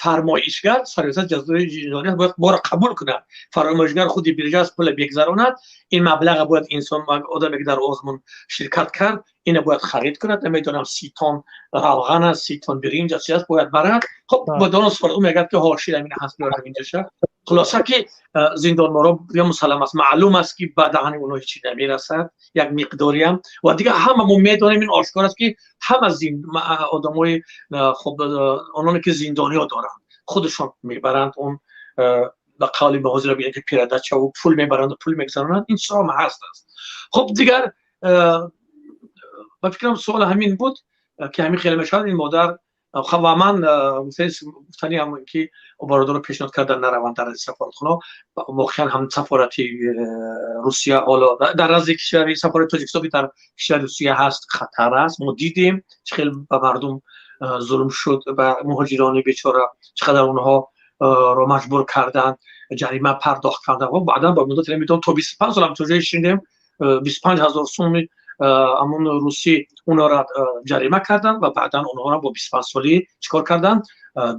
фармоишгар, сарраёсати ҷазои ҷиноят бояд бора қабул кунад. Фармоишгар худи биржа аст, пула бигзаронад. Ин маблаға бояд инсон, одаме ки дар озмун ширкат кард, ина бояд харид кунад. Намедонам, 30 тон равған аст, 30 тон биринҷ аст, чи аст, бояд барад. Хоб, бо донон супорад. Ӯ мегӯяд, ки ҳошир ҳамин ҳаст, биёр ҳаминҷаша. Хулоса, ки зиндонморо ё мусаллам аст, маълум аст, ки ба даҳани онҳо ҳечи намерасад, як миқдориам. Ва дигар ҳама мо медонем, ин ошкор аст, ки ҳама одамои, хоб, ононе ки зиндониҳо доранд, худашон мебаранд он ба қавли муҳозира бигӯянд ки передача ва пул мебаранд ва пул мегузаронанд, ин чизҳо ҳам ҳаст аст. Хуб, дигар ба фикрам суол ҳамин буд ки ҳамин хеле мешавад ин модар. Ва ман гуфтани ҳам ки бародаро пешниҳод кардан нараванд дар сафоратхона. Воқеан ҳам сафорати Русия ҳоло дар назди кишвари сафорати Тоҷикистон ки дар кишвари Русия ҳаст, хатар аст. Мо дидем чӣ хел ба мардум зулм шуд, ба муҳоҷирони бечора чӣ қадар онҳо ро маҷбур карданд, ҷарима пардохт карданд ва баъдан ба муддати намедонам то 25 сол ҳам то ҷое шунидем 25 ҳазор суми ҳамон русӣ онҳоро ҷарима карданд ва баъдан онҳоро бо 25 солӣ чӣ кор карданд?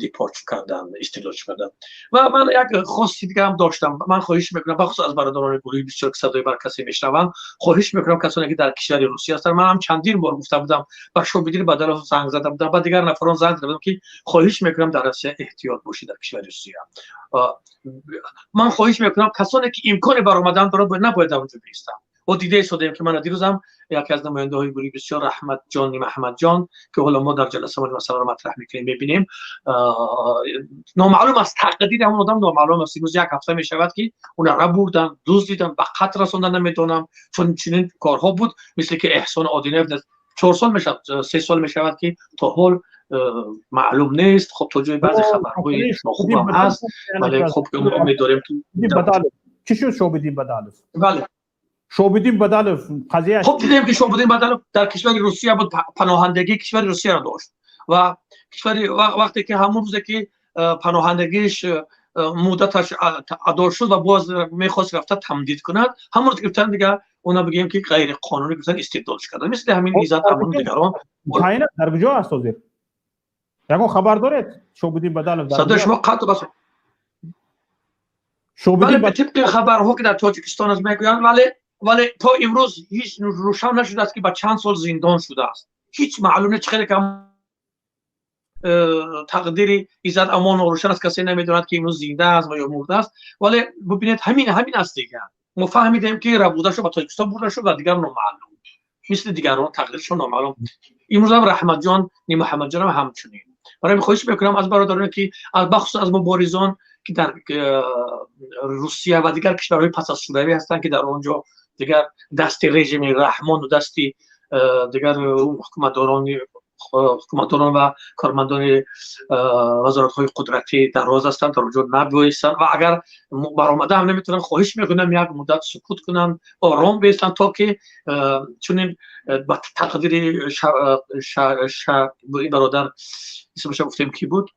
Депорт карданд, истирдод карданд. Ва ман як хости дига ҳам доштам. Ман хоҳиш мекунам, бахусус аз бародарони гурӯҳи бисёр ки садои бар касе мешунаванд, хоҳиш мекунам касоне ки дар кишвари Русия ҳастанд, ман ҳам чандин бор гуфта будам, ба Шобидин Бадалов занг зада будам, ба дигар нафарон занг зада будам ки хоҳиш мекунам дар Русия эҳтиёт бошед, дар кишвари Русия. Ман хоҳиш мекунам касоне ки имкони баромадан доранд, набояд дар онҷо биистанд. Мо дида истодем ки ман дирӯзам яке аз намояндаҳои гурӯҳи бисёр, Раҳматҷон Маҳмадҷон, ки ҳоло мо дар ҷаласа масъаларо матраҳ мекунем, мебинем, номаълум аст тақдири ҳамон одам, номаълум аст. Имрӯз як ҳафта мешавад ки онро бурданд, дуздиданд, ба қатл расонданд, намедонам, чун чунин корҳо буд, мисли ки Эҳсон Одинаев 4 сол мешавад, 3 сол мешавад ки то ҳол маълум нест. Хуб, то ҷои баъзе хабарҳои нохуб ҳам ҳаст, вале хуб умед дорем ки чӣ шуд Шобидин Бадалов? Бале, Шобидин Бадалов қазия. Хуб, дидем ки Шобидин Бадалов дар кишвари Русия буд, паноҳандагии кишвари Русияро дошт ва кишвари вақте ки ҳамон рӯзе ки паноҳандагиаш муддаташ адо шуд ва боз мехост рафта тамдид кунад, ҳамон рӯз гирифтан дигар она бигӯем ки ғайриқонунӣ гирифтан, истирдодш карданд, мисли ҳамин Иззат Амон дигарон. Дар куҷо аст ҳозир? Ягон хабар доред? Шобидин Бадалов садои шумо қатъ бас. Бале, тибқи хабарҳо ки дар Тоҷикистон аст мегӯянд, вале то имрӯз ҳеҷ рӯшан нашудааст ки ба чанд сол зиндон шудааст. Ҳеҷ маълум нест, хеле кам тақдири Иззат Амон рӯшан аст, касе намедонад ки имрӯз зинда аст ва ё мурда аст. Вале бибинед, ҳамин аст дигар. Мо фаҳмидем ки рабуда шуд, ба Тоҷикистон бурда шуд ва дигар номаълум, мисли дигарон тақдиршон номаълум. Имрӯз ҳам Раҳматҷон Нимуҳаммадҷон ҳам ҳамчунин. Барои хоҳиш мекунам аз бародароне ки бахусус аз муборизон ки дар Русия ва дигар кишварҳои пас аз шӯравӣ ҳастанд, ки дар он ҷо дигар дасти режими Раҳмон ва дасти дигар ҳукуматдорон ва кормандони вазоратҳои қудратӣ дароз ҳастанд, дар он ҷо набоистанд ва агар баромада ҳам наметавонанд, хоҳиш мекунам як муддат сукут кунанд, ором бистанд, то ки чунин ба тақдири ин бародар исмаша гуфтем ки буд,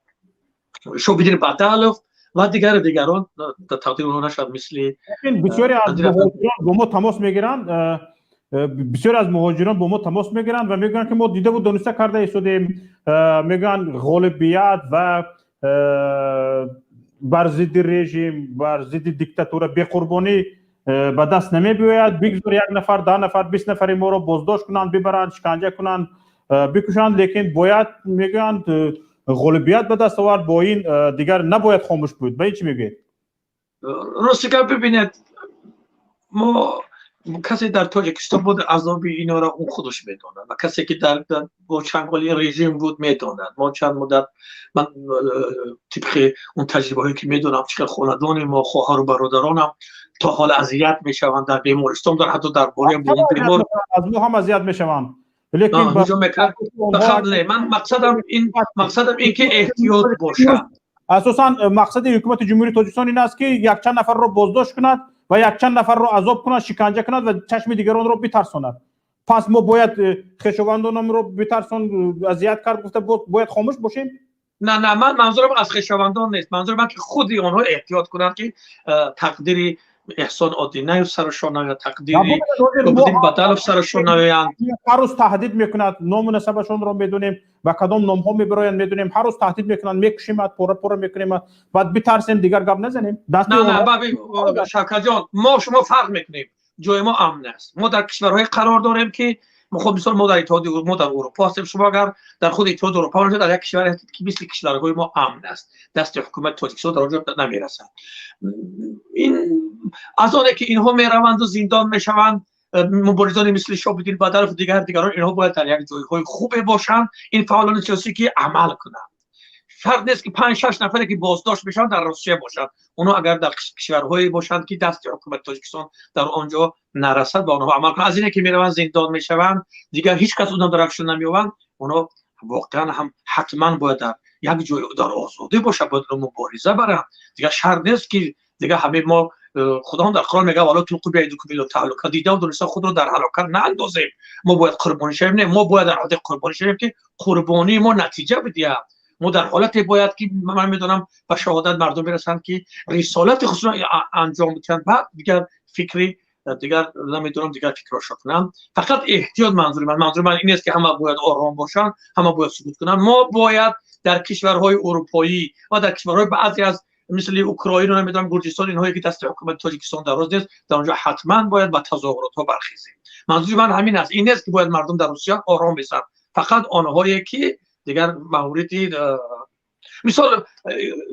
Шобидин Бадалов ва дигарон дар тақдири онҳо нашавад. Мисли бисёре аз муҳоҷирон бо мо тамос мегиранд, бисёре аз муҳоҷирон бо мо тамос мегиранд ва мегӯянд ки мо дидаву дониста карда истодем, мегӯянд ғолибият ва бар зидди режим, бар зидди диктатура беқурбонӣ ба даст намебиёяд. Бигзор 1 нафар, 10 нафар, 20 нафари моро боздошт кунанд, бибаранд, шиканҷа кунанд, бикушанд, лекин бояд, мегӯянд, ғолибият ба даст овард, бо ин дигар набояд хомӯш буд. Ба ин чӣ мегӯед? Рости гап, бибинед, мо касе дар Тоҷикистон буд, азоби инора он худаш медонад ва касе ки дар бо чанголи режим буд медонад. Мо чанд муддат, ман тибқи он таҷрибаҳое ки медонам, чӣ қадр хонадони мо, хоҳару бародаронам то ҳол азият мешаванд дар бемористон, дар ҳатто дар бораи бемор аз мо ҳам азият мешаванд. Лекин ман мақсадам ин ки эҳтиёт бошад. Асосан мақсади ҳукумати Ҷумҳурии Тоҷикистон ин аст ки якчанд нафарро боздошт кунад ва якчанд нафарро азоб кунад, шиканҷа кунад ва чашми дигаронро битарсонад. Пас мо бояд хешовандонамро битарсон, азият кард гуфта бояд хомӯш бошем? Не, не, ман манзурам аз хешовандон нест. Манзурам ки худи онҳо эҳтиёт кунанд ки тақдири Эҳсон Одинаев сарашон наояд, тақдири Шобидин Бадалов сарашон наоянд. Ҳар рӯз таҳдид мекунад, ному насабашонро медонем, ба кадом номҳо мебароянд медонем, ҳар рӯз таҳдид мекунанд, мекушимад, пора пора мекунем, баъд битарсем, дигар гап назанем. Не, не, Шавкатҷон, мо шумо фарқ мекунем, ҷои мо амн аст. Мо дар кишварҳое қарор дорем ки хуб, мисол мо дар Иттиҳоди, мо дар Аврупо ҳастем. Шумо агар дар худи Иттиҳоди Аврупо бошед, дар як кишваре ҳастед ки мисли кишварҳои мо амн аст, дасти ҳукумати Тоҷикистон дар он ҷо намерасад. Ин аз оне ки инҳо мераванду зиндон мешаванд, муборизони мисли Шобидин Бадалов дигарон, инҳо бояд дар як ҷойҳои хубе бошанд, ин фаъолони сиёсӣ ки амал кунанд. Шарт нест ки 5-6 нафаре ки боздошт мешаванд дар Русия бошанд. Онҳо агар дар кишварҳое бошанд ки дасти ҳукумати Тоҷикистон дар он ҷо нарасад, ба онҳо амал кунанд. Аз ине ки мераванд зиндон мешаванд, дигар ҳеҷ кас онҳо дарафшон намеёбанд. Онҳо воқеан ҳам ҳатман бояд дар як ҷой дар озодӣ бошад, бояд мубориза баранд. Дигар шарт нест ки дигар ҳамаи мо, Худованд дар Қуръон мегӯяд вала тулқу биайдикум ила таҳлука, дида ва дониста худро дар ҳалокат наандозем. Мо бояд қурбонӣ шавем, не, мо бояд дар ҳолати қурбонӣ шавем ки қурбонии мо натиҷа бидиҳад. Мо дар ҳолате бояд ки ман медонам ба шаҳодат мардум бирасанд ки рисолати худро анҷом бидиҳанд, баъд дигар фикри дигар намедонам дигар фикрҳошо кунанд. Фақат эҳтиёт манзури ман, манзури ман ин нест ки ҳама бояд ором бошанд, ҳама бояд сукут кунанд. Мо бояд дар кишварҳои урупоӣ ва дар кишварҳои баъзе аз мисли Украина, намедонам Гурҷистон, инҳое ки дасти ҳукумати Тоҷикистон дароз нест, дар онҷо ҳатман бояд ба тазоҳуротҳо бархезем. Манзури ман ҳамин аст. Ин нест ки бояд мардум дар Русия ором бисанд, фақат онҳое ки дигар мавриди мисол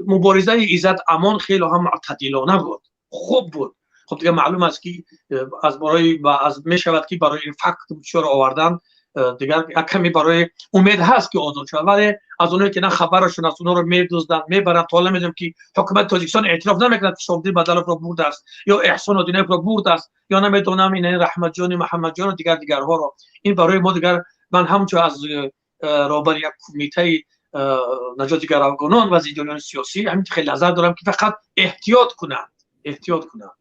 муборизаи Иззат Амон хеле ҳам мӯътадилона буд, хуб буд. Хуб дигар маълум аст ки аз барои аз мешавад ки барои ин факт бисёр овардан дигар як каме барои умед ҳаст ки озод шавад, вале аз онҳое ки на хабарашон аст, онҳоро медузданд, мебаранд. То ҳоло намедонем ки ҳукумати Тоҷикистон эътироф намекунад ки Шоҳиддин Бадаловро бурдааст ё Эҳсон Одинаевро бурдааст ё намедонам ин Раҳматҷони Муҳаммадҷон ва дигар дигарҳоро. Ин барои мо дигар ман ҳамчун аз роҳбари як кумитаи наҷоти гаравгонон ва зиндониёни сиёсӣ ҳамин хеле назар дорам ки фақат эҳтиёт кунанд, эҳтиёт кунанд.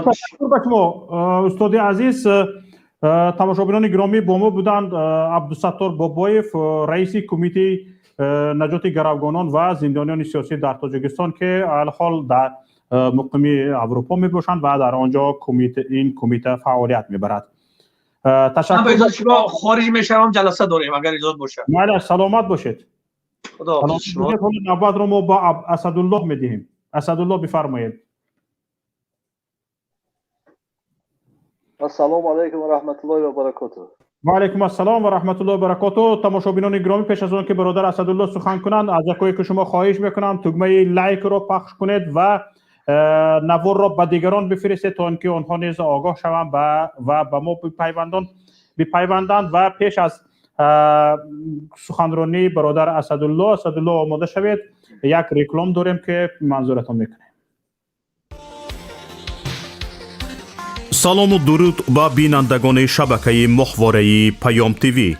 Ташаккур ба шумо устоди азиз. Тамошобинони гиромӣ, бо мо буданд Абдусаттор Бобоев, раиси кумитаи наҷоти гаравгонон ва зиндониёни сиёсӣ дар Тоҷикистон ки алҳол дар муқими Аврупо мебошанд ва дар он ҷо ин кумита фаъолият мебарад. Ташаккур. Шумо хориҷ мешавам, ҷаласа дорем, агар иҷозат бошад. Бале, саломат бошед. Худо ҳофиз шумо. Навбатро мо ба Асадуллоҳ медиҳем. Асадуллоҳ, бифармоед. Ассалому алайкум ва раҳматуллоҳи ва баракотуҳ. Ва алайкум ассалом ва раҳматуллоҳи ва баракотуҳ. Тамошобинони гиромӣ, пеш аз он ки бародар Асадуллоҳ сухан кунанд, аз якое ки шумо хоҳиш мекунам тугмаи лайкро пахш кунед ва наворро ба дигарон бифиристед то ин ки онҳо низ огоҳ шаванд ва ба мо бипайванданд. Ва пеш аз суханронии бародар Асадуллоҳ, Асадуллоҳ омода шавед, як реклам дорем ки манзуратон мекунем. Салому дуруд ба бинандагони шабакаи моҳвораи Паём ТВ.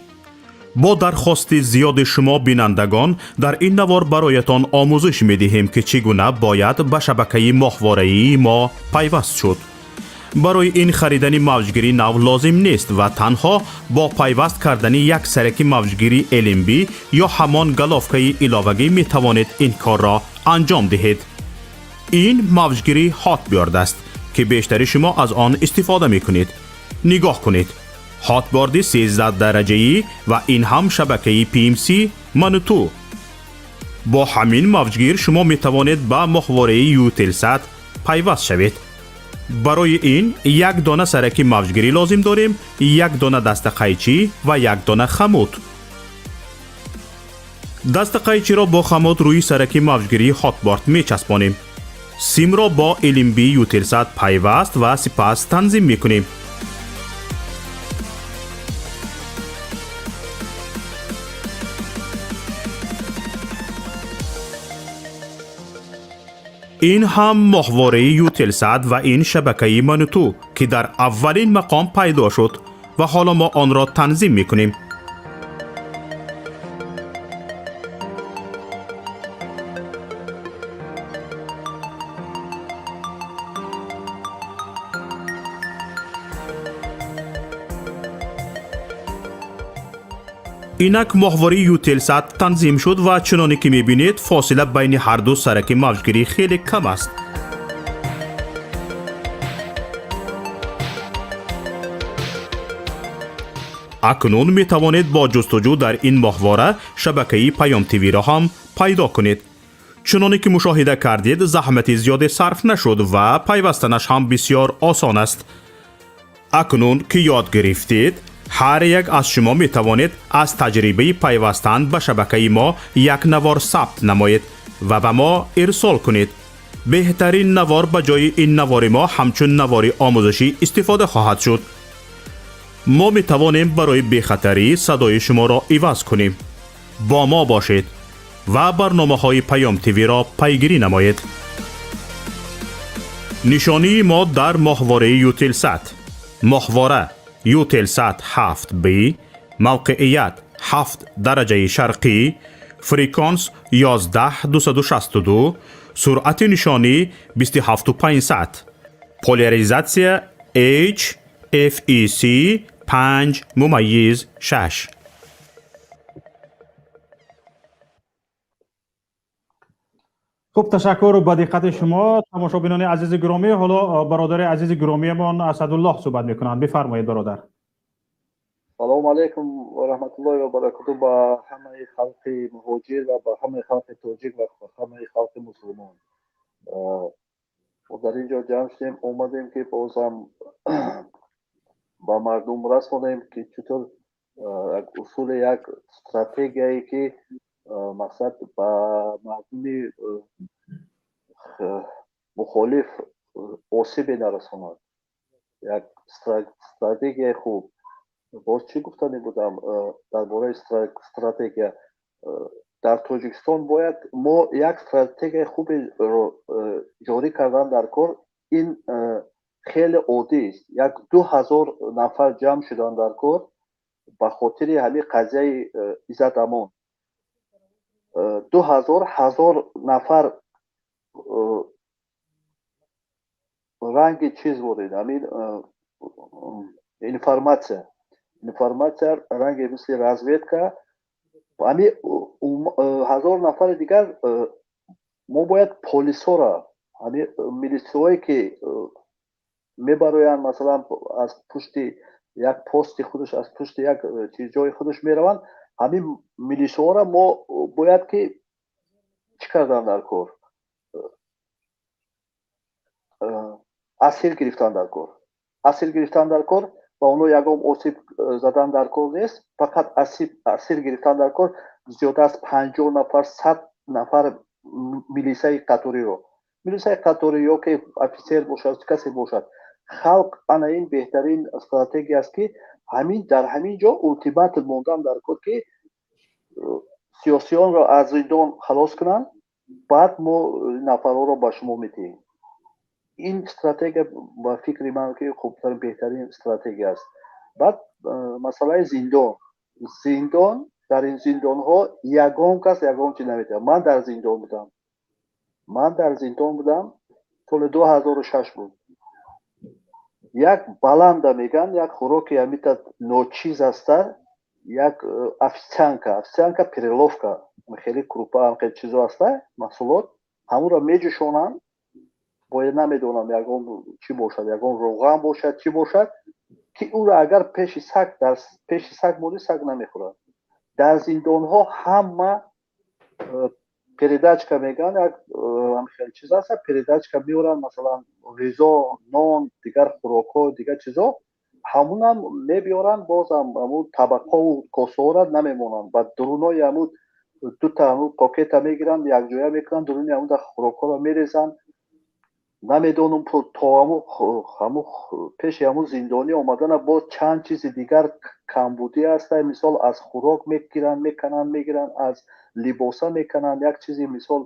Бо дархости зиёди шумо бинандагон, дар ин навор бароятон омӯзиш медиҳем ки чӣ гуна бояд ба шабакаи моҳвораии мо пайваст шуд. Барои ин харидани мавҷгири нав лозим нест ва танҳо бо пайваст кардани як сараки мавҷгири LNB ё ҳамон головкаи иловагӣ метавонед ин корро анҷом диҳед. Ин мавҷгири Hotbird аст ки бештари шумо аз он истифода мекунед. Нигоҳ кунед. Hotbird 13 дараҷаӣ ва ин ҳам шабакаи PMC Мануту. Бо ҳамин мавҷгир шумо метавонед ба моҳвораи Eutelsat пайваст шавед. Барои ин як дона сараки мавҷгирӣ лозим дорем, як дона дастақайчӣ ва як дона хамут. Дастақайчиро бо хамут рӯи сараки мавҷгирии Hotbird мечаспонем. Симро бо LNB Eutelsat пайваст ва сипас танзим мекунем. Ин ҳам моҳвораи Eutelsat ва ин шабакаи Мануту ки дар аввалин мақом пайдо шуд ва ҳоло мо онро танзим мекунем. Инак моҳвораи Eutelsat танзим шуд ва чуноне ки мебинед, фосила байни ҳар ду сараки мавҷгирӣ хеле кам аст. Акнун метавонед бо ҷустуҷӯ дар ин моҳвора шабакаи Паём ТВ-ро ҳам пайдо кунед. Чуноне ки мушоҳида кардед, заҳмати зиёде сарф нашуд ва пайвастанаш ҳам бисёр осон аст. Акнун ки ёд гирифтед, ҳар як аз шумо метавонед аз таҷрибаи пайвастан ба шабакаи мо як навор сабт намоед ва ба мо ирсол кунед. Беҳтарин навор ба ҷои ин навори мо ҳамчун навори омӯзишӣ истифода хоҳад шуд. Мо метавонем барои бехатарӣ садои шуморо иваз кунем. Бо мо бошед. Ва барномаҳои Паём ТВ-ро пайгирӣ намоед. Нишонии мо дар моҳвораи Ютелсат: моҳвора Ютелсат 7 б, мавқеият 7 дараҷаи шарқӣ, фреквенс 11 262, суръати нишонӣ 27 500, поляризатсия H FEC 5.6. Хуб, ташаккур ба диққати шумо, тамошобинони азизи гиромӣ. Ҳоло бародари азизи гиромиямон Асадуллоҳ суҳбат мекунанд. Бифармоед, бародар. Салому алайкум ва раҳматуллоҳи ва баракату ба ҳамаи халқи муҳоҷир ва ба ҳамаи халқи тоҷик ва ба ҳамаи халқи мусулмон. Мо дар ин ҷо ҷамъ шудем, омадем, ки бозам ба мардум расонем, ки чутур як усули, як стратегияе, ки мақсад ба мардуми мухолиф осибе нарасонад, як стратегияи хуб. Боз чӣ гуфтанӣ будам дар бораи стратегия? Дар Тоҷикистон бояд мо як стратегияи хуберо ҷорӣ кардан дар кор. Ин хеле оддист. Як 2000 нафар ҷамъ шудан дар кор ба хотири ҳамин қазияи Иззат Амон. 2000, 1000 нафар ранги чиз буред, ҳамин информатсия, ранги мисли разведка. Ҳамин 1000 нафари дигар мо бояд полисҳоро, ҳамин милисияҳое, ки мебароянд, масалан, аз пушти як пости худаш, аз пушти як ҷои худаш мераванд, ҳамин милисияҳоро мо бояд ки чӣ кардан дар кор? Асир гирифтан дар кор, асир гирифтан дар кор. Ба онҳо ягон осиб задан дар кор нест, фақат асир гирифтан дар кор. Зиёда аз 50 нафар, 100 нафар милисаи қаториро, милисаи қаторӣ ё ки офисер бошад, касе бошад, халқ. Ана ин беҳтарин стратегия аст, ки ҳамин дар ҳамин ҷо ултиматум мондан дар кор, ки сиёсионро аз зиндон халос кунанд, баъд мо нафарҳоро ба шумо медиҳем. Ин стратегия, ба фикри ман, ки хубтарин, беҳтарин стратегия аст. Баъд масъалаи зиндон. Зиндон, дар ин зиндонҳо ягон кас ягон чиз наметавонад. Ман дар зиндон будам, ман дар зиндон будам, соли 2006 буд. Як баланда меган, як хӯроки ҳамита ночиз аста, як овсянка, овсянка, перловка, хеле крупа, хеле чизо аста, маҳсулот, ҳамонро меҷӯшонанд. Бояд, намедонам, ягон чӣ бошад, ягон роған бошад, чӣ бошад, ки ӯро агар пеши саг, дар пеши саг монӣ, саг намехӯрад. Дар зиндонҳо ҳама передачка меган, як хеле чиз аст, передачка меоранд, масалан, ғизо, нон, дигар хӯрокҳо, дигар чизо, ҳамунам мебиёранд. Бозам ҳамун табақову косаҳоро намемонанд, ба дурунои ҳамун дута ҳамун покета мегиранд, якҷоя мекунанд, дуруни ҳамун хӯрокҳоро мерезанд. Намедонам, то ҳамун пеши ҳамун зиндонӣ омадана боз чанд чизи дигар камбудӣ аста. Мисол, аз хӯрок мегиранд, мекананд, мегиранд, аз либоса мекананд. Як чизи, мисол,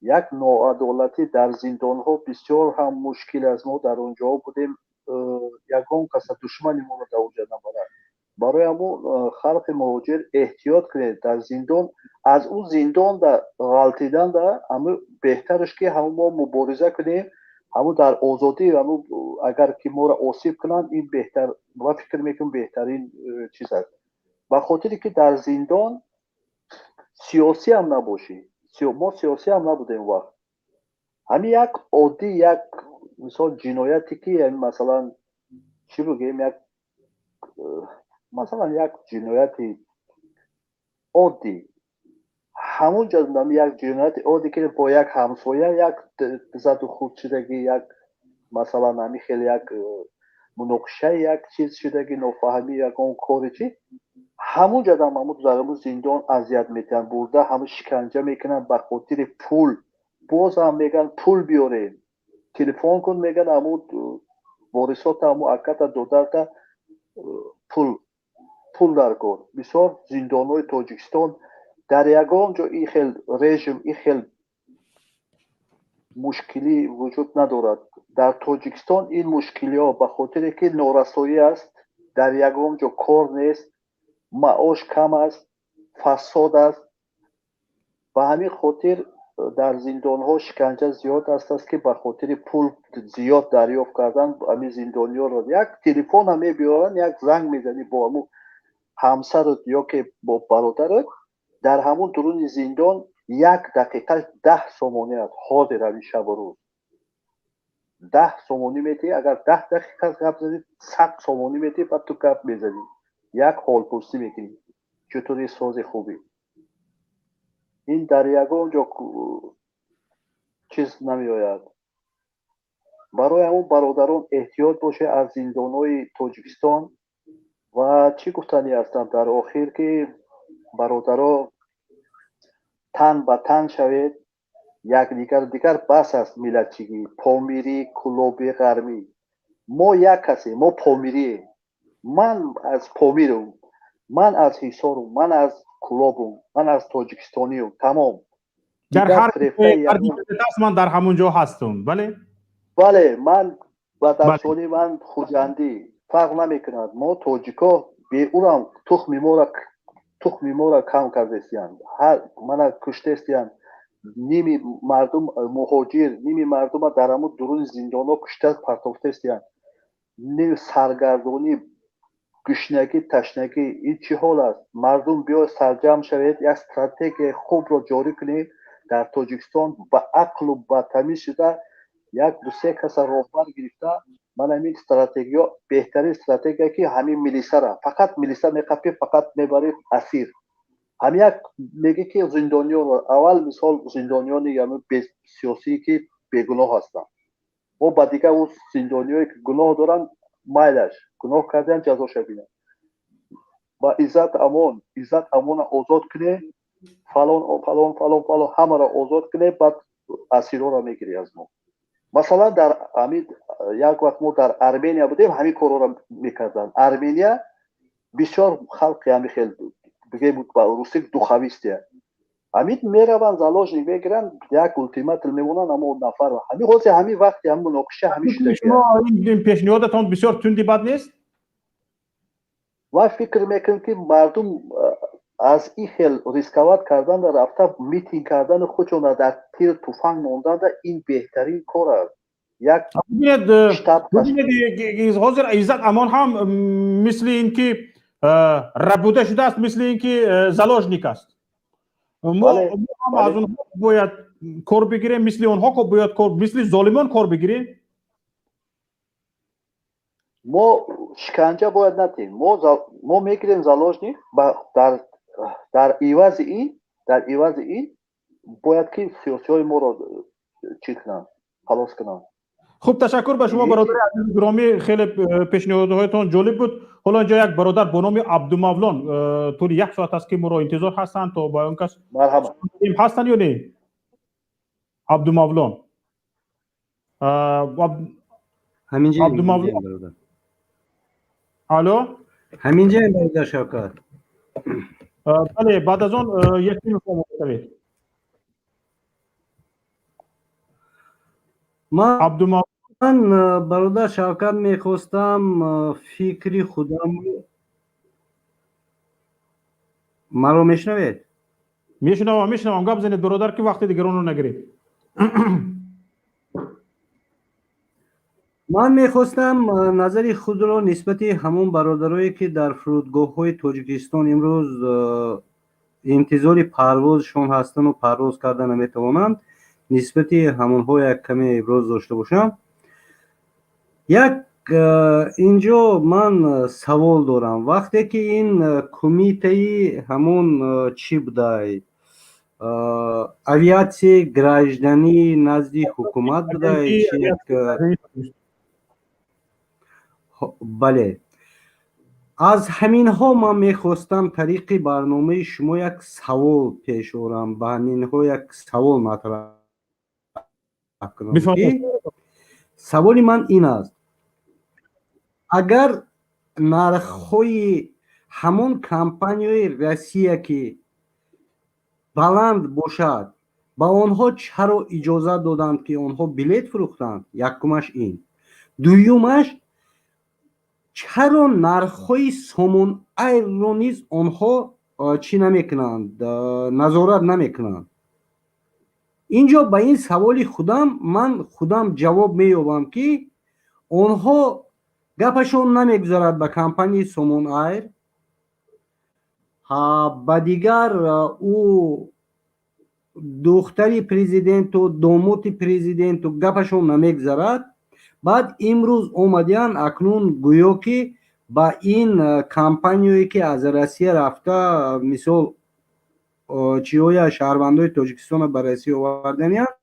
як ноадолатӣ дар зиндонҳо бисёр ҳам мушкил аст. Мо дар он ҷоҳо будем, ягон каса душмани моро дар онҷа набарад. Барои ҳамун, халқи муҳоҷир, эҳтиёт кунед. Дар зиндон, аз ӯ зиндонда ғалтиданда ҳамун беҳтараш, ки ҳамун мо мубориза кунем, ҳамун дар озодӣ. Ҳамун агар ки моро осиб кунанд, ин беҳтар, ма фикр мекунам, беҳтарин чиз аст, ба хотире ки дар зиндон сиёсӣ ҳам набошӣ. Мо сиёсӣ ҳам набудем вақт. Ҳамин як оддӣ, як мисол, ҷинояте ки, масалан, чӣ бигӯем, як, масалан, як ҷинояти оддӣ, ҳамун ҷо як ҷинояти оддӣ, ки бо як ҳамсоя як заду хурд шудагӣ, як, масалан, ҳамин хеле як муноқишаи як чиз шудагӣ, нофаҳмӣ, ягон кори чи, ҳамун ҷадам ҳамун дар ҳамун зиндон азият метиҳанд, бурда ҳамун шиканҷа мекунанд ба хотири пул. Боз ҳам мегӯянд, пул биёрем, телефон кун, мегӯянд, ҳамун ворисота, ҳамун аката, додарта, пул, пул дар кор. Бисёр зиндонҳои Тоҷикистон Дар ягон ҷо ин хел режим, ин хел мушкилӣ вуҷуд надорад. Дар Тоҷикистон ин мушкилиҳо ба хотире ки норасоӣ аст, дар ягон ҷо кор нест, маош кам аст, фасод аст. Ба ҳамин хотир дар зиндонҳо шиканҷа зиёд аст, ки ба хотири пул зиёд дарёфт кардан ҳамин зиндониёро як телефона мебиёранд, як занг мезанӣ бо ҳамун ҳамсарат ё ки бо бародарат, дар ҳамун дуруни зиндон як дақиқа 10 сомонӣ аст. Ҳозир ҳамин шабу рӯз 10 сомонӣ метиҳӣ, агар 10 дақиқа гап задӣ, 100 сомонӣ метиҳӣ, баъд ту гап мезанӣ, як ҳолпурсӣ мекунӣ, чутури сози хубӣ. Ин дар ягон ҷо чиз намеояд. Барои ҳамун, бародарон, эҳтиёт бошед аз зиндонҳои Тоҷикистон. Ва чӣ гуфтанӣ ҳастам дар охир, ки бародаро, тан ба тан шавед, якдигар дигар бас аст миллатчигӣ, помирӣ, кӯлоби, ғармӣ. Мо як ҳастем, мо помирием. Ман аз Помирум, ман аз Ҳисорум, ман аз Кӯлобум, ман аз тоҷикистониюм, тамом. Дар ҳар аст, ман дар ҳамон ҷо ҳастам, бале. Бале, ман бадахшонӣ, ман хуҷандӣ, фарқ намекунад. Мо тоҷико беурам тухми моро кам кардестиянд, мана куштестиянд. Ними мардум муҳоҷир, ними мардума дар ҳамун дуруни зиндонҳо кушта партофтестиянд. Ними саргардонӣ, гушнагӣ, ташнагӣ, ин чӣ ҳол аст? Мардум, биё сарҷамъ шавед, як стратегияи хубро ҷорӣ кунем дар Тоҷикистон, ба ақлу ба тамиз шуда, як дусе каса роҳбар гирифта. Ман ҳамин стратегиё беҳтарин стратегия, ки ҳамин милисара, фақат милиса меқапӣ, фақат мебарӣ асир. Ҳамин як мегӣ, ки зиндониёнро аввал, мисол, зиндониёни сиёсие, ки бегуноҳ ҳастанд, мо ба дигар ӯ зиндониёе ки гуноҳ доранд, майлаш, гуноҳ карданд, ҷазоша бинанд. Ба Иззат Амон, Иззат Амона озод кунед, фалон, фалон, фалон, фалон, ҳамаро озод кунед, баъд асирҳоро мегирӣ аз мо. Масалан, дар ҳамин як вақт мо дар Армения будем, ҳамин корҳоро мекарданд. Армения бисёр халқи ҳамин хел, бигем, ба русӣ духовитый. Ҳамин мераванд, заложник мегиранд, як ултиматум мемонанд ҳамо нафар. Ҳамин ҳозир, ҳамин вақти ҳамин муноқиша ҳамин шумо пешниҳодатон бисёр тунди бад нест? Ман фикр мекунам, ки мардум аз ин хел рисковать кардан, рафта митинг кардану худшона дар тир туфанг монданда, ин беҳтарин кор аст. Як ҳозир Иззат Амон ҳам мисли ин ки рабуда шудааст, мисли ин ки заложник аст. Мо ҳам аз онҳо бояд кор бигирем, мисли онҳо бояд кор, мисли золимон кор бигирем. Мо шиканҷа бояд натем. Мо мегирем заложник, дар ивази ин бояд ки сиёсиҳои моро чӣ кунанд, халос кунанд. Хуб, ташаккур ба шумо, бародари азизи гиромӣ, хеле пешниҳодҳоятон ҷолиб буд. Ҳоло инҷо як бародар бо номи Абдумавлон тӯли як соат аст, ки моро интизор ҳастанд, то ба он кас ҳастанд ё не? Абдумавлон, Абдумавлон, алло. Ҳаминҷаем, бародар Шавкат. Бале, баъд аз он яке шавед. Ман, бародар Шавкат, мехостам фикри худам. Маро мешунавед? Мешунавам, мешунавам, гап занед, бародар, ки вақти дигаронро нагиред. Ман мехостам назари худро нисбати ҳамон бародарое, ки дар фурудгоҳҳои Тоҷикистон имрӯз интизори парвозшон ҳастану парвоз карда наметавонанд, нисбати ҳамонҳо як каме иброз дошта бошам. Як инҷо ман савол дорам: вақте ки ин кумитаи ҳамон чӣ будай, авиатсияи гражданӣ назди ҳукумат будай, чи як, бале, аз ҳаминҳо ман мехостам тариқи барномаи шумо як савол пеш орам, ба ҳаминҳо як савол матраҳ кунам. Саволи ман ин аст: агар нархҳои ҳамон компанияи Россия, ки Баланд бошад, ба онҳо чаро иҷозат доданд, ки онҳо билет фурӯхтанд? Якумаш ин. Дуюмаш, чаро нархҳои Сомон Айрро низ онҳо чӣ намекунанд, назорат намекунанд? Инҷо ба ин саволи худам ман худам ҷавоб меёбам, ки онҳо гапашон намегузарад ба компанияи Сомон Айр, ба дигар ӯ духтари президенту домоти президенту гапашон намегузарад. Баъд имрӯз омадиян, акнун гӯё ки ба ин компанияе, ки аз Россия рафта, мисол, чиҳоя, шаҳрвандои Тоҷикистона ба Россия оварданиянд,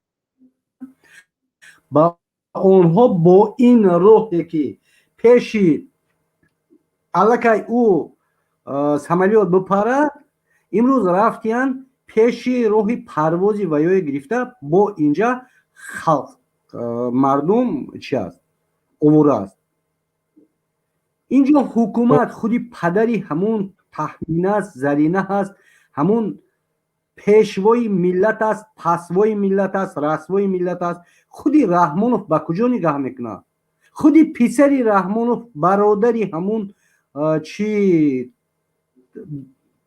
ба онҳо бо ин роҳе, ки пеши аллакай ӯ самолёт бипарад, имрӯз рафтиянд, пеши роҳи парвози ваёе гирифта, бо инҷа халқ, мардум чи аст, овора аст. Инҷо ҳукумат худи падари ҳамун Таҳмина аст, Зарина ҳаст, ҳамун пешвои миллат аст, пасвои миллат аст, расвои миллат аст. Худи Раҳмонов ба куҷо нигаҳ мекунад? Худи писари Раҳмонов, бародари ҳамун чи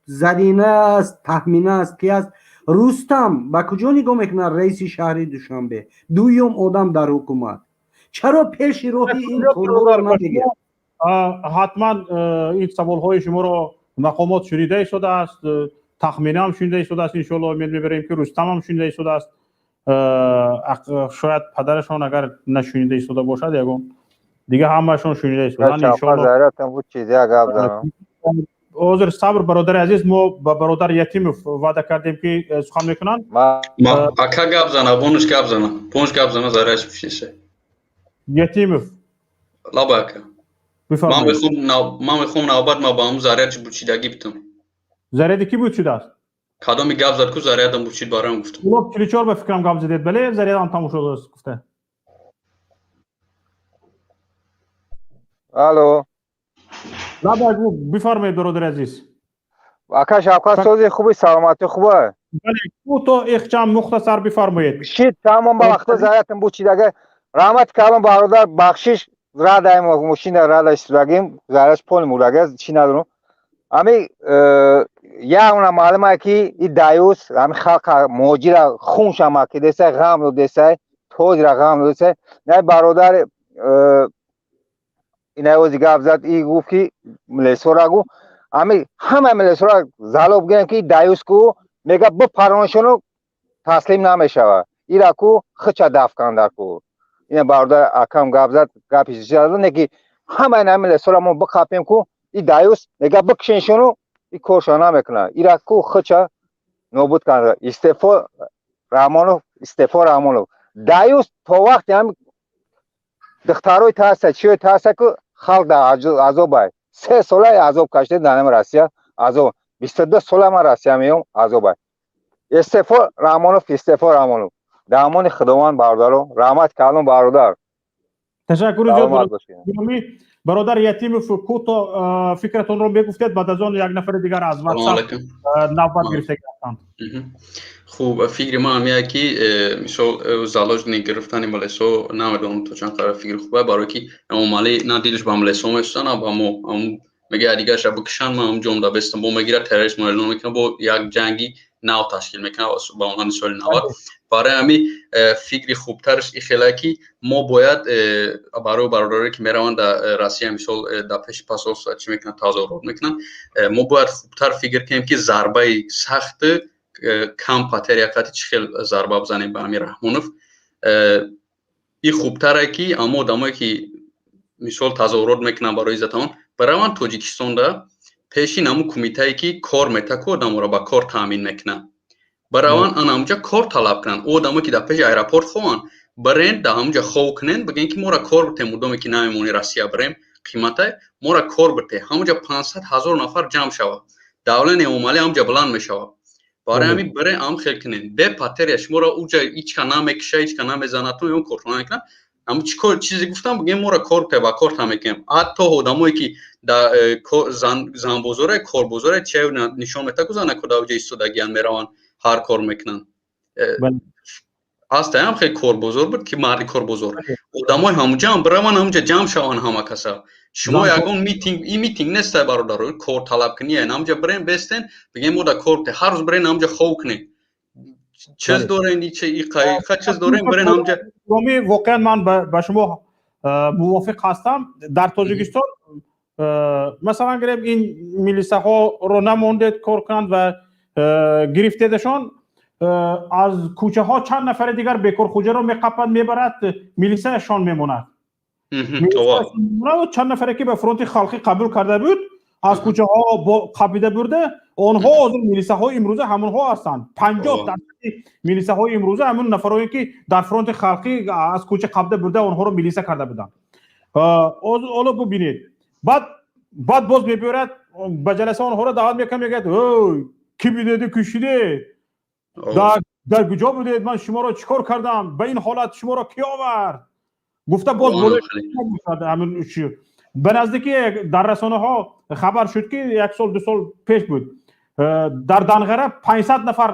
Зарина аст, Таҳмина аст, ки аст, Рустам ба куҷо нигоҳ мекунад? Раиси шаҳри Душанбе, дуюм одам дар ҳукумат, чаро пеши роҳи ин корҳоро намегирад? Ҳатман ин саволҳои шуморо мақомот шунида истодааст, Тахмина ҳам шунида истодааст, иншоалло умед мебарем, ки Рустам ҳам шунида истодааст. Шояд падарашон агар нашунида истода бошад, ягон дига ҳамаашон шунида истоданд, иншоалло. Ҳозир сабр, бародари азиз, мо ба бародар Ятимов ваъда кардем, ки сухан мекунанд. Ака, гап зана, бонуш гап зана, бонуш гап зана, зараш пушиша. Ятимов. Лаба, ака, ман мехоҳам навбат ма ба ҳамун заряд бучидагӣ битам. Заряди кӣ буд шудааст? Кадоми гап зад ку, зарядам бучид, бароям гуфтам. Блок 44 ба фикрам гап задед, бале, зарядам тамом шудааст гуфта. Алло. Лаба, бифармоед, бародари азиз. Ака Шавкат, сози хуби, саломатӣ хуба? Бале, кӯтоҳ, ихчам, мухтасар бифармоед. Шид, тамом, ба вақта зарядам бучидага. Раҳмат калом, бародар, бахшиш, радаем мошина рада истодагим, зарядш пол мурдага, чӣ надорам. Ами ягона маълума, ки и даюс ами халқа муҳоҷира хунша макидесай, ғам додесай, тозира ғам додесай. Най, бародар, инаози гап зад, и гуфт, ки милесора гу, ами ҳама милесора залоб гирем, ки даюс ку мега бипароншону таслим намешава, ира ку хича даф кандар ку. Ина бародар акам гап зад, гапи не, ки ҳама ина милесора мо биқапем ку, и даюс мега бикшеншону и коршо намекунад, ира ку хича нобуд канда. Истеъфо Раҳмонов, истеъфо Раҳмонов. Даюс то вақте ҳам духтарои тарса, чиёи тарса ку, халқ дар азобай. 3 сола азоб кашида дар Россия, азоб. 22 сола ман Россия меём, азобай. Истеъфо Раҳмонов, истеъфо Раҳмонов. Дар амони Худованд, бародаро, раҳмат калом, бародар. Ташаккури зиёд, бародар Ятимов. Кӯтоҳ фикратонро мегуфтед, баъд аз он як нафари дигар аз WhatsApp навбат гирифта ҳастанд. Хуб, фикри ман ҳамия, ки мисол, заложник гирифтани милесо намедонам то чанд қадар фикри хубе, барое ки Эмомалӣ на дилаш ба милесо месӯза, на ба мо. Мега дигарша бикушанд, ман ҳам ҷом да бестам. Бо мегирад, терроризм эълон мекунад, бо як ҷанги нав ташкил мекунад ба монанди соли 90. Барои ҳамин фикри хубтараш и хеле, ки мо бояд барои бародарое, ки мераванд дар Россия, мисол, дар пеши посольство чӣ мекунанд, тазоҳурот мекунанд, мо бояд хубтар фикр кунем, ки зарбаи сахт, кам потеря қати чӣ хел зарба бизанем ба ҳамин Раҳмонов. И хубтаре, ки аммо одамое, ки мисол тазоҳурот мекунанд барои иззатамон, бараванд Тоҷикистонда пеши намун кумитае, ки кор мета ку, одаморо ба кор таъмин мекунад, бараванд, ана ҳамунҷа кор талаб кунанд. Ӯ одамое, ки дар пеши аэропорт хоҳанд, барен, дар ҳамунҷа хов кунен, бигӯен, ки моро кор бите, мудоме ки намемонӣ Россия барем, қимата моро кор бите. Ҳамунҷа 500 000 нафар ҷамъ шавад, давлани Эмомалӣ ҳамунҷа баланд мешавад. Барои ҳамин барен, ам хел кунен, бе потеря шуморо уҷа ҳичка намекиша, ҳичка намезанатон, ё корхона мекунад. Ам чӣ кор чизе гуфтам, бигем, моро кор бите, ба кор мекунем. Ҳатто одамое, ки дар занбозоре, корбозоре, чӣ нишон мета ку, занако дар уҷа истодагиян, мераванд. Ҳар кор мекунанд. Ҳастаям хеле корбозор буд, ки марди корбозор одамои ҳамуҷа бираванд, ҳамуҷа ҷамъ шаванд ҳама каса. Шумо ягон митинг, ин митинг нестай, бародаро, кор талабкунӣ. Ҳамуҷа бирен, бестен, бигем мо да кор, ҳар рӯз бирен ҳамуҷа хов кунед. Чиз дорен, ха чиз дорем, бирен ҳамуҷа. Воқеан ман ба шумо мувофиқ ҳастам. Дар Тоҷикистон, масалан гирем, ин милисаҳоро намондед кор кунанд ва гирифтедашон, аз кӯчаҳо чанд нафари дигар бекорхӯҷаро меқапад, мебарад, милисаашон мемонад. Чанд нафаре ки ба фронти халқӣ қабул карда буд, аз кӯчаҳо қапида бурда, онҳо ҳозир милисаҳои имрӯза ҳамонҳо ҳастанд. 50% милисаҳои имрӯза ҳамон нафарое ки дар фронти халқӣ аз кӯча қапида бурда, онҳоро милиса карда буданд. Ҳоло бубинед, баъд боз мебиёрад ба ҷаласа, онҳоро даъват мекунад, мегӯяд: ой, кӣ будеду кушиде, дар куҷо будед, ман шуморо чӣ кор кардам, ба ин ҳолат шуморо кӣ овард, гуфта боз ба наздикӣ дар расонаҳо хабар шуд, ки як сол, 2 сол пеш буд, дар Данғара 500 нафар,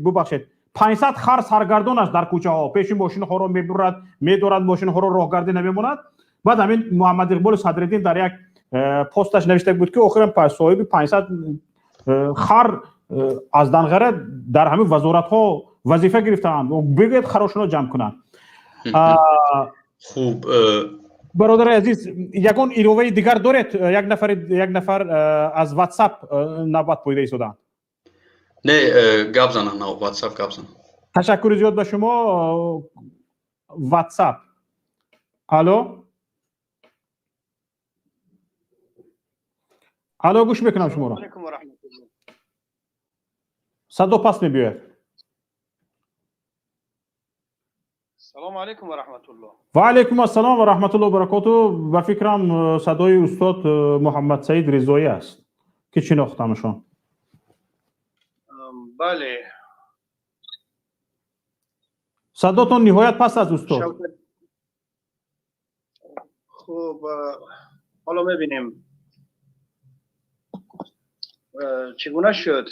бубахшед, 500 хар саргардон аст дар кӯчаҳо, пеши мошинҳоро мебурад, медорад, мошинҳоро роҳгардӣ намемонад. Баъд ҳамин Муҳаммад Иқболи Садриддин дар як посташ навишта буд, ки охиран соҳиби 500 хар аз Данғара дар ҳамин вазоратҳо вазифа гирифтаанд, бигӯяд харошонро ҷамъ кунанд. Хуб. Бародари азиз, ягон иловаи дигар доред? Як нафар аз WhatsApp навбат пойда истоданд. Не, гап занам, WhatsApp гап занам. Ташаккури зиёд ба шумо. WhatsApp, алло, алло, гӯш мекунам шуморо. Садо пас мебиёяд. Салому алайкум ва раҳматуллоҳ. Ва алайкум ассалом ва раҳматуллоҳ ва баракоту. Ба фикрам, садои устод Муҳаммад Саид Ризоӣ аст, ки шинохтамшон. Бале. Садотон ниҳоят паст аст, устод. Хуб, ҳоло мебинем чӣ гуна шуд.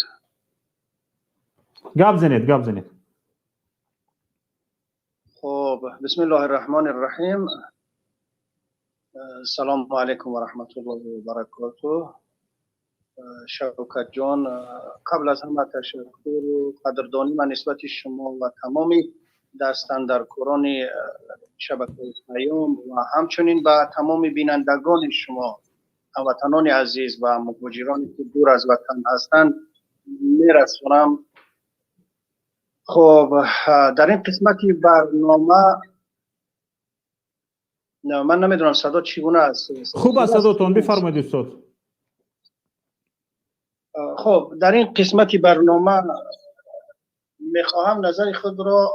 Гап занед, гап занед. خب، بسم الله الرحمن الرحیم. سلام علیکم و رحمت الله و برکاته. شوکت جان، قبل از همه تشکر و قدردانی من نسبت شما و تمامی دستاندرکاران شبکه پیام و همچنین به تمام بینندگان شما، هموطنان عزیز و مهاجرانی که دور از وطن هستند میرسونم. خب، در این قسمت برنامه من نمیدونم صدا چگونه است. خوب است صداتون، بفرمایید استاد. خب، در این قسمت برنامه میخواهم نظر خود را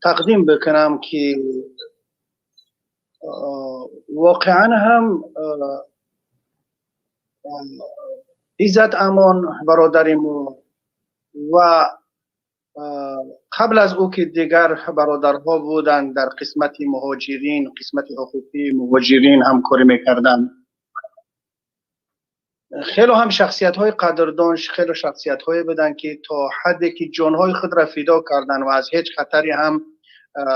تقدیم بکنم که واقعا هم عزت امان برادر ما و قبل از او که دیگر برادرها بودند، در قسمت مهاجرین، قسمت حقوقی مهاجرین همکاری میکردند. خیلی هم شخصیت های قدردان، خیلی شخصیت های بودند که تا حدی که جانهای خود را فدا کردند و از هیچ خطری هم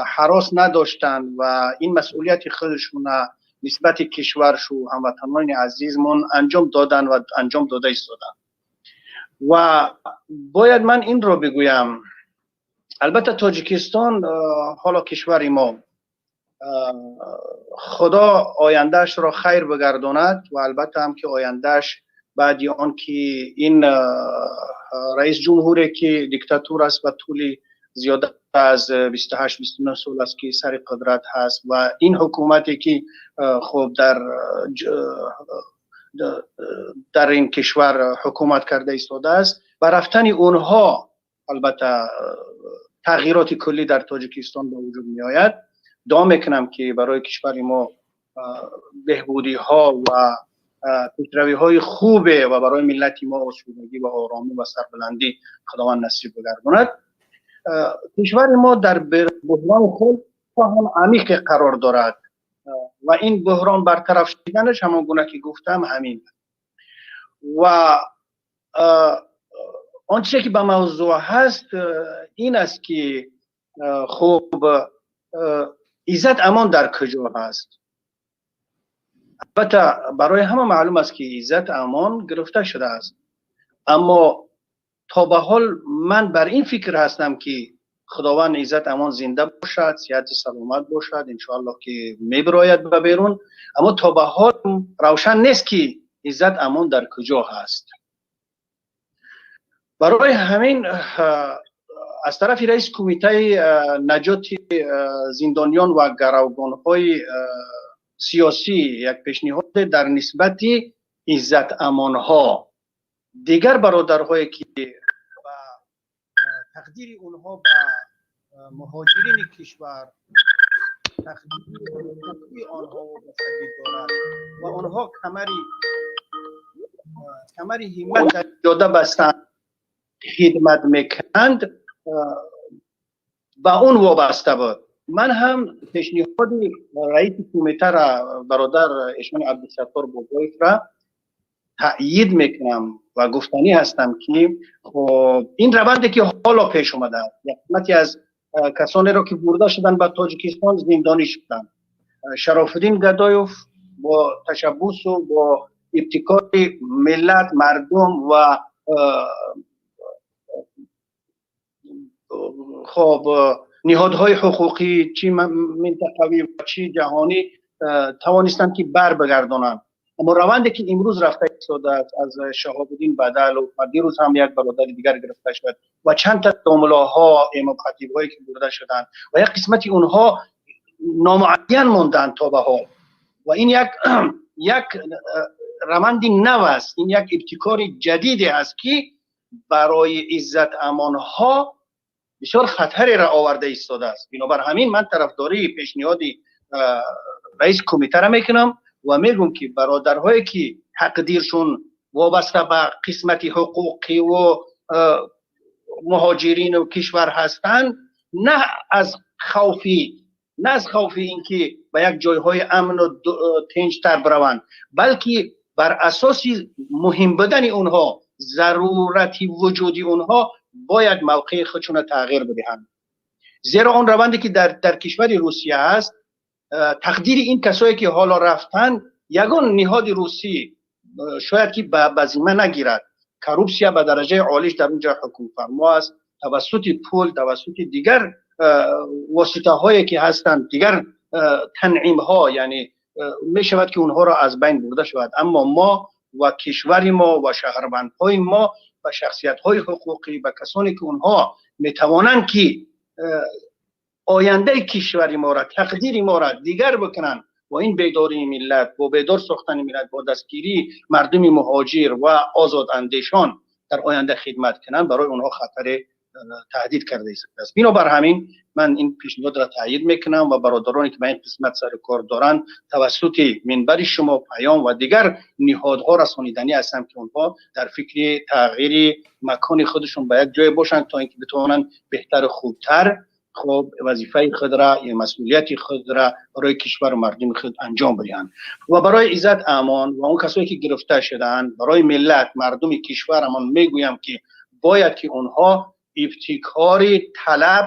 هراس نداشتند و این مسئولیت خودشون نسبت کشورشو هموطنان عزیزمون انجام دادن و انجام داده ایستادند. و باید من این رو بگویم، البته تاجیکستان حالا کشور ما، خدا آیندهش را خیر بگرداند و البته هم که آیندهش بعد آن که این رئیس جمهوری که دیکتاتور است و طول زیاده از 28 29 سال است که سر قدرت هست و این حکومتی که خب در این کشور حکومت کرده ایستاده است، و رفتن اونها البته تغییرات کلی در تاجیکستان به وجود می آید. دعا میکنم که برای کشور ما بهبودی ها و پیشروی های خوبه و برای ملت ما آسودگی و آرامی و سربلندی خداوند نصیب بگرداند. کشور ما در بحران خود هم عمیق قرار دارد و این بحران برطرف شدنش همان گونه که گفتم همین. و Он чизе ки ба мавзӯъ ҳаст, ин аст ки хуб, Иззат Амон дар куҷо ҳаст? Албатта, барои ҳама маълум аст ки Иззат Амон гирифта шудааст, аммо то ба ҳол ман бар ин фикр ҳастам ки Худованд Иззат Амон зинда бошад, сиҳати саломат бошад, иншоаллоҳ ки мебирояд ба берун. Аммо то ба ҳол равшан нест ки Иззат Амон дар куҷо ҳаст. Барои ҳамин аз тарафи раиси кумитаи наҷоти зиндониён ва гаравгонҳои сиёсӣ як пешниҳод дар нисбати Иззат Амонҳо, дигар бародарҳое ки ба тақдири онҳо ба муҳоҷирини кишвар, тақдири ҳуқуқии онҳо вобастагӣ дорад ва онҳо камари ҳиммат дар ҷода бастанд, хидмат мекунанд, ба он вобаста буд. Ман ҳам пешниҳоди раиси кумитара, бародар Эшони Абдусаттор Бобоевра таъйид мекунам ва гуфтанӣ ҳастам ки хоб, ин раванде ки ҳоло пеш омадааст, як қисмати аз касонеро ки бурда шуданд ба Тоҷикистон, зиндонӣ шуданд. Шарофуддин Гадоев бо ташаббусу бо ибтикори миллат, мардум ва хоб, ниҳодҳои ҳуқуқӣ, чӣ минтақавӣ ва чӣ ҷаҳонӣ, тавонистанд ки бар бигардонанд. Аммо раванде ки имрӯз рафта истодааст аз Шаҳобуддин Бадалов ва дирӯз ҳам як бародари дигар гирифта шуд ва чанд та домулоҳо, имомхатибҳое ки бурда шуданд ва як қисмати онҳо номуайян монданд то ба ҳол, ва ин як раванди нав аст, ин як ибтикори ҷадиде аст ки барои Иззат Амонҳо бисёр хатареро оварда истодааст. Бинобар ҳамин ман тарафдории пешниҳоди раиси кумитара мекунам ва мегӯм ки бародарҳое ки тақдиршон вобаста ба қисмати ҳуқуқиву муҳоҷирину кишвар ҳастанд, на аз хавфи ин ки ба як ҷойҳои амну тинҷтар бираванд, балки бар асоси муҳим будани онҳо, зарурати вуҷуди онҳо, бояд мавқеи худшонро тағйир бидиҳанд. Зеро он раванде ки дар кишвари Русия аст, тақдири ин касое ки ҳоло рафтанд, ягон ниҳоди русӣ шояд ки ба зимма нагирад. Коррупсия ба дараҷаи олиш дар онҷо ҳукмфармо аст. Тавассути пул, тавассути дигар воситаҳое ки ҳастанд, дигар танъимҳо, яъне мешавад ки онҳоро аз байн бурда шавад. Аммо мо ва кишвари мо ва шаҳрвандҳои мо ба шахсиятҳои ҳуқуқӣ, ба касоне ки онҳо метавонанд ки ояндаи кишвари моро, тақдири моро дигар бикунанд, бо ин бедории миллат, бо бедор сохтани миллат, бо дастгирии мардуми муҳоҷир ва озодандешон дар оянда хидмат кунанд, барои онҳо хатаре таҳдид карда истодааст. Бинобар ҳамин ман ин пешниҳодро таъйид мекунам ва бародароне ки ба ин қисмат сару кор доранд, тавассути минбари шумо, Паём ва дигар ниҳодҳо расониданӣ ҳастам ки онҳо дар фикри тағйири макони худашон ба як ҷое бошанд, то ин ки битавонанд беҳтару хубтар хуб вазифаи худра ё масъулияти худра барои кишвару мардуми худ анҷом бидиҳанд. Ва барои Иззат Амон ва он касое ки гирифта шудаанд, барои миллат, мардуми кишварамон мегӯям ки бояд ки онҳо ибтикори талаб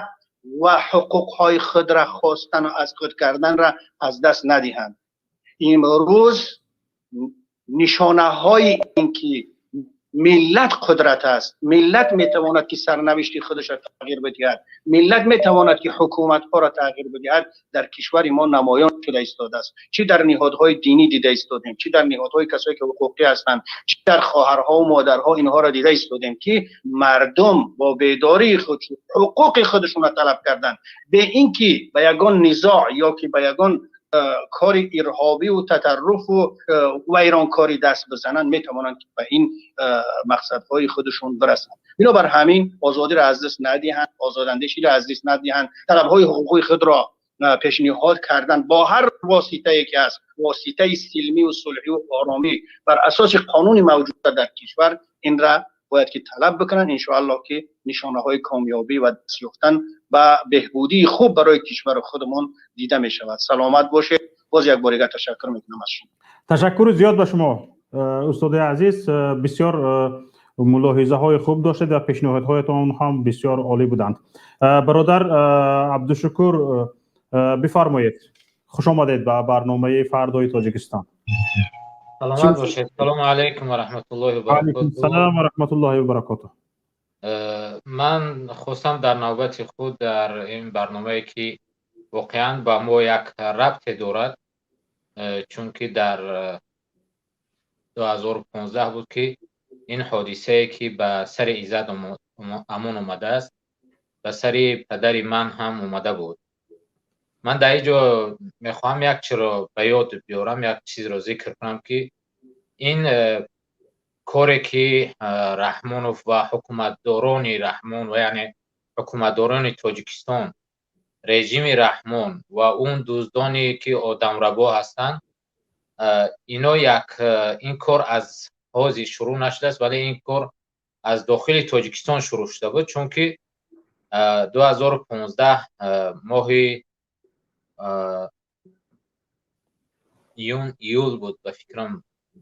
ва ҳуқуқҳои худра хостан ва аз худ карданра аз даст надиҳанд. Имрӯз нишонаҳои ин ки миллат қудрат аст, миллат метавонад ки сарнавишти худашро тағйир бидиҳад, миллат метавонад ки ҳукуматҳоро тағйир бидиҳад, дар кишвари мо намоён шуда истодааст. Чӣ дар ниҳодҳои динӣ дида истодем, чӣ дар ниҳодҳои касое ки ҳуқуқӣ ҳастанд, чӣ дар хоҳарҳову модарҳо, инҳоро дида истодем ки мардум бо бедории худ ҳуқуқи худашонро талаб карданд, бе ин ки ба ягон низоъ ё ки ба ягон кори ирҳобиву татарруфу вайронкорӣ даст бизананд, метавонанд ки ба ин мақсадҳои худашон бирасанд. Бинобар ҳамин озодиро аз даст надиҳанд, озодандеширо аз даст надиҳанд, талабҳои ҳуқуқии худро пешниҳод кардан бо ҳар воситае ки аст, воситаи силмию сулҳию оромӣ, бар асоси қонуни мавҷуда дар кишвар, инра бояд ки талаб бикунанд. Иншоаллоҳ ки нишонаҳои комёбӣ ва даст ёфтан ба беҳбудии хуб барои кишвари худамон дида мешавад. Саломат бошед. Боз як бор дигар ташаккур мекунам аз шумо. Ташаккури зиёд ба шумо, устоди азиз. Бисёр Мулоҳизаҳои хуб доштед ва пешниҳодҳоятон ҳам бисёр олӣ буданд. Бародар Абдушукур, бифармоед, хуш омадед ба барномаи Фардои Тоҷикистон. Саломат бошед. Салому алайкум ва раҳматуллоҳи ва баракотуҳ. Салом ва раҳматуллоҳи ва баракотуҳ. Ман хостам дар навбати худ дар ин барномае ки воқеан ба мо як рабте дорад, чунки дар 2015 буд ки ин ҳодисае ки ба сари Иззат Амон омадааст, ба сари падари ман ҳам омада буд. Ман дар ин ҷо мехоҳам як чиро ба ёд биёрам, як чизро зикр кунам, ки ин коре ки Раҳмонов ва ҳукуматдорони Раҳмон, ва яъне ҳукуматдорони Тоҷикистон, режими Раҳмон ва он дуздоне ки одамрабо ҳастанд, ино як ин кор аз ҳозир шурӯъ нашудааст, вале ин кор аз дохили Тоҷикистон шурӯъ шуда буд, чунки 2015 моҳи июн, июл буд ба фикрам,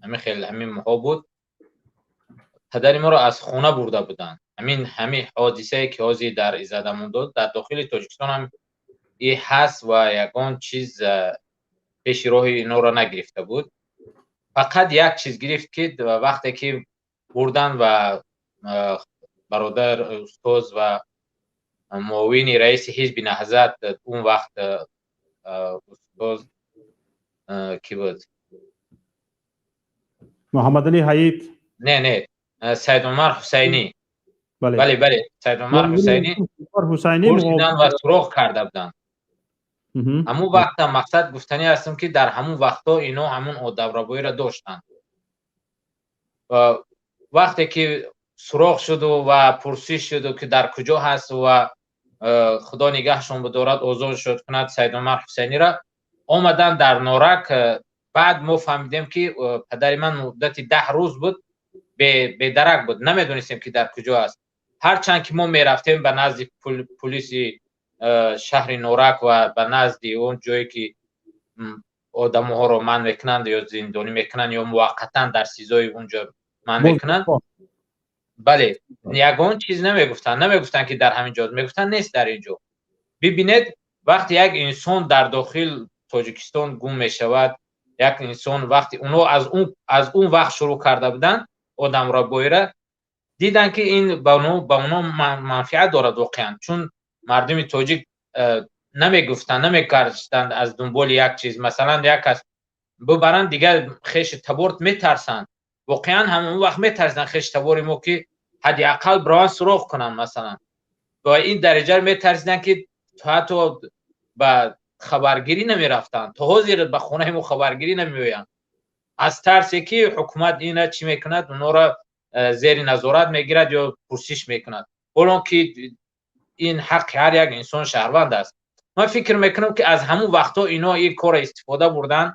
ҳамин хел ҳамин моҳҳо буд, падари моро аз хона бурда буданд. Ҳамин ҳодисае ки ҳозир дар Иззат Амон дод, дар дохили Тоҷикистон ҳам и ҳаст ва ягон чиз пеши роҳи инора нагирифта буд. Фақат як чиз гирифт, ки вақте ки бурдан ва бародар устоз ва муовини раиси ҳизби Наҳзат он вақт устоз ки буд? Муҳаммадалӣ Ҳаид. Не, не, Саидумар Ҳусайнӣ. Бале, бале, Саидумар Ҳусайнӣ пурсидан ва суроғ карда буданд. Ҳамун вақта мақсад гуфтанӣ ҳастам, ки дар ҳамун вақтҳо ино ҳамун одабрабоиро доштанд. Вақте ки суроғ шуду ва пурсиш шуду ки дар куҷо ҳаст ва худо нигаҳшон бидорад, озод шуд кунад Саидумар Ҳусайниро, омаданд дар Норак. Баъд мо фаҳмидем, ки падари ман муддати 10 рӯз буд бедарак буд, намедонистем ки дар куҷо аст. Ҳарчанд ки мо мерафтем ба назди пулиси шаҳри Норак ва ба назди он ҷое ки одамҳоро манъ мекунанд ё зиндонӣ мекунанд ё муваққатан дар сизои онҷо манъ мекунанд, бале, ягон чиз намегуфтанд, намегуфтанд ки дар ҳамин ҷо, мегуфтанд нест дар ин ҷо. Бибинед, вақте як инсон дар дохил Тоҷикистон гум мешавад, як инсон вақте оно аз он вақт шурӯъ карда буданд одамрабоиро, диданд ки ин ба оно манфиат дорад воқеан, чун мардуми тоҷик намегуфтанд, намекарстанд аз дунболи як чиз. Масалан, як кас бибаранд, дигар хеши таборт метарсанд. Воқеан ҳамон вақт метарсанд хеши табори мо, ки ҳадди ақал бираванд суроғ кунанд масалан. Ва ин дараҷа метарсиданд, ки ҳатто ба хабаргирӣ намерафтанд. То ҳозир ба хонаи мо хабаргирӣ намеоянд. Аз тарсе ки ҳукумат ина чӣ мекунад, онҳоро зери назорат мегирад ё пурсиш мекунад. Ҳолон ки ин ҳаққи ҳар як инсон шаҳрванд аст. Ман фикр мекунам, ки аз ҳамун вақтҳо ино ин корро истифода бурданд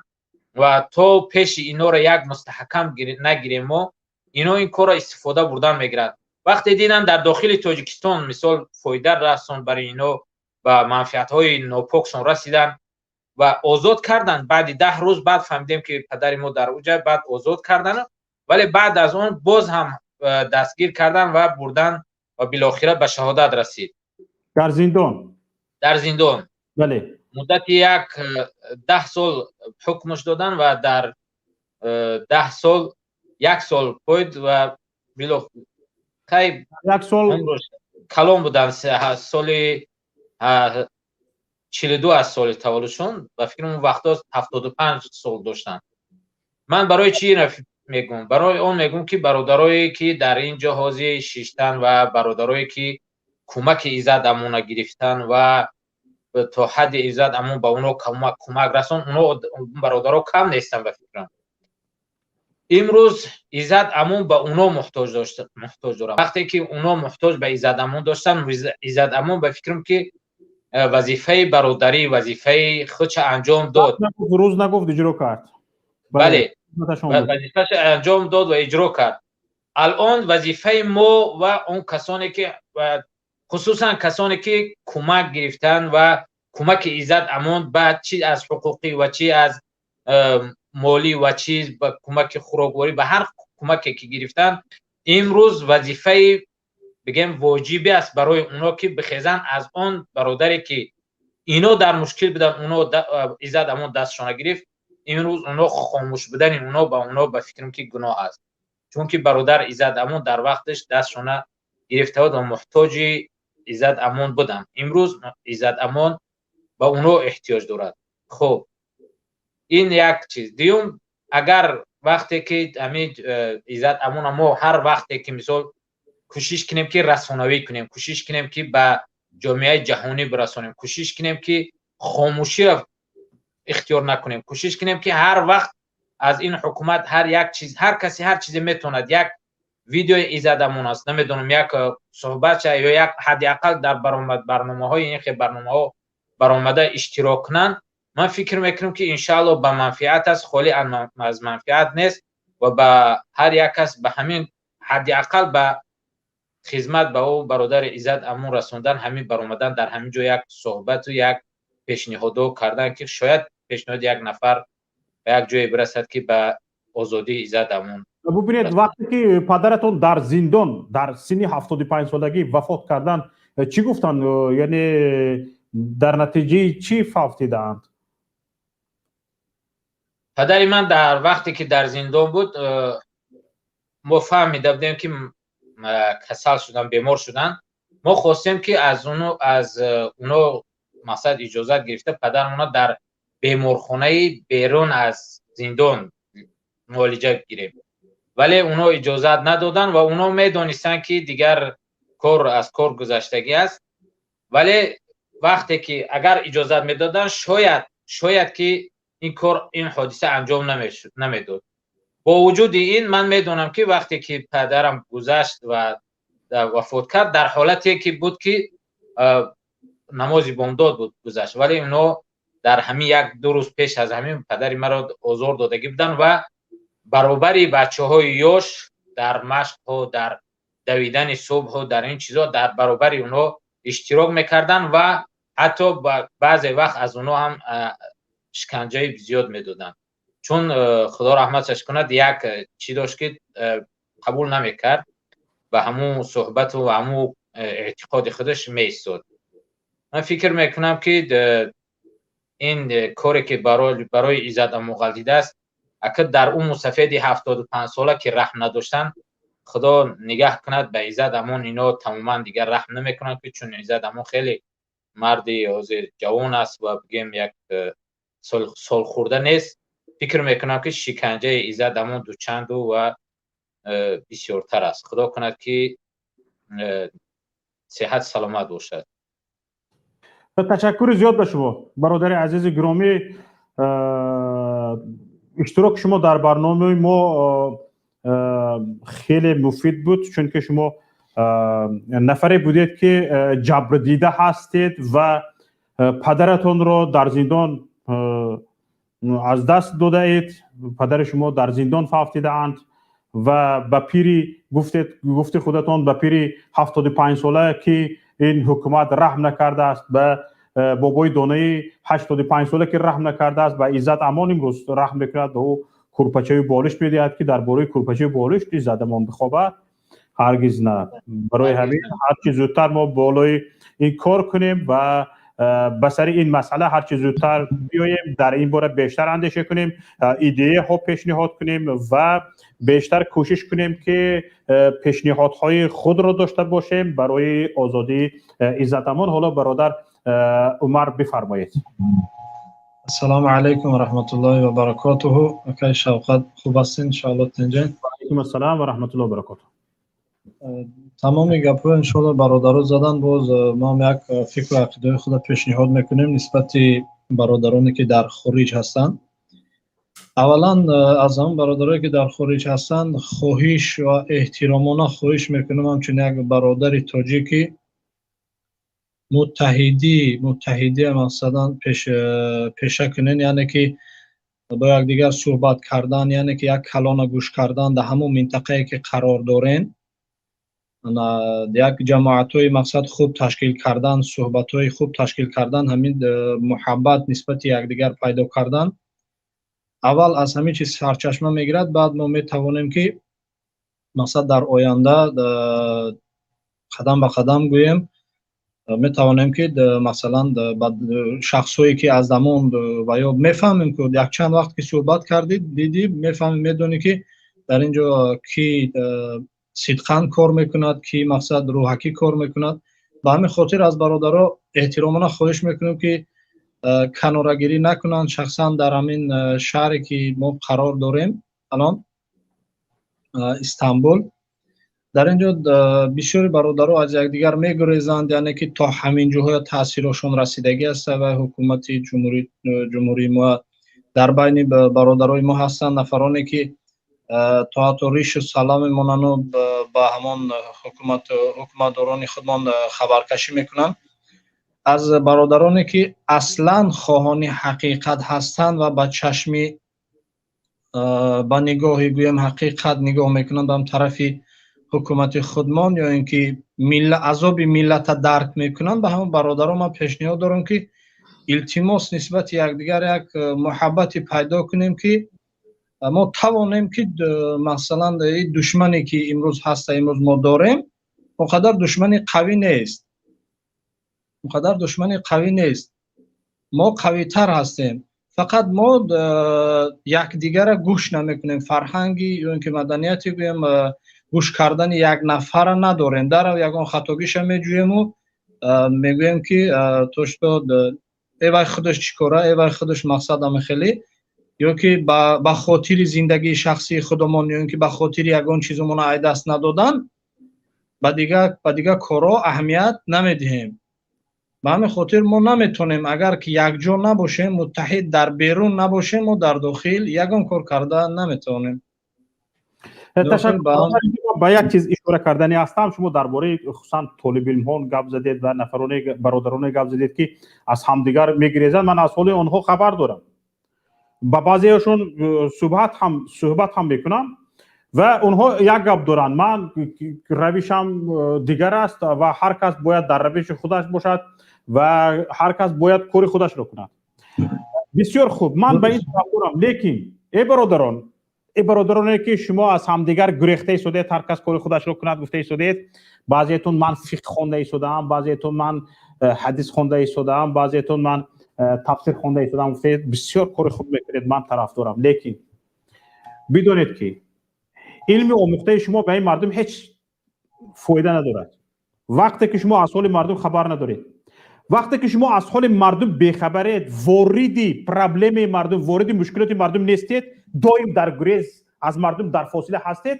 ва то пеши инора як мустаҳкам нагирем мо, ино ин корро истифода бурдан мегиранд. Вақте диданд дар дохили Тоҷикистон мисол фоида расон барои ино ба манфиатҳои нопокшон расиданд ва озод карданд. Баъди 10 рӯз баъд фаҳмидем, ки падари мо дар уҷа, баъд озод карданд, вале баъд аз он боз ҳам дастгир карданд ва бурданд ва билохира ба шаҳодат расид. Дар зиндон. Дар зиндон. Бале. Муддати як 10 сол ҳукмш доданд ва дар 10 сол як сол пойд ва як сол калон буданд, соли 42 аз соли таваллудшон, ба фикрам он вақтҳо 75 сол доштанд. Ман барои чӣ ина мегӯм? Барои он мегӯм, ки бародарое ки дар ин ҷо ҳозир шиштан ва бародарое ки кӯмаки Иззат Амона гирифтан ва то ҳадди Иззат Амон ба оно кӯмак расон, оно бародаро кам нестанд ба фикрам. Имрӯз Иззат Амон ба оно муҳтоҷ дорад. Вақте ки оно муҳтоҷ ба Иззат Амон доштанд, Иззат Амон ба фикрам ки вазифаи бародарӣ, вазифаи худша анҷом дод. Рӯз нагуфт, иҷро кард. Бале, вазифаша анҷом дод ва иҷро кард. Алон вазифаи мо ва он касоне ки, хусусан касоне ки кӯмак гирифтанд ва кӯмаки Иззат Амон ба чи аз ҳуқуқӣ ва чи аз молӣ ва чи ба кӯмаки хӯрокворӣ, ба ҳар кӯмаке ки гирифтанд, Имрӯз вазифаи бигем воҷибе аст барои оно ки бихезанд аз он бародаре ки ино дар мушкил буданд, оно Иззат Амон дастшона гирифт. Имрӯз оно хомӯш будани оно ба оно ба фикрам ки гуноҳ аст, чунки бародар Иззат Амон дар вақташ дастшона гирифта буд ва муҳтоҷи Иззат Амон буданд. Имрӯз Иззат Амон ба оно эҳтиёҷ дорад. Хуб, ин як чиз. Дуюм, агар вақте ки ҳамин Иззат Амона мо ҳар вақте ки мисол кӯшиш кунем ки расонавӣ кунем, кӯшиш кунем ки ба ҷомеаи ҷаҳонӣ бирасонем, кӯшиш кунем ки хомӯширо ихтиёр накунем, кӯшиш кунем ки ҳар вақт аз ин ҳукумат ҳар як чиз, ҳар касе ҳар чизе метавонад, як видеои Иззат Амон аст, намедонам, як суҳбатша ё як ҳадди ақал дар баромад барномаҳои ин хел барномаҳо баромада иштирок кунанд, ман фикр мекунам ки иншаалло ба манфиат аст, холӣ аз манфиат нест ва ба ҳар як кас ба ҳамин ҳадди ақал ба хизмат ба ӯ бародари Иззат Амон расондан, ҳамин баромадан дар ҳамин ҷо як суҳбату як пешниҳодо кардан ки шояд пешниҳоди як нафар ба як ҷое бирасад ки ба озодии Иззат Амон. Бубинед, вақте ки падаратон дар зиндон дар синни 75 солагӣ вафот карданд, чӣ гуфтанд? Яъне дар натиҷаи чӣ фавтидаанд? Падари ман дар вақте ки дар зиндон буд, мо фаҳмида будем ки касал шудан, бемор шудан. Мо хостем ки аз уно мақсад иҷозат гирифта падарамона дар беморхонаи берун аз зиндон муолиҷа гирем, вале уно иҷозат надоданд ва уно медонистанд ки дигар кор аз кор гузаштагӣ аст. Вале вақте ки агар иҷозат медоданд, шояд ки ин кор, ин ҳодиса анҷом намедод. Бо вуҷуди ин ман медонам ки вақте ки падарам гузашт ва вафот кард, дар ҳолате ки буд ки намози бомдод буд гузашт, вале ино дар ҳамин як ду рӯз пеш аз ҳамин падари маро озор додагӣ буданд ва баробари бачаҳои ёш дар машқҳо, дар давидани субҳу дар ин чизо дар баробари онҳо иштирок мекарданд ва ҳатто баъзе вақт аз онҳо ҳам шиканҷаи зиёд медоданд. Чун худо раҳматаш кунад, як чӣ дошт ки қабул намекард, ба ҳамун суҳбату ва ҳамун эътиқоди худаш меистод. Ман фикр мекунам ки ин коре ки барои Иззат Амон ғалтидааст, ака дар ӯ мусафеди 75 сола ки раҳм надоштанд, худо нигаҳ кунад ба Иззат Амон, ино тамоман дигар раҳм намекунанд, ки чун Иззат Амон хеле марди ҳозир ҷавон аст ва бигем як солхӯрда нест. Фикр мекунам ки шиканҷаи Иззат Амон дучанду ва бисёртар аст. Худо кунад ки сиҳат саломат бошад. Ташаккури зиёд ба шумо, бародари азизи гиромӣ. Иштироки шумо дар барномаи мо хеле муфид буд, чунки шумо нафаре будед ки ҷабрдида ҳастед ва падаратонро дар зиндон аз даст додаед. Падари шумо дар зиндон фавтидаанд ва ба пири гуфтед, гуфти худатон, ба пири 75 сола ки ин ҳукумат раҳм накардааст, ба бобои донаи 85 сола ки раҳм накардааст, ба Иззат Амон имрӯз раҳм мекунад, ба ӯ курпачаи болишт медиҳад ки дар бораи курпачаи болишт Иззат Амон бихобад. Ҳаргиз на. Барои ҳамин ҳарчи зудтар мо болои ин кор кунем ва ба сари ин масъала ҳарчи зудтар биёем, дар ин бора бештар андеша кунем, идеяҳо пешниҳод кунем ва бештар кӯшиш кунем ки пешниҳодҳои худро дошта бошем барои озодии Иззат Амон. Ҳоло бародар Умар бифармоед. Ассалому алайкум ва раҳматуллоҳи ва баракотуҳу. Акай Шавқат, хуб ҳастин? Иншоаллоҳ тинҷен. Ва алайкум ассалом ва раҳматуллоҳи ва баракотуҳ. Тамоми гапҳо иншоаллоҳ бародаро задан, боз мо ҳам як фикру ақидаҳои худро пешниҳод мекунем нисбати бародароне ки дар хориҷ ҳастанд. Аввалан аз ҳамон бародарое ки дар хориҷ ҳастанд хоҳиш ва эҳтиромона хоҳиш мекунам, ҳамчун як бародари тоҷикӣ муттаҳидӣ мақсадан пеша кунен, яъне ки бо якдигар суҳбат кардан, яъне ки як калона гӯш кардан дар ҳамон минтақае ки қарор дорен, як ҷамоатҳои мақсад хуб ташкил кардан, суҳбатҳои хуб ташкил кардан, ҳамин муҳаббат нисбати якдигар пайдо кардан. Аввал аз ҳамин чиз сарчашма мегирад, баъд мо метавонем ки Мақсад, дар оянда қадам ба қадам гӯем, метавонем ки, масалан, ба шахсҳое ки аз дамон ва ё мефаҳмем, ки якчанд вақт ки суҳбат кардӣ, дидӣ, мефаҳмӣ, медонӣ, ки дар ин ҷо ки сидқан кор мекунад, ки мақсад рӯҳакӣ кор мекунад. Ба ҳамин хотир аз бародаро эҳтиромона хоҳиш мекунем, ки канорагирӣ накунанд. Шахсан дар ҳамин шаҳре ки мо қарор дорем алон, Истанбул, дар ин ҷо бисёри бародаро аз якдигар мегурезанд, яъне ки то ҳамин ҷоҳоя таъсирошон расидагӣ аст ва ҳукумати ҷумҳурии мо. Дар байни бародарои мо ҳастанд нафароне, ки то ҳатто ришу сала мемонану ба ҳамон ҳукуматдорони худмон хабаркашӣ мекунанд. Аз бародароне ки аслан хоҳони ҳақиқат ҳастанд ва ба чашми, ба нигоҳи, гӯем, ҳақиқат нигоҳ мекунанд, ба тарафи ҳукумати худмон ё ин ки азоби миллата дарк мекунанд, ба ҳамон бародарон ман пешниҳод дорам, ки илтимос, нисбати якдигар як муҳаббате пайдо кунем, ки мо тавонем, ки масалан душмане ки имрӯз ҳаста, имрӯз мо дорем, он қадар душмани қавӣ нест, он қадар душмани қавӣ нест, мо қавитар ҳастем. Фақат мо якдигара гӯш намекунем. Фарҳанги ё ин ки маданияти, гӯем, гӯш кардани як нафара надорем. Дарав ягон хатогиша меҷӯему мегӯем, ки то что эвай худаш чӣ кора, эвай худаш, мақсад ҳамин, ё ки ба хотири зиндагии шахсии худамон, ё ин ки ба хотири ягон чизумона ай даст надодан, ба дигар корҳо аҳамият намедиҳем. Ба ҳамин хотир мо наметонем, агар ки якҷо набошем, муттаҳид дар берун набошем, мо дар дохил ягон кор карда наметавонем. Ташаккур. Ба як чиз ишора кардани ҳастам. Шумо дар бораи хусусан толибилмҳо гап задед ва нафароне, бародароне гап задед, ки аз ҳамдигар мегирезанд. Ман аз ҳоли онҳо хабар дорам, ба баъзеашон суҳбат ҳам мекунам ва онҳо як гап доранд: ман равишам дигар аст ва ҳар кас бояд дар равиши худаш бошад ва ҳар кас бояд кори худашро кунад. Бисёр хуб, ман ба ин тарафдорам. Лекин э бародарон, э бародароне, ки шумо аз ҳамдигар гурехта истодед, ҳар кас кори худашро кунад гуфта истодед, баъзеетон ман фиқҳ хонда истодаам, баъзеетон ман ҳадис хонда истодаам, баъзеетон ман тафсир хонда истодаам гуфтаед, бисёр кори хуб мекунед, ман тарафдорам. Лекин бидонед, ки илми омӯхтаи шумо ба ин мардум ҳеҷ фоида надорад, вақте ки шумо аз ҳоли мардум хабар надоред. Вақте ки шумо аз ҳоли мардум бехабаред, вориди проблемаи мардум, вориди мушкилоти мардум нестед, доим дар гурез аз мардум, дар фосила ҳастед.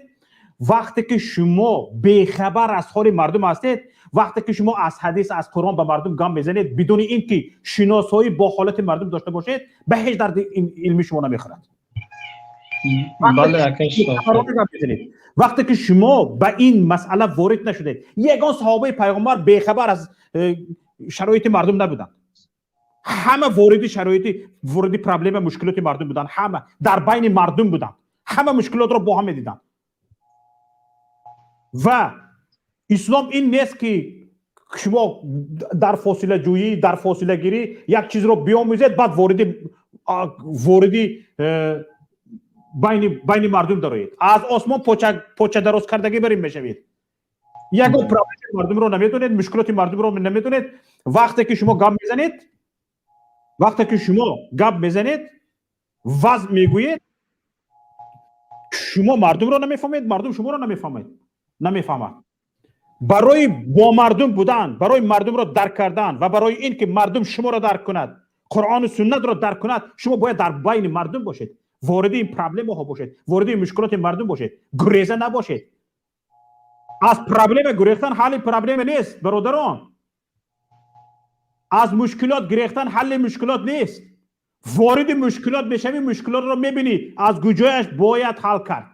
Вақте ки шумо бехабар аз ҳоли мардум ҳастед, вақте ки шумо аз ҳадис, аз Қуръон ба мардум гап мезанед, бидуни ин ки шиносоӣ бо ҳолати мардум дошта бошед, ба ҳеҷ дарди илми шумо намехӯрад. Бале. Вақте ки шумо ба ин масъала ворид нашудед, ягон саҳобаи пайғамбар бехабар аз шароити мардум набуданд. Ҳама вориди шароити, вориди проблема, мушкилоти мардум буданд, ҳама дар байни мардум буданд, ҳама мушкилотро бо ҳам медиданд. Ва ислом ин нест, ки шумо дар фосилаҷӯӣ, дар фосилагирӣ як чизро биомӯзед, баъд вориди байни мардум дароед. Аз осмон поча дароз кардагӣ барин мешавед. Ягон проблемаи мардумро намедонед, мушкилоти мардумро намедонед. Вақте ки шумо гап мезанед, вақте ки шумо гап мезанед, вазъ мегӯед, шумо мардумро намефаҳмед, мардум шуморо намефаҳмад. Барои бо мардум будан, барои мардумро дарк кардан ва барои ин ки мардум шуморо дарк кунад, Қуръону суннатро дарк кунад, шумо бояд дар байни мардум бошед, вориди ин проблемаҳо бошед, вориди мушкилоти мардум бошед, гуреза набошед. Аз проблема гурехтан ҳалли проблема нест, бародарон. Аз мушкилот гурехтан ҳалли мушкилот нест. Вориди мушкилот мешавӣ, мушкилотро мебинӣ, аз куҷояш бояд ҳал кард.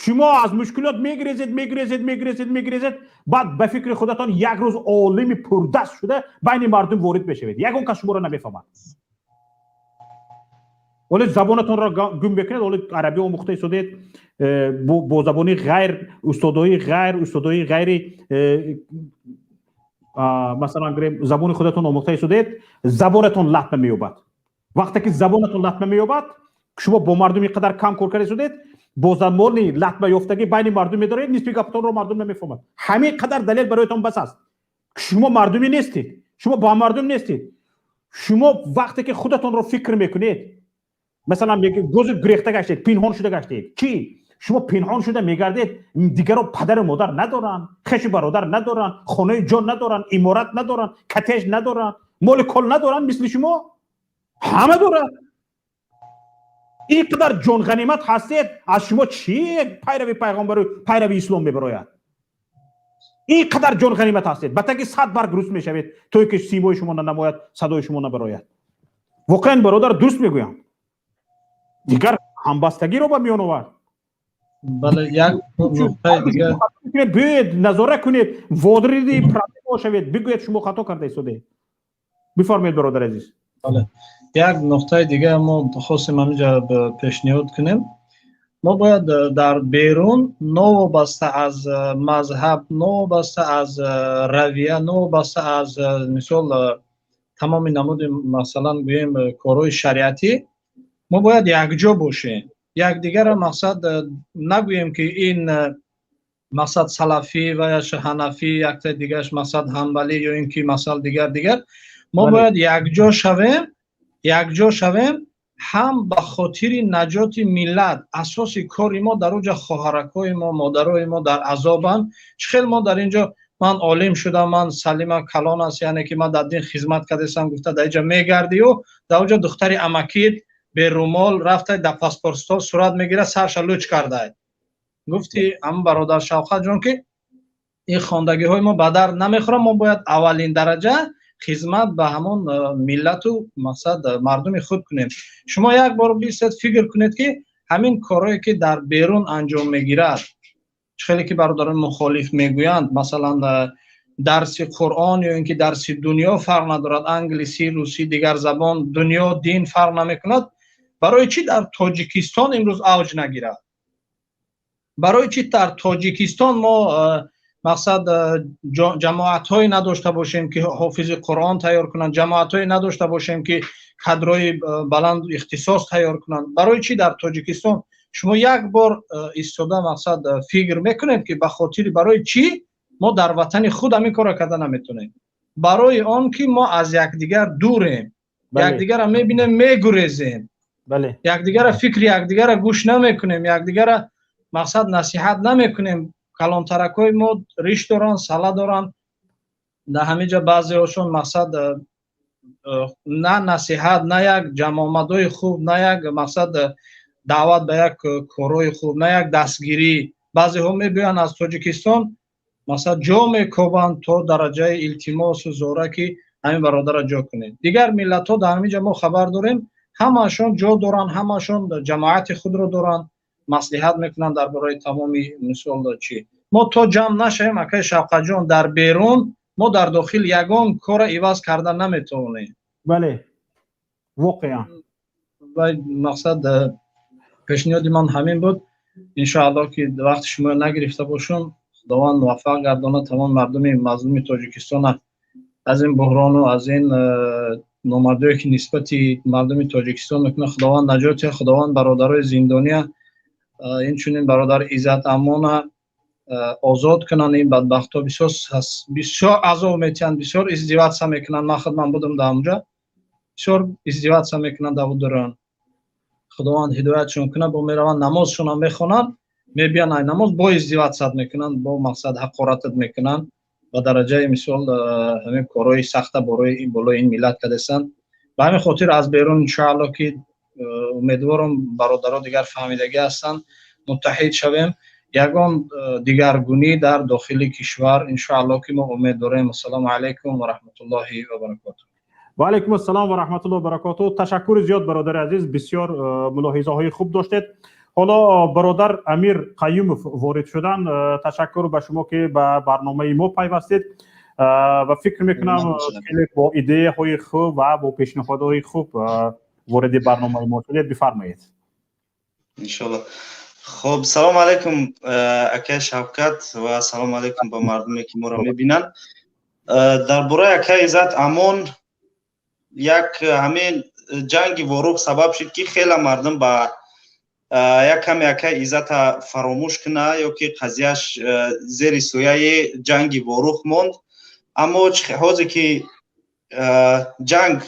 Шумо аз мушкилот мегирезед, мегирезед, мегирезед, мегирезед, баъд ба фикри худатон як рӯз олими пурдаст шуда байни мардум ворид мешавед, ягон кас шуморо намефаҳмад. Оле забонатонро гум мекунед. Оле арабӣ омӯхта истодед, бо забони ғайр, устодои ғайри масалан гирем, забони худатон омӯхта истодед, забонатон латма меёбад. Вақте ки забонатон латма меёбад, шумо бо мардум ин қадар кам кор карда истодед. Бо забони латмаёфтагӣ байни мардум медоред, нисфи гапатонро мардум намефаҳмад. Ҳамин қадар далел бароятон бас аст. Шумо мардумӣ нестед, шумо бо мардум нестед. Шумо вақте ки худатонро фикр мекунед, масалан, гӯзи гурехта гаштед, пинҳон шуда гаштед. Чӣ? Шумо пинҳон шуда мегардед, дигаро падару модар надоранд, хешу бародар надоранд, хонаи ҷон надоранд, иморат надоранд, коттедж надоранд, моли кол надоранд, мисли шумо ҳама дорад. Ин қадар ҷонғанимат ҳастед, аз шумо чӣ пайрави пайғамбару пайрави ислом мебарояд? Ин қадар ҷонғанимат ҳастед, ба таги 100 барг руст мешавед, то ки симои шумо нанамояд, садои шумо набарояд. Воқеан, бародар, дуруст мегӯям, дигар ҳамбастагиро ба миён овард. Бале, як нуқтаи дигар. Биёед, назора кунед, вориди проблема шавед, бигӯед, шумо хато карда истодаед. Бифармоед, бародар азиз. Бале, як нуқтаи дигар мо хостем ҳаминҷа пешниҳод кунем. Мо бояд дар берун, новобаста аз мазҳаб, новобаста аз равия, новобаста аз, мисол, тамоми намуди, масалан, гӯем, корҳои шариатӣ, мо бояд якҷо бошем. Якдигарро, мақсад, нагӯем, ки ин, мақсад, салафӣ ва я ҳанафӣ, якта дигараш, мақсад, ҳанбалӣ ё ин ки, масал, дигар дигар. Мо бояд якҷо шавем, якҷо шавем, ҳам ба хотири наҷоти миллат. Асоси кори мо дар оҷа хоҳаракҳои мо, модарои мо дар азобанд. Чӣ хел мо дар инҷо ман олим шудам, ман салима калон аст, яъне ки ман дар дин хизмат кардастам гуфта, дар инҷа мегардию, дар оҷа духтари амакит берумол рафта, дар паспортстол сурат мегирад, сарша луч кардае. Гуфти ҳамн бародар Шавқат ҷон, ки ин хондагиҳои мо ба дард намехӯрад. Мо бояд аввалин дараҷа хизмат ба ҳамон миллату, мақсад, мардуми худ кунем. Шумо як бор бистед, фикр кунед, ки ҳамин корҳое ки дар берун анҷом мегирад, чӣ хеле ки бародарони мухолиф мегӯянд, масалан, дарси Қуръон ё ин ки дарси дунё фарқ надорад, англисӣ, русӣ, дигар забон, дунё, дин фарқ намекунад. Барои чӣ дар Тоҷикистон имрӯз авҷ нагирад? Барои чӣ дар Тоҷикистон мо, мақсад, ҷамоатҳое надошта бошем, ки ҳофизи Қуръон тайёр кунанд, ҷамоатҳое надошта бошем, ки кадрҳои баланд ихтисос тайёр кунанд? Барои чӣ дар Тоҷикистон? Шумо як бор истода, мақсад, фикр мекунед, ки ба хотири барои чӣ мо дар ватани худ ҳамин корро карда наметонем? Барои он ки мо аз якдигар дурем, якдигарро мебинем, мегурезем, якдигарро, фикри якдигарро гӯш намекунем, якдигарро, мақсад, насиҳат намекунем. Калонтаракҳои мо риш доранд, сала доранд, дар ҳамин ҷа баъзеҳошон, мақсад, на насиҳат, на як ҷамъомадҳои хуб, на як, мақсад, даъват ба як корҳои хуб, на як дастгирӣ. Баъзеҳо мебиёянд аз Тоҷикистон, мақсад, ҷо мекобанд то дараҷаи илтимосу зора, ки ҳамин бародарро ҷо кунед. Дигар миллатҳо дар ҳамин ҷа мо хабар дорем, ҳамаашон ҷо доранд, ҳамаашон ҷамоати худро доранд, маслиҳат мекунанд дар бораи тамоми, мисол, чӣ. Мо то ҷамъ нашавем, акаи Шавқатҷон, дар берун, мо дар дохил ягон корро иваз карда наметавонем. Бале, воқеан. Вай, мақсад, пешниҳоди ман ҳамин буд. Иншоаллоҳ, ки вақти шумо нагирифта бошум. Худованд муваффақ гардонад тамом мардуми мазлуми Тоҷикистона аз ин буҳрону аз ин номардие, ки нисбати мардуми Тоҷикистон мекунад. Худованд наҷот диҳад, Худованд бародарои зиндония, инчунин бародар Иззат Амона озод кунанд. Ин бадбахтҳо бисёр бисёр азоб метиҳанд, бисёр издеваться мекунанд. Ман худман будам дар онҷа, бисёр издеваться мекунанд дар дурон. Худованд ҳидоятшон кунад. Бо мераванд, намозшонам мехонанд, мебиянд ай намоз, бо издеваться мекунанд, бо, мақсад, ҳақоратат мекунанд ба дараҷаи, мисол, ҳамин корҳои сахта борои болои ин миллат кардастанд. Ба ҳамин хотир аз берун, иншоалло, ки умедворам, бародаро дигар фаҳмидагӣ ҳастанд, муттаҳид шавем, ягон дигаргунӣ дар дохили кишвар, иншоалло, ки мо умед дорем. Ассалому алайкум ва раҳматуллоҳи ва баракотуҳ. Ва алайкум ассалом ва раҳматуллоҳи ва баракотуҳ. Ташаккури зиёд, бародари азиз, бисёр мулоҳизаҳои хуб доштед. Ҳоло бародар Амир Қаюмов ворид шуданд. Ташаккур ба шумо, ки ба барномаи мо пайвастед, ва фикр мекунам, хеле бо идеяҳои хуб ва бо пешниҳодҳои хуб вориди барномаи мо шудед. Бифармоед. Иншоалло. Хоб, салом алайкум, акай Шавкат, ва салом алайкум ба мардуме, ки моро мебинанд. Дар бораи акай Иззат Амон, як ҳамин ҷанги Ворух сабаб шуд, ки хеле мардум ба Як каме акай Иззата фаромӯш куна ё ки қазияш зери сояи ҷанги Ворух монд. Аммо ҳозир ки ҷанг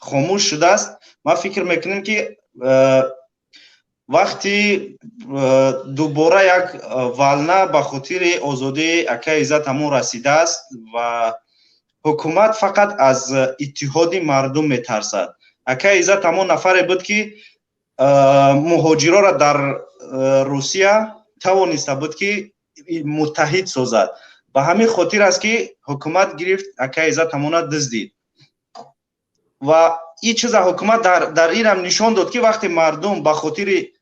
хомӯш шудааст, ман фикр мекунем, ки вақти дубора як волна ба хотири озодии акай Иззат Амон расидааст ва ҳукумат фақат аз иттиҳоди мардум метарсад. Акай Иззат Амон нафаре буд, ки муҳоҷироро дар Русия тавониста буд, ки муттаҳид созад. Ба ҳамин хотир аст, ки ҳукумат гирифт, акай Иззат Амона дуздид. Ва ин чиза ҳукумат дар инам нишон дод, ки вақте мардум ба хотири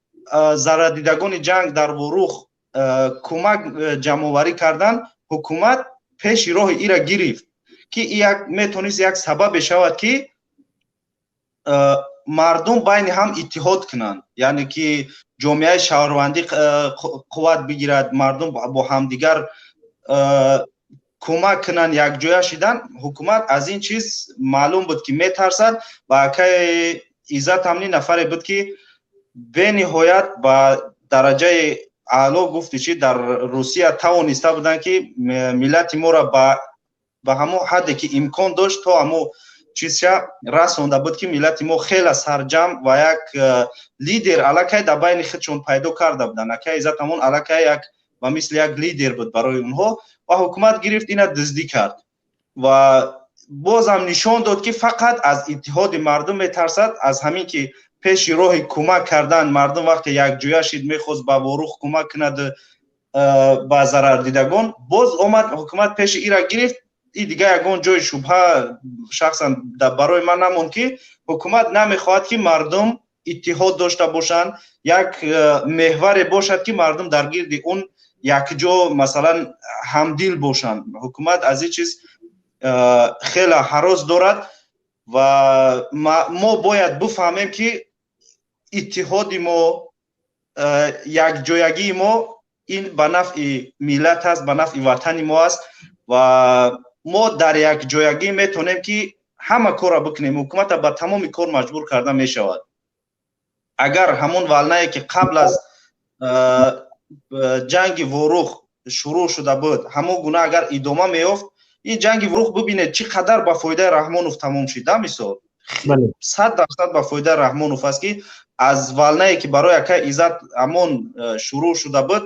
зарардидагони ҷанг дар Ворух кӯмак ҷамъоварӣ карданд, ҳукумат пеши роҳи ира гирифт, ки як метавонист як сабабе шавад, ки мардум байни ҳам иттиҳод кунанд, яъне ки ҷомеаи шаҳрвандӣ қувват бигирад, мардум бо ҳамдигар кӯмак кунанд, якҷоя шидан. Ҳукумат аз ин чиз маълум буд, ки метарсад. Ва акай Иззат ҳамни нафаре буд, ки бениҳоят ба дараҷаи аъло, гуфти чи, дар Русия тавониста буданд, ки миллати моро ба ҳамон ҳадде ки имкон дошт, то ҳамон чизша расонда буд, ки миллати мо хеле сарҷамъ ва як лидер аллакай дар байни худшон пайдо карда буданд. Акай Иззат Амон аллакай як ба мисли як лидер буд барои онҳо. Ва ҳукумат гирифт, ина дуздӣ кард ва бозам нишон дод, ки фақат аз иттиҳоди мардум метарсад, аз ҳамин ки пеши роҳи кӯмак кардан мардум вақте якҷоя шид, мехост ба Ворух кӯмак кунад, ба зарардидагон, боз омад ҳукумат пеши ира гирифт. И дигар ягон ҷои шубҳа шахсан барои ман намонд, ки ҳукумат намехоҳад, ки мардум иттиҳод дошта бошанд, як меҳваре бошад, ки мардум дар гирди он якҷо, масалан, ҳамдил бошанд. Ҳукумат аз ин чиз хеле ҳарос дорад ва мо бояд бифаҳмем, ки иттиҳоди мо, якҷоягии мо ин ба нафъи миллат аст, ба нафъи ватани мо аст ва мо дар якҷоягӣ метавонем, ки ҳама корро бикунем. Ҳукумата ба тамоми кор маҷбур карда мешавад. Агар ҳамон волнае ки қабл аз ҷанги Ворух шурӯъ шуда буд, ҳамон гуна агар идома меёфт, ин ҷанги Ворух, бибинед, чӣ қадар ба фоидаи Раҳмонов тамом шид. Да, мисол, 100% ба фоидаи Раҳмонов аст, ки аз волнае ки барои акай Иззат Амон шурӯъ шуда буд,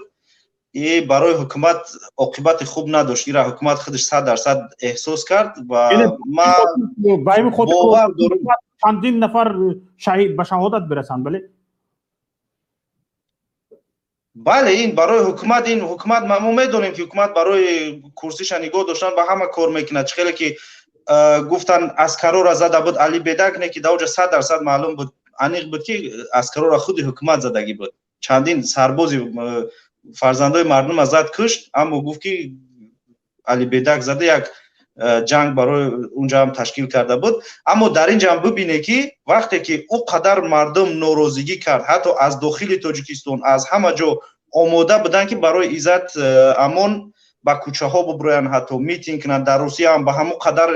и барои ҳукумат оқибати хуб надошт. Ира ҳукумат худаш 100% эҳсос кард ва ман бовар дорам, чандин нафар шаҳид ба шаҳодат бирасанд, бале. Бале, ин барои ҳукумат, ин ҳукумат, мо медонем, ки ҳукумат барои курсиша нигоҳ доштан ба ҳама кор мекунад. Чӣ хеле ки гуфтан, аскарора зада буд Али Бедак, не ки даоҷа 100% маълум буд, аниқ буд, ки аскарора худи ҳукумат задагӣ буд. Чандин сарбози фарзандои мардума зад, кушт, аммо гуфт, ки Али Бедак зада. Як ҷанг барои унҷа ҳам ташкил карда буд. Аммо дар ин ҷа ҳам бибине, ки вақте ки ӯ қадар мардум норозигӣ кард, ҳатто аз дохили Тоҷикистон, аз ҳама ҷо омода буданд, ки барои Иззат Амон ба кӯчаҳо буброянд, ҳатто митинг кунанд. Дар Русия ҳам ба ҳамон қадар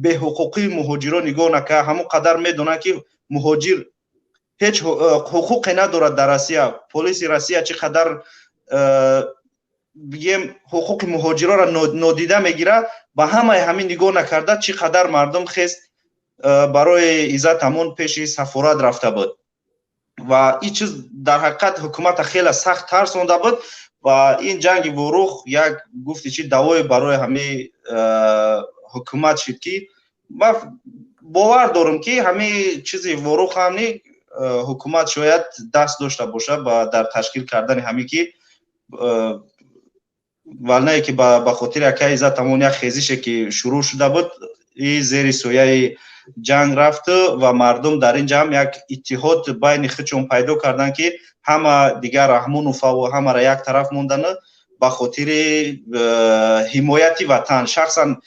беҳуқуқии муҳоҷиро нигоҳ накард, ҳамон қадар медонанд, ки муҳоҷир ҳеҷ ҳуқуқе надорад дар Россия. Полиси Россия чӣ қадар, бигем, ҳуқуқи муҳоҷироро нодида мегирад. Ба ҳамаи ҳамин нигоҳ накарда, чӣ қадар мардум хест, барои Иззат Амон пеши сафорат рафта буд. Ва ин чиз дар ҳақиқат ҳукумата хеле сахт тарсонда буд. Ва ин ҷанги Ворух як, гуфти чи, давое барои ҳамин ҳукумат шид, ки ман бовар дорам, ки ҳамин чизи Ворух ҳамни ҳукумат шояд даст дошта бошад дар ташкил кардани ҳамин, ки волнае ки ба хотири акай Иззат Амон як хезише ки шурӯъ шуда буд, и зери сояи ҷанг рафту ва мардум дар ин ҷамъ як иттиҳод байни худшон пайдо карданд, ки ҳама дигар Раҳмоноваву ҳамаро як тараф мондану ба хотири ҳимояти ватан. Шахсан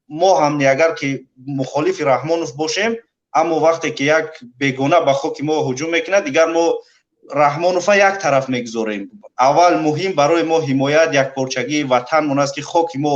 мо ҳам агар ки мухолифи Раҳмонов бошем, аммо вақте ки як бегона ба хоки мо ҳуҷум мекунад, дигар мо Раҳмонова як тараф мегузорем. Аввал муҳим барои мо ҳимоят, якпорчагии ватанмон аст, ки хоки мо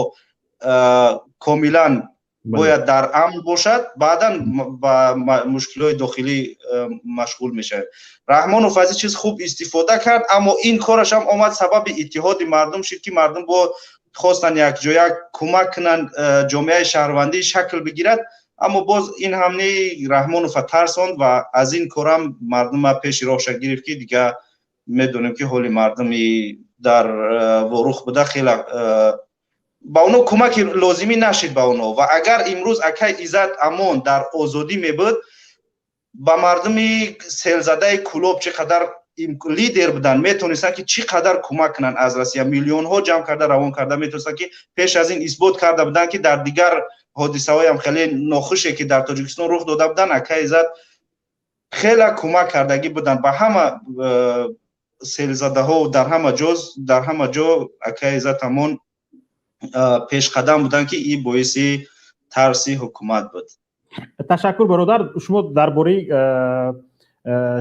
комилан Бояд дар амн бошад, баъдан ба мушкилҳои дохилӣ машғул мешавем. Раҳмонов аз ин чиз хуб истифода кард, аммо ин кораш ҳам омад сабаби иттиҳоди мардум шуд, ки мардум бо хостанд якҷоя кӯмак кунанд, ҷомеаи шаҳрвандӣ шакл бигирад. Аммо боз ин ҳам ни Раҳмонова тарсонд ва аз ин корам мардума пеши роҳша гирифт, ки дига медонем, ки ҳоли мардуми дар Ворух буда хеле ба оно кӯмаки лозимӣ нашид ба оно. Ва агар имрӯз акай Иззат Амон дар озодӣ мебуд, ба мардуми селзадаи Кӯлоб чӣ қадар лидер буданд, метонистанд, ки чӣ қадар кӯмак кунанд. Аз Россия миллионҳо ҷамъ карда, равон карда метонистанд, ки пеш аз ин исбот карда буданд, ки дар дигар ҳодисаҳоям хеле нохуше, ки дар Тоҷикистон рух дода буданд, акай Иззат хеле кӯмак кардагӣ буданд ба ҳама селзадаҳо. Дар ҳама ҷо, дар ҳама ҷо акай Иззат Амон пешқадам буданд, ки ин боиси тарси ҳукумат буд. Ташаккур, бародар. Шумо дар бораи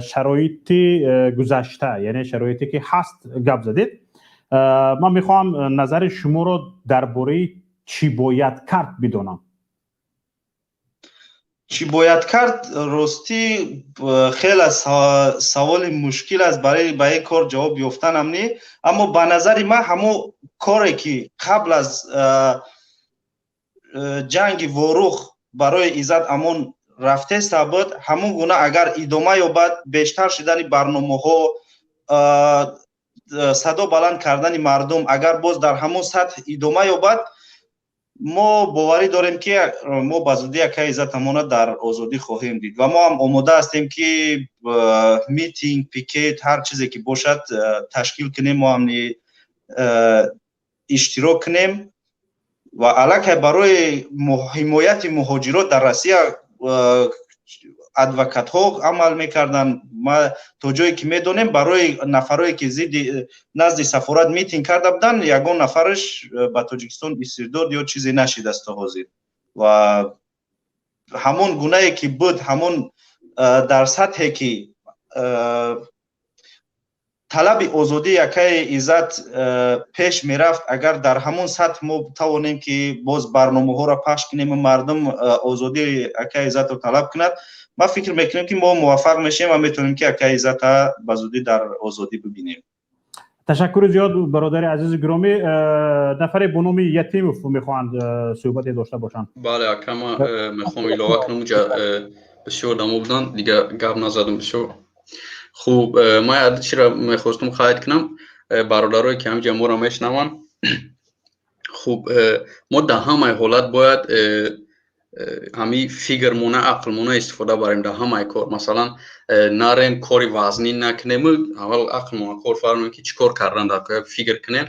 шароити гузашта, яъне шароите ки ҳаст, гап задед. Ман мехоҳам назари шуморо дар бораи чӣ бояд кард бидонам. Чӣ бояд кард? Ростӣ, хеле саволи мушкил аст, барои ба ин кор ҷавоб ёфтанам не. Аммо ба назари ман, ҳамон коре ки қабл аз ҷанги Ворух барои Иззат Амон рафтеста буд, ҳамон гуна агар идома ёбад, бештар шудани барномаҳо, садо баланд кардани мардум, агар боз дар ҳамон сатҳ идома ёбад, мо боварӣ дорем, ки мо ба зудӣ акай Иззат Амона дар озодӣ хоҳем дид. Ва мо ҳам омода ҳастем, ки митинг, пикет, ҳар чизе ки бошад, ташкил кунем, мо ҳам иштирок кунем. Ва аллакай барои ҳимояти муҳоҷирот дар Россия адвокатҳо амал мекарданд. Ма то ҷое ки медонем, барои нафарое ки зидди назди сафорат митинг карда буданд, ягон нафараш ба Тоҷикистон истирдод ё чизе нашидааст то ҳозир. Ва ҳамон гунае ки буд, ҳамон дар сатҳе ки талаби озодии акаи Иззат пеш мерафт, агар дар ҳамон сатҳ мо тавонем, ки боз барномаҳоро пахш кунем, мардум озодии акаи Иззатро талаб кунад, ман фикр мекунем, ки мо муваффақ мешавем ва метавонем, ки акаи Иззата ба зудӣ дар озодӣ бибинем. Ташаккури зиёд, бародари азизи гиромӣ. Нафаре бо номи Ятимов мехоҳанд суҳбате дошта бошанд. Бале, ака, ман мехоҳам илова кунам. Уҷа бисёр одамо буданд, дига гап назадам бисёр. Хуб, ман яде чиро мехостум қайд кунам, бародарое ки ҳамиҷа моро мешунаванд. Хуб, мо дар ҳамаи ҳолат бояд ҳами фикрмона, ақлмона истифода барем дар ҳамаи кор. Масалан, нарем кори вазнин накунем, аввал ақлмона кор фармоем, ки чӣ кор кардан дар фикр кунем.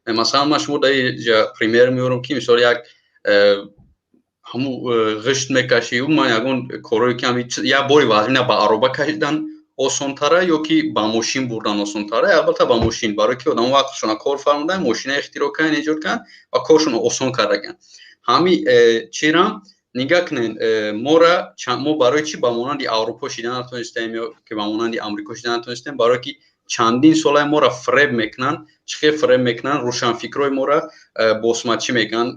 Масалан, ман шумо дар инҷа пример меорам, ки мисол як ҳамун ғишт мекашӣ, ман ягон корое ки як бори вазнина ба ароба кашидан осонтара ё ки ба мошин бурдан осонтара? Албатта, ба мошин, барое ки одамо вақтшона кор фармудан, мошина ихтироъ карданд, эҷод карданд ва коршонро осон кардаганд. Ҳами чирам нигаҳ кунед, мора мо барои чӣ ба монанди Аврупо шида натонистем ё ки ба монанди Амрико шида натонистем? Барое ки чандин солае моро фиреб мекунанд. Чӣ хел фиреб мекунанд? Рӯшанфикрои моро босмачӣ мегӯянд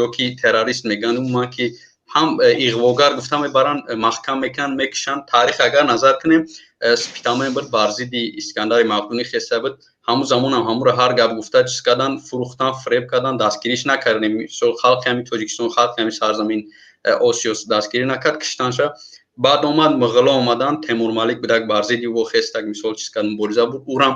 ё ки террорист мегӯянд, умуман ки ҳам иғвогар гуфта мебаранд, маҳкам мекунанд, мекушанд. Таърих агар назар кунем, Спитамен буд, бар зидди Искандари Мақдунӣ хеста буд. Ҳамун замонам ҳамуро ҳар гап гуфта, чиз кардан, фурӯхтан, фиреб кардан, дастгириш накардем. Мисол, халқи ҳами Тоҷикистон, халқи ҳами сарзамин Осиё дастгирӣ накард, киштанша. Баъд омад муғуло, омаданд, Темурмалик будак, бар зидди ӯ хестак, мисол, чиз кард, мубориза буд. Ӯрам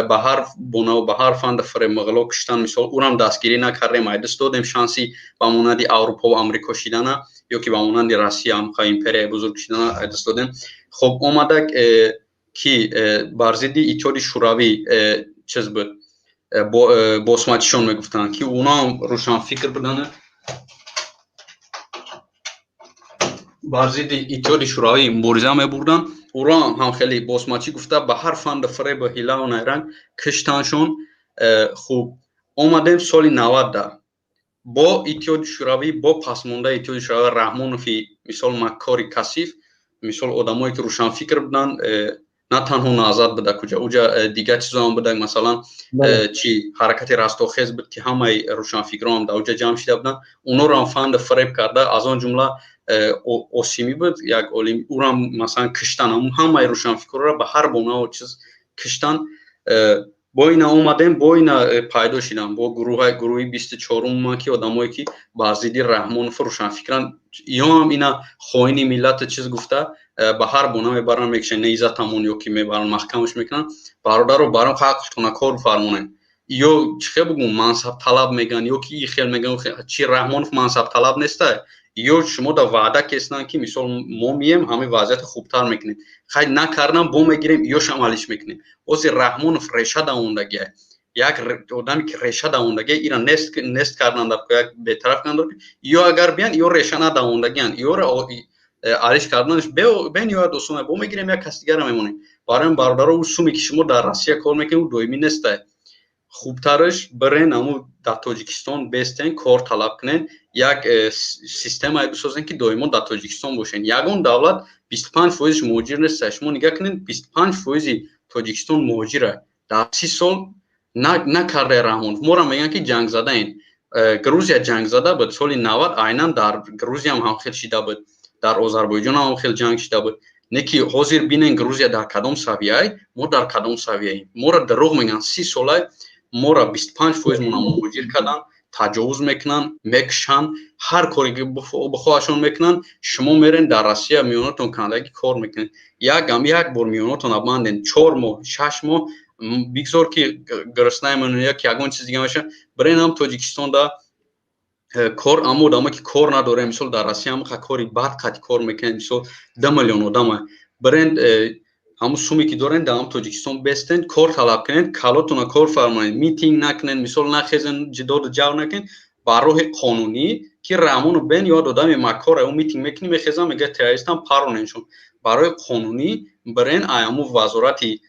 ба ҳар бонаву ба ҳар фанда фиреб муғуло киштан. Мисол, ӯрам дастгирӣ накардем, айдаст додем шанси ба монанди Аврупо ва Амрико шидана ё ки ба монанди Россия, ҳамха империяи бузург шидана, айдаст додем. Хуб, омадак ки бар зидди Иттиҳоди Шӯравӣ чиз буд, босмачишон мегуфтанд, ки унаам рӯшанфикр буданд, бар зидди Иттиҳоди Шӯравӣ мубориза мебурданд. Уро ҳам хеле босмачӣ гуфта, ба ҳар фанду фиребу ҳилаву найранг киштаншон. Хуб, омадем соли 90-да бо Иттиҳоди Шӯравӣ, бо пасмондаи Иттиҳоди Шӯравӣ, Раҳмонови, мисол, маккори касиф. Мисол, одамое ки рӯшанфикр буданд, На танҳо Наҳзат буда, куҷа уҷа дигар чизоам буда, масалан, чи ҳаракати Растохез буд, ки ҳамаи рӯшанфикроам дар уҷа ҷамъ шида буданд. Онҳоро ҳам фанду фиреб карда, аз он ҷумла Осимӣ буд, як олим, ӯрам, масалан, киштан. Ҳамаи рӯшанфикрро ба ҳар бонаву чиз киштан. Бо ина омадем, бо ина пайдо шидам, бо гурӯҳи 24-ум, ки одамое ки бар зидди Раҳмонов рӯшанфикран, ёам ина хоини миллата чиз гуфта, ба ҳар бона мебаранд, мекушанд, не Иззатамон, ё ки мебаранд, маҳкамаш мекунанд. Бародаро, баром ҳаққатона кор фармонед. Ё чӣ хел бугум, мансабталаб меган, ё ки и хел меган, чи Раҳмонов мансабталаб нестай? Ё шумо да ваъда кестанд, ки мисол мо мием, ҳамин вазъияти хубтар мекунем. Хай, накардам, бо мегирем, ёш амалиш мекунем. Ҳозир Раҳмонов реша давондагия, як одаме ки реша давондагия, ира нест кардан дар як бетараф кардан. Ё агар биян, ё реша надавондагиян, ёра алиш карданаш бениҳоят осона. Бо мегирем, як кас дигара мемонем. Барои бародаро, ӯ суме ки шумо дар Россия кор мекунед, ӯ доимӣ нестай. Хубтараш бирен, аму дар Тоҷикистон бестен, кор талаб кунен, як системае бисозен, ки доимо дар Тоҷикистон бошен. Ягон давлат 25 фоизш муҳоҷир неста. Шумо нигаҳ кунед, 25 фоизи Тоҷикистон муҳоҷира. Дар 30 сол накардаи Раҳмонов. Моро мегӯянд, ки ҷангзадаен. Грузия ҷангзада буд соли 90, айнан дар Грузиям ҳам хел шида буд, дар Озарбойҷон ҳам хел ҷанг шида буд. Не ки ҳозир бинен, Грузия дар кадом савияй, мо дар кадом савияем? Моро дурӯғ мегӯянд. 30 солай моро 25 фоиз мона муҳоҷир карданд, таҷовуз мекунанд, мекушанд, ҳар коре ки бихоҳашон мекунанд. Шумо мерен дар Россия, миёнатон кандагӣ кор мекунед. Якам як бор миёнатона банден, 4 моҳ, 6 моҳ, бигзор ки гурусна мемонед, ё ки ягон чиз дига меша. Бирен ҳам Тоҷикистонда кор, аммо одамо ки кор надорем, мисол, дар Россия ҳамақа кори бад қати кор мекунед, мисол, 2 миллион одама. Бирен, ҳамун суме ки дорен, дар ҳам Тоҷикистон бестен, кор талаб кунед, калотона кор фармоед, митинг накунед, мисол, нахезен, ҷидоду ҷавр накунед, ба роҳи қонунӣ, ки Раҳмону бен ёд одами маккора, ӯ митинг мекунӣ, мехезам, мега террористам, пароненшон. Барои қонунӣ бирен, ҳамун вазорати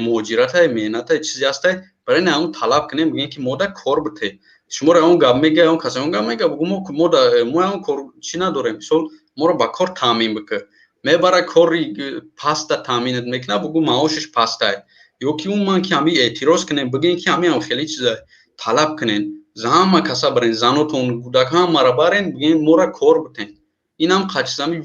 муҳоҷиратай, меҳнатай, чизе ҳастай, бирен, ҳамун талаб кунем, бигӯем, ки мода кор бите. Шуморо он гап мега, он кас он гап мега, бугу мода мо он кор чӣ надорем, мисол, моро ба кор таъмин бикар. Мебара, кори паста таъминат мекунад, бугу маошаш пастай. Ё ки умуман ки ҳами эътироз кунем, бигӯем, ки ҳами ҳам хеле чиза талаб кунен. Ҳама каса барен, занотон, кӯдак, ҳамаро барен, бигӯем, мора кор битен. Инам қачизами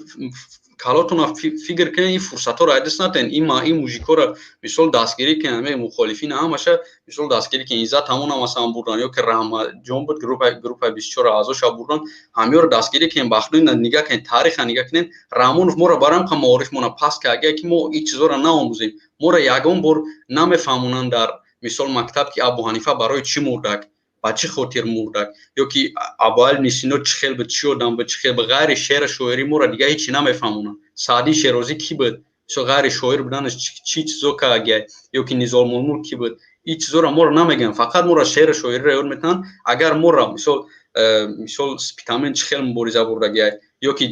калотона фикр кунен, ин фурсатҳоро аз даст натен. Ин мужикоро, мисол, дастгирӣ кунен, ҳаме мухолифин ҳамаша, мисол, дастгирӣ кунен. Иззат ҳамона, масалан, бурдан, ё ки Раҳматҷон буд, группаи 24 аъзоша бурдан, ҳамёро дастгирӣ кунен. Бахтои нигаҳ кунен, тариха нигаҳ кунен. Раҳмонов моро барам қа маорифмона паст кард, агар ки мо ин чизоро наомӯзем, моро ягон бор намефаҳмонанд дар, мисол, мактаб, ки Абу Ҳанифа барои чӣ мурдак, ба чӣ хотир мурдак, ё ки Абуали ибни Сино чӣ хел буд, чӣ одам буд, чӣ хел буд. Ғайри шеъра шоирӣ моро дига ҳечи намефаҳмонанд. Саъдии Шерозӣ кӣ буд, мисол, ғайри шоир буданаш чӣ чизо кардагиай, ё ки Низомулмулк кӣ буд, ин чизоро моро намегӯянд. Фақат моро шеъра шоириро ёд метавонанд. Агар моро, мисол, Спитамен чӣ хел мубориза бурдагиай, ё ки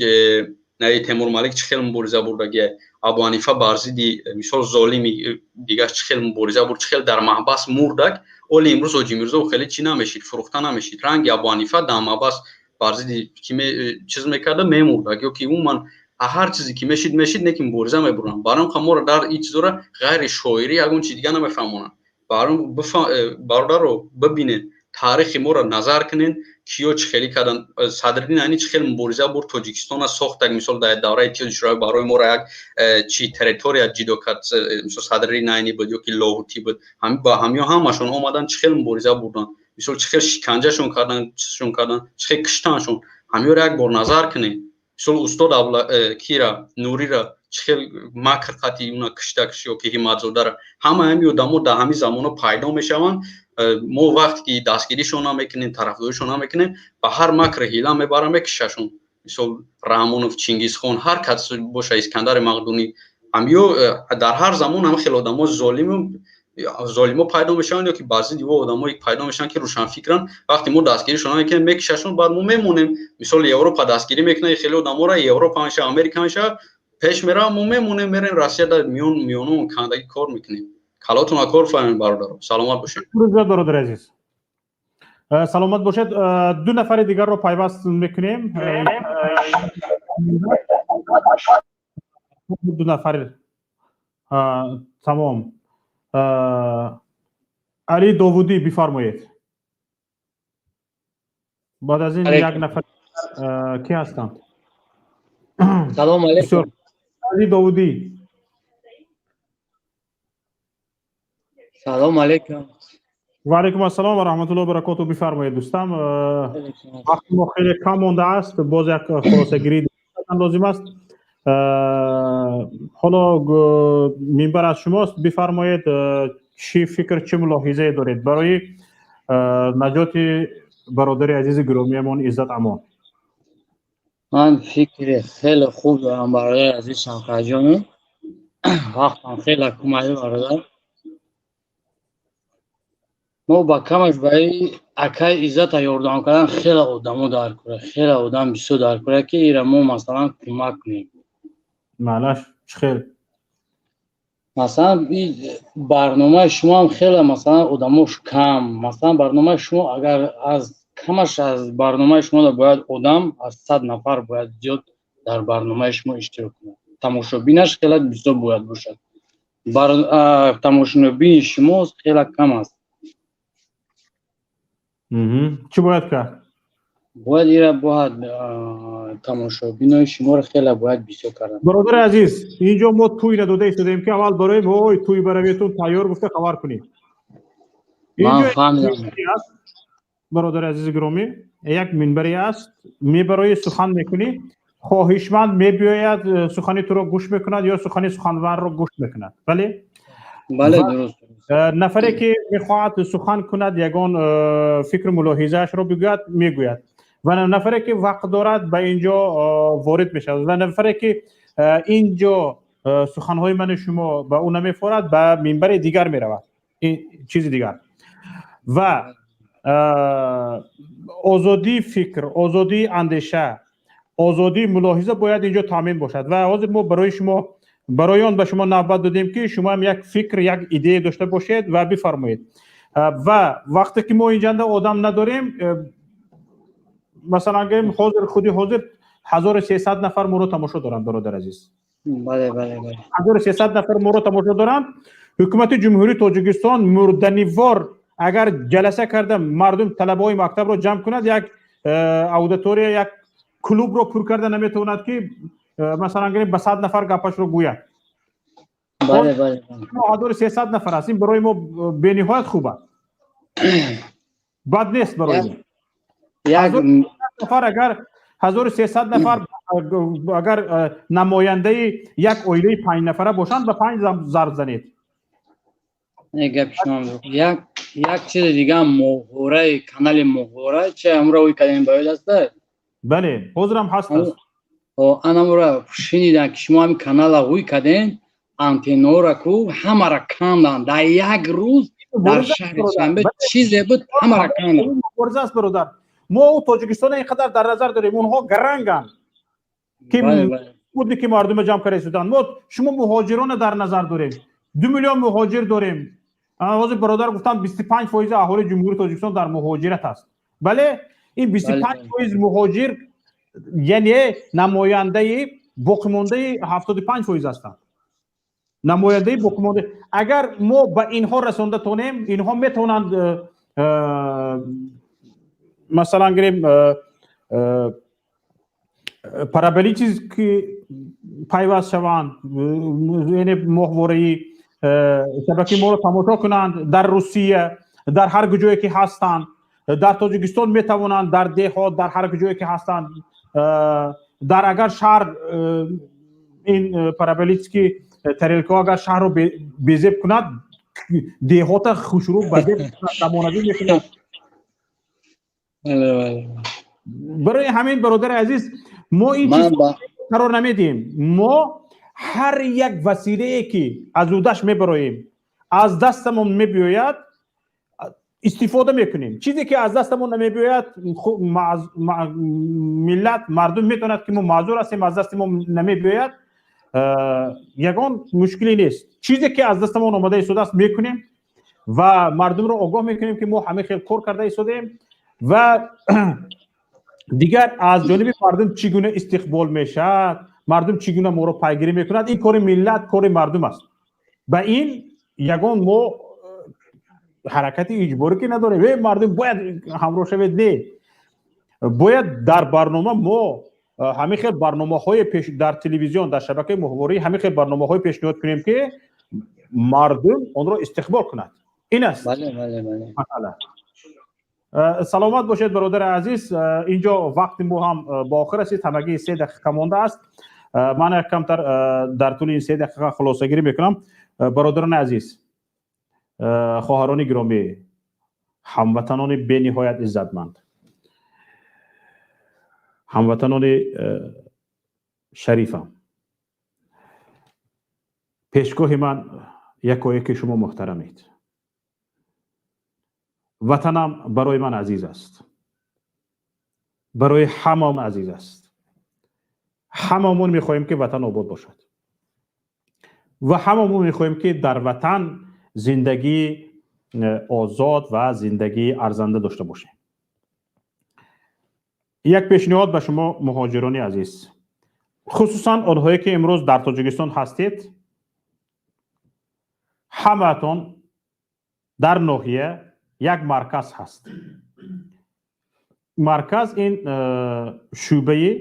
Темур Малик чӣ хел мубориза бурдагиай, Абу Ҳанифа бар зидди, мисол, золими дигар чӣ хел мубориза бурд, чӣ хел дар маҳбас мурдак, оли имрӯз Ҳоҷи Мирзо хеле чӣ намешид, фурӯхта намешид. Ранги Абу Ҳанифа дар маҳбас бар зидди ки чиз мекарда, мемурдак, ё ки умуман ҳар чизе ки мешид, мешид, не ки мубориза мебурданд. Барои он моро дар ин чизора ғайри шоирӣ ягон чиз дига намефаҳмонанд. Бародаро, бибинед, таърихи моро назар кунед, киё чӣ хелӣ карданд, Садриддин Айнӣ чӣ хел мубориза бурд, Тоҷикистона сохтак, мисол, дар давраи Иттиҳоди Шӯравӣ барои моро як чи территория ҷидо кард, мисол, Садриддин Айнӣ буд ё ки Лоҳутӣ буд, ба ҳамиё ҳамашон омаданд, чӣ хел мубориза бурданд, мисол, чӣ хел шиканҷашон карданд, чизшон карданд, чӣ хел киштаншон, ҳамиёро як бор назар кунед. Мисол, устод кира Нурира чӣ хел макр қати уна киштак, ё ки Ҳимматзодара. Ҳама ҳами одамо дар ҳамин замонҳо пайдо мешаванд. Мо вақте ки дастгиришон намекунем, тарафдоришон намекунем, ба ҳар макри ҳила мебаранд, мекишашон. Мисол, Раҳмонов, Чингизхон, ҳар кас боша, Искандари Мақдунӣ, ҳамё дар ҳар замон ҳам хеле одамо золиму золимо пайдо мешаванд, ё ки бар зидди ӯ одамое пайдо мешаванд, ки рӯшанфикранд. Вақте мо дастгиришон намекунем, мекишашон, баъд мо мемонем. Мисол, Европа дастгирӣ мекунад хеле одаморо, Европа мешава, Америка мешава, пеш меравам, мо мемонем, мерем Россия, дар миён миёнон кандагӣ кор мекунем. Калотона кор фаҳмем, бародаро, саломат бошед. Зиёд, бародари азиз, саломат бошед. Ду нафари дигарро пайваст мекунем, ду нафар. Тамом. Алӣ Довудӣ, бифармоед. Баъд аз ин як нафар ки ҳастанд? Салом алейкум. Алӣ Довудӣ. Салом алейкум. Ва алейкум ассалом ва раҳматуллоҳи ва баракотуҳ. Бифармоед, дӯстам. Вақти мо хеле кам мондааст, боз як хулосагирӣ лозим аст. Ҳоло минбар аз шумост, бифармоед, чӣ фикр, чӣ мулоҳизае доред барои наҷоти бародари азизи гиромиямон Иззат Амон? Ман фикри хеле хуб дорам, бародари азиз Шавкатҷону. Вақтам хеле кӯмаки бародар. Мо ба камаш ба акаи Иззата ёрдам кардан хеле одамо дар кора, хеле одам бисёр дар кора, ки ира мо масалан кӯмак кунем. Маънаш чӣ хел? Масалан, барномаи шумо ҳам хеле, масалан, одамош кам. Масалан, барномаи шумо агар аз камаш аз барномаи шумо бояд одам аз 100 нафар бояд зиёд дар барномаи шумо иштирок кунад. Тамошобинаш хеле бисёр бояд бошад. Тамошобини шумо хеле кам аст. Чӣ бояд кард? Бояд ира бояд тамошобинои шуморо хеле бояд бисёр кардан. Бародари азиз, инҷо мо тӯй надода истодаем, ки аввал барои мо ой тӯй бараветун тайёр гуфта хабар кунед. Ман фаҳмидам. Бародари азизи гиромӣ, як минбаре аст, мебарои сухан мекунӣ, хоҳишманд мебиёяд, сухани туро гӯш мекунад ё сухани суханварро гӯш мекунад. Бале? Бале, дуруст. Нафаре ки мехоҳад сухан кунад, ягон фикру мулоҳизаашро бигӯяд, мегӯяд. Ва нафаре ки вақт дорад, ба инҷо ворид мешавад. Ва нафаре ки инҷо суханҳои ману шумо ба ӯ намефорад, ба минбари дигар меравад. Ин чизи дигар. Ва озодии фикр, озодии андеша, озодии мулоҳиза бояд инҷо таъмин бошад. Ва ҳозир мо барои шумо, барои он ба шумо навбат додем, ки шумо ҳам як фикр, як идея дошта бошед ва бифармоед. Ва вақте ки мо инҷанда одам надорем, масалан гӯем, ҳозир, худи ҳозир 1300 нафар моро тамошо доранд, бародар азиз. Бале, бале, бале. 1300 нафар моро тамошо доранд. Ҳукумати Ҷумҳурии Тоҷикистон мурданивор агар ҷаласа карда мардум талабаҳои мактабро ҷамъ кунад, як аудитория, як клубро пур карда наметавонад, ки масалан гӯем ба 100 нафар гапашро гӯяд. Бале, бале. 1300 нафар аст. Ин барои мо бениҳоят хуб аст. Бад нест барои мо. Як нафар агар 1300 нафар агар намояндаи як оилаи 5 нафара бошанд, ба 5 зарб занед. Не, гапи шумо як чизи дига, моҳвораи, канали моҳвора че ҳамро ӯй кардем, ба ёд аст? Бале, ҳозирам ҳаст аст. Анамура шунидам, ки шумо ҳамин канала ӯй кардем, антеннора ку ҳамара кандан дар як рӯз дар шаҳри Душанбе чизе буд, ҳамара кандан. Мубориза аст, бародар. Мо Тоҷикистона ин қадар дар назар дорем, онҳо гаранганд, ки буд, ки мардума ҷамъ карда истоданд. Мо шумо муҳоҷирона дар назар дорем. 2 миллион муҳоҷир дорем. Ҳозир бародар гуфтанд, 25% аҳолии Ҷумҳурии Тоҷикистон дар муҳоҷират аст. Бале, ин 25% муҳоҷир яъне намояндаи боқимондаи 75% ҳастанд. Намояндаи боқимонда. Агар мо ба инҳо расонда тонем, инҳо метавонанд, масалан гирем, параболически пайваст шаванд, яъне моҳвораи шабакаи моро тамошо кунанд дар Русия, дар ҳар куҷое ки ҳастанд, дар Тоҷикистон метавонанд, дар деҳот, дар ҳар куҷое ки ҳастанд, дар агар шаҳр ин параболически тарелкаҳо агар шаҳрро безеб кунад, деҳота хушрӯ базеб замонавӣ мекунад. Барои ҳамин, бародари азиз, мо ин чиз қарор намедиҳем. Мо ҳар як василае ки аз ӯдаш мебароем, аз дастамон мебиёяд, истифода мекунем. Чизе ки аз дастамон намебиёяд, миллат, мардум метавонад, ки мо маъзур ҳастем, аз дасти мо намебиёяд, ягон мушкиле нест. Чизе ки аз дастамон омада истодааст, мекунем ва мардумро огоҳ мекунем, ки мо ҳамин хел кор карда истодаем. Ва дигар аз ҷониби мардум чӣ гуна истиқбол мешавад, мардум чӣ гуна моро пайгирӣ мекунад, ин кори миллат, кори мардум аст. Ба ин ягон мо ҳаракати иҷборӣ ки надорем, э мардум бояд ҳамроҳ шавед, не. Бояд дар барнома мо ҳамин хел барномаҳои пеш дар телевизион, дар шабакаи моҳворӣ ҳамин хел барномаҳое пешниҳод кунем, ки мардум онро истиқбол кунад. Ин аст масъала. Саломат бошед, бародари азиз. Инҷо вақти мо ҳам ба охир расид, ҳамагӣ 3 дақиқа мондааст. Ман як камтар дар тӯли ин 3 дақиқа хулосагирӣ мекунам. Бародарони азиз, хоҳарони гиромӣ, ҳамватанони бениҳоят иззатманд, ҳамватанони шарифам, пешгоҳи ман якояки шумо муҳтарамед. Ватанам барои ман азиз аст, барои ҳамаон азиз аст. Ҳамамон мехоҳем, ки ватан обод бошад, ва ҳамамон мехоҳем, ки дар ватан зиндагии озод ва зиндагии арзанда дошта бошем. Як пешниҳод ба шумо, муҳоҷирони азиз, хусусан онҳое ки имрӯз дар Тоҷикистон ҳастед. Ҳамаатон дар ноҳия як марказ ҳаст. Марказ ин шӯъбаи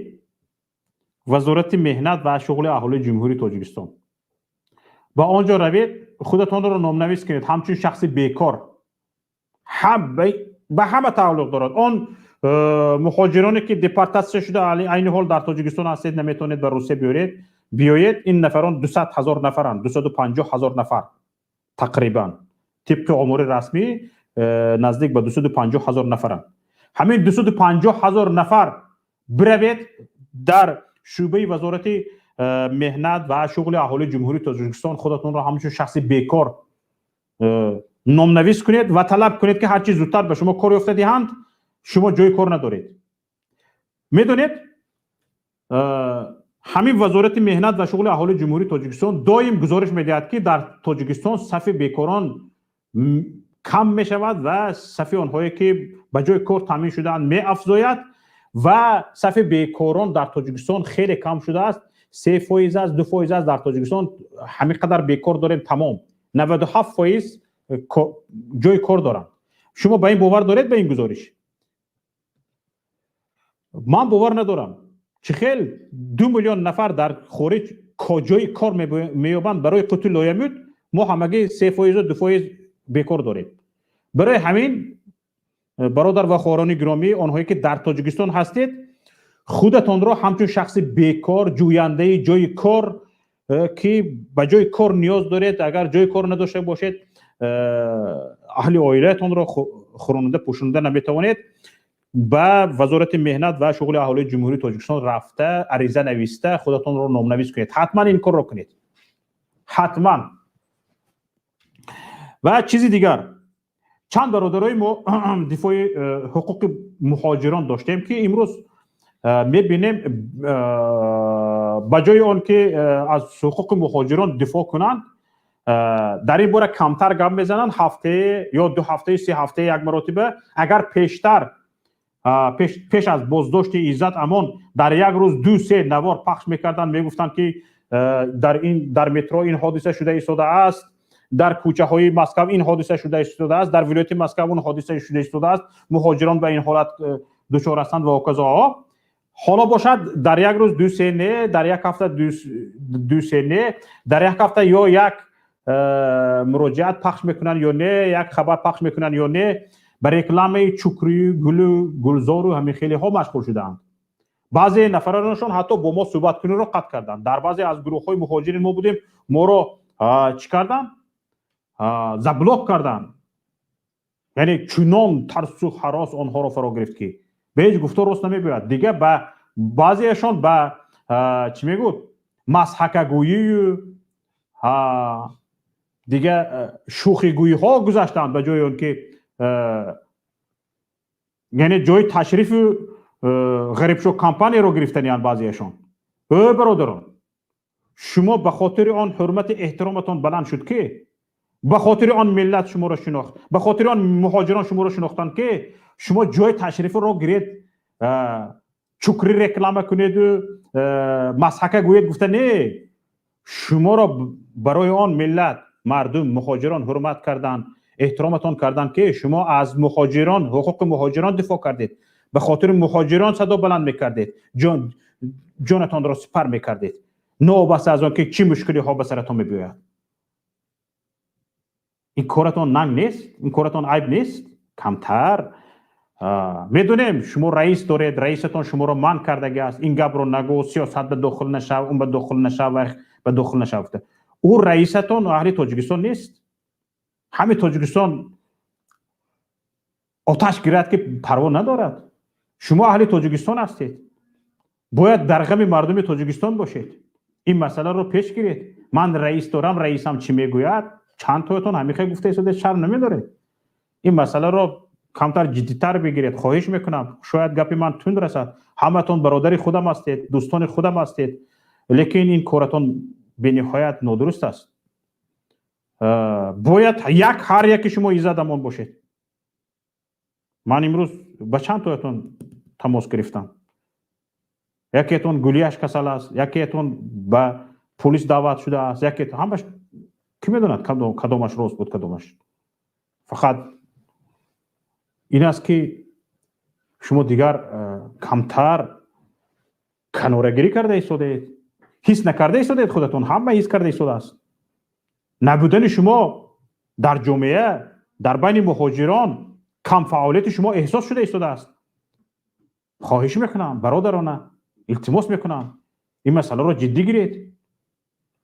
Вазорати меҳнат ва шуғли аҳолии Ҷумҳурии Тоҷикистон. Ба он ҷо равед, худатонро номнавис кунед ҳамчун шахси бекор. Ба ҳама тааллуқ дорад, он муҳоҷироне ки депортатсия шуда, айни ҳол дар Тоҷикистон ҳастед, наметавонед ба Русия биёред, биёед. Ин нафарон 200 ҳазор нафаранд, 250 ҳазор нафар тақрибан, тибқи омори расмӣ наздик ба 250 ҳазор нафаранд. Ҳамин 250 ҳазор нафар биравед дар шӯъбаи Вазорати меҳнат ва шуғли аҳолии Ҷумҳурии Тоҷикистон, худатонро ҳамчун шахси бекор номнавис кунед ва талаб кунед, ки ҳарчи зудтар ба шумо кор ёфта диҳанд. Шумо ҷои кор надоред, медонед. Ҳамин Вазорати меҳнат ва шуғли аҳолии Ҷумҳурии Тоҷикистон доим гузориш медиҳад, ки дар Тоҷикистон сафи бекорон кам мешавад ва сафи онҳое ки ба ҷои кор таъмин шудаанд меафзояд, ва сафи бекорон дар Тоҷикистон хеле кам шудааст, 3% аст, 2% аст. Дар Тоҷикистон ҳамин қадар бекор дорем, тамом, 97% ҷои кор доранд. Шумо ба ин бовар доред, ба ин гузориш? Ман бовар надорам. Чӣ хел 2 миллион нафар дар хориҷ ҷои кор меёбанд барои қуту лоямут, мо ҳамагӣ 3-у 2% бекор дорем? Барои ҳамин, бародар ва хоҳарони гиромӣ, онҳое ки дар Тоҷикистон ҳастед, худатонро ҳамчун шахси бекор, ҷӯяндаи ҷои кор, ки ба ҷои кор ниёз доред, агар ҷои кор надошта бошед, аҳли оилаатонро хӯронда пӯшонда наметавонед, ба Вазорати меҳнат ва шуғли аҳолии Ҷумҳурии Тоҷикистон рафта, ариза нависта, худатонро номнавис кунед. Ҳатман ин корро кунед, ҳатман. Ва чизи дигар, чанд бародарои мо дифои ҳуқуқи муҳоҷирон доштем, ки имрӯз мебинем, ба ҷои он ки аз ҳуқуқи муҳоҷирон дифоъ кунанд, дар ин бора камтар гап мезананд, ҳафтае ё 2 ҳафтаи, 3 ҳафтаи як маротиба. Агар пештар, пеш аз боздошти Иззат Амон, дар як рӯз ду се навор пахш мекарданд, мегуфтанд, ки дар ин дар метро ин ҳодиса шуда истодааст, дар кӯчаҳои Москав ин ҳодиса шуда истодааст, дар вилояти Москав он ҳодиса шуда истодааст, муҳоҷирон ба ин ҳолат дучор ҳастанд ва ҳоказоҳо. Ҳоло бошад, дар як рӯз ду се не, дар як ҳафта ду се не, дар як ҳафта ё як муроҷиат пахш мекунанд ё не, як хабар пахш мекунанд ё не, ба рекламаи чукрию гулу гулзору ҳамин хелеҳо машғул шудаанд. Баъзе нафаронашон ҳатто бо мо суҳбаткуниро қатъ карданд. Дар баъзе аз гурӯҳҳои муҳоҷирин мо будем, моро чӣ карданд? Заблок карданд. Яъне чунон тарсу ҳарос онҳоро фаро гирифт, ки ба ҳеҷ гуфтор рост намебиёяд. Дигар ба баъзеашон ба чӣ мегӯд, масхакагӯию дигар шӯхигӯиҳо гузаштанд, ба ҷои он ки, яъне ҷои ташрифу Ғарибшо компанияро гирифтаниянд баъзеашон. Ӯ бародарон, шумо ба хотири он ҳурмати эҳтироматон баланд шуд, ки ба хотири он миллат шуморо шинохт, ба хотири он муҳоҷирон шуморо шинохтанд, ки шумо ҷои ташрифро гиред, чукрӣ реклама кунеду масхака гӯед гуфта не. Шуморо барои он миллат мардум, муҳоҷирон ҳурмат карданд, эҳтироматон карданд, ки шумо аз муҳоҷирон, ҳуқуқи муҳоҷирон дифоъ кардед, ба хотири муҳоҷирон садо баланд мекардед, ҷонатонро сипар мекардед, новобаста аз он ки чӣ мушкилиҳо ба саратон мебиёяд. Ин коратон нанг нест, ин коратон айб нест. Камтар медонем, шумо раис доред, раисатон шуморо манъ кардаги аст, ин гапро нагӯ, сиёсат ба дохил нашав, он ба дохил нашав, ба дохил нашав. Ӯ раисатон аҳли Тоҷикистон нест. Ҳамин Тоҷикистон оташ гирад, ки парво надорад. Шумо аҳли Тоҷикистон ҳастед, бояд дар ғами мардуми Тоҷикистон бошед, ин масъаларо пеш гиред. Ман раис дорам, раисам чӣ мегӯяд? Чанд тоятон ҳамин хел гуфта истодаед, шарм намедоред? Ин масъаларо камтар ҷиддитар бигиред, хоҳиш мекунам. Шояд гапи ман тунд расад, ҳаматон бародари худам ҳастед, дӯстони худам ҳастед, лекин ин коратон бениҳоят нодуруст аст. Бояд як ҳар яки шумо Иззат Амон бошед. Ман имрӯз ба чанд тоятон тамос гирифтам. Якетон гулияш касал аст, якетон ба полис даъват шудааст, яке ҳамаш, кӣ медонад, кадомаш рост буд, кадомаш. Фақат ин аст, ки шумо дигар камтар канорагирӣ карда истодаед, ҳис накарда истодаед худатон, ҳама ҳис карда истодааст. Набудани шумо дар ҷомеа, дар байни муҳоҷирон, кам фаъолияти шумо эҳсос шуда истодааст. Хоҳиш мекунам, бародарона, илтимос мекунам, ин масъаларо ҷиддӣ гиред.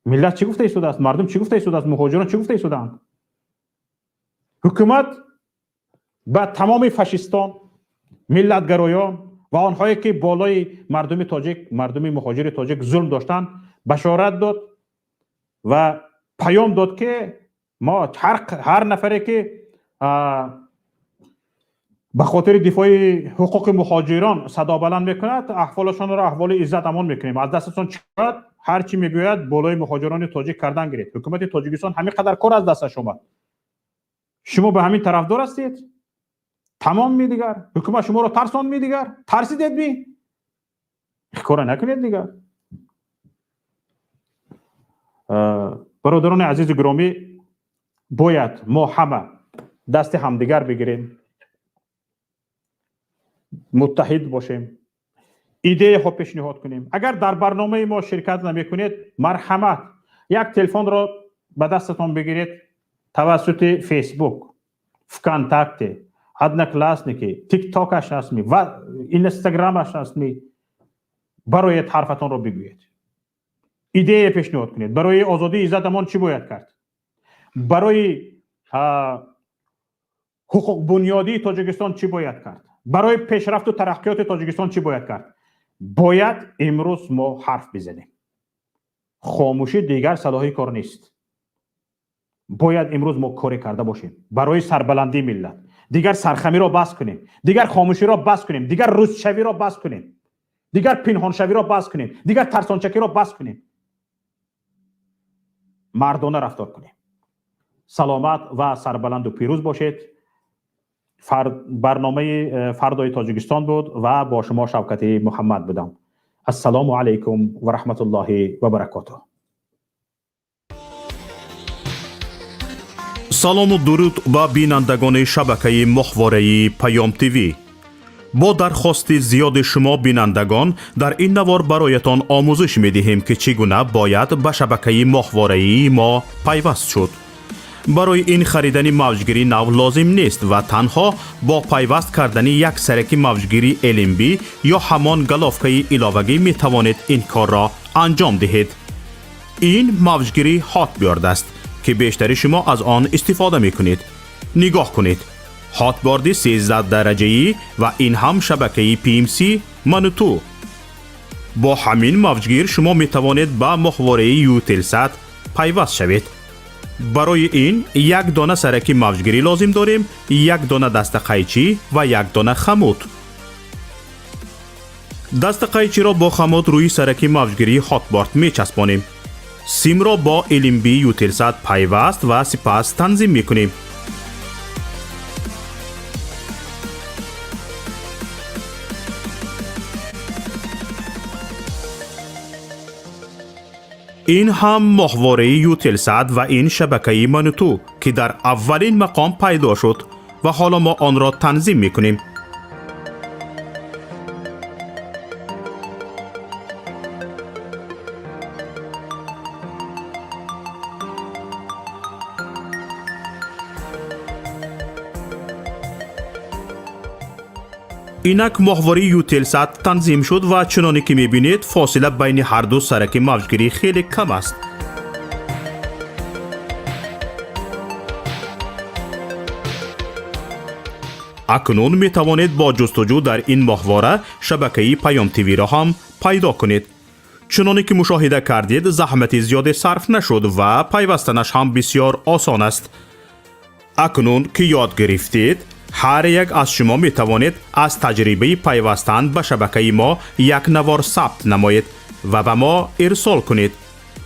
Миллат чӣ гуфта истодааст, мардум чӣ гуфта истодааст, муҳоҷирон чӣ гуфта истодаанд? Ҳукумат ба тамоми фашистон, миллатгароён ва онҳое ки болои мардуми тоҷик, мардуми муҳоҷири тоҷик зулм доштанд, башорат дод ва паём дод, ки мо ҳар нафаре ки ба хотири дифои ҳуқуқи муҳоҷирон садо баланд мекунад, аҳволашонро аҳволи Иззат Амон мекунем. Аз дастатон чӣ ҳар чӣ мегӯяд, болои муҳоҷирони тоҷик кардан гиред. Ҳукумати Тоҷикистон ҳамин қадар кор аз дасташ омад. Шумо ба ҳамин тарафдор ҳастед? Тамом ми дигар? Ҳукумат шуморо тарсонд ми дигар? Тарсидед ми? Кора накунед дигар. Бародарони азизу гиромӣ, бояд мо ҳама дасти ҳамдигар бигирем, муттаҳид бошем, идеяҳо пешниҳод кунем. Агар дар барномаи мо ширкат намекунед, марҳамат, як телефонро ба дастатон бигиред, тавассути Фейсбук, ВКонтакте, Одноклассники, Тиктокаш ҳастми ва Инстаграмаш ҳастми, барои ҳарфатонро бигӯед, идея пешниҳод кунед. Барои озодии Иззат Амон чӣ бояд кард? Барои ҳуқуқбунёдии Тоҷикистон чӣ бояд кард? Барои пешрафту тараққиёти Тоҷикистон чӣ бояд кард? Бояд имрӯз мо ҳарф бизанем. Хомӯшӣ дигар салоҳи кор нест. Бояд имрӯз мо коре карда бошем барои сарбаландии миллат. Дигар сархамиро бас кунем, дигар хомӯширо бас кунем, дигар рӯзшавиро бас кунем, дигар пинҳоншавиро бас кунем, дигар тарсончакиро бас кунем, мардона рафтор кунем. Саломат ва сарбаланду пирӯз бошед. Барномаи Фардои Тоҷикистон буд ва бо шумо Шавкати Муҳаммад будам. Ассалому алайкум ва раҳматуллоҳи ва баракотуҳ. Салому дуруд ба бинандагони шабакаи моҳвораи Паём ТВ. Бо дархости зиёди шумо бинандагон, дар ин навор бароятон омӯзиш медиҳем, ки чӣ гуна бояд ба шабакаи моҳвораии мо пайваст шуд. Барои ин харидани мавҷгири нав лозим нест ва танҳо бо пайваст кардани як сараки мавҷгири LNB ё ҳамон головкаи иловагӣ метавонед ин корро анҷом диҳед. Ин мавҷгири Hotbird аст, ки бештари шумо аз он истифода мекунед. Нигоҳ кунед, Hotbird 13 дараҷаӣ ва ин ҳам шабакаи PMC ману ту. Бо ҳамин мавҷгир шумо метавонед ба моҳвораи Eutelsat пайваст шавед. Барои ин як дона сараки мавҷгирӣ лозим дорем, як дона дастақайчӣ ва як дона хамут. Дастақайчиро бо хамут рӯи сараки мавҷгирии Hotbird мечаспонем. Симро бо LNB Eutelsat пайваст ва сипас танзим мекунем. Ин ҳам моҳвораи Ютелсат ва ин шабакаи Мануту, ки дар аввалин мақом пайдо шуд ва ҳоло мо онро танзим мекунем. Инак моҳвораи Ютелсат танзим шуд ва чуноне ки мебинед, фосила байни ҳарду сараки мавҷгирӣ хеле кам аст. Акнун метавонед бо ҷустуҷӯ дар ин моҳвора шабакаи Паём ТВ-ро ҳам пайдо кунед. Чуноне ки мушоҳида кардед, заҳмати зиёде сарф нашуд ва пайвастанаш ҳам бисёр осон аст. Акнун ки ёд гирифтед, ҳар як аз шумо метавонед аз таҷрибаи пайвастан ба шабакаи мо як навор сабт намоед ва ба мо ирсол кунед.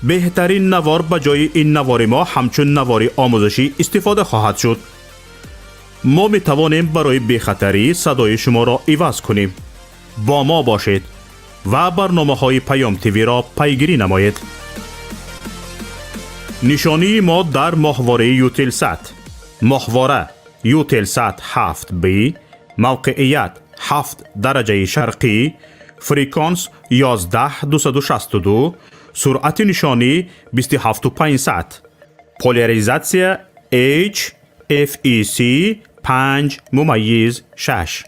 Беҳтарин навор ба ҷои ин навори мо ҳамчун навори омӯзишӣ истифода хоҳад шуд. Мо метавонем барои бехатарӣ садои шуморо иваз кунем. Бо мо бошед ва барномаҳои Паём ТВ-ро пайгирӣ намоед. Нишонии мо дар моҳвораи Ютелсат: моҳвора Ютелсат 7Б, мавқеият 7 дараҷаи шарқӣ, фреквенс 11262, суръати нишонӣ 27500, поляризатсия H FEC 5.6.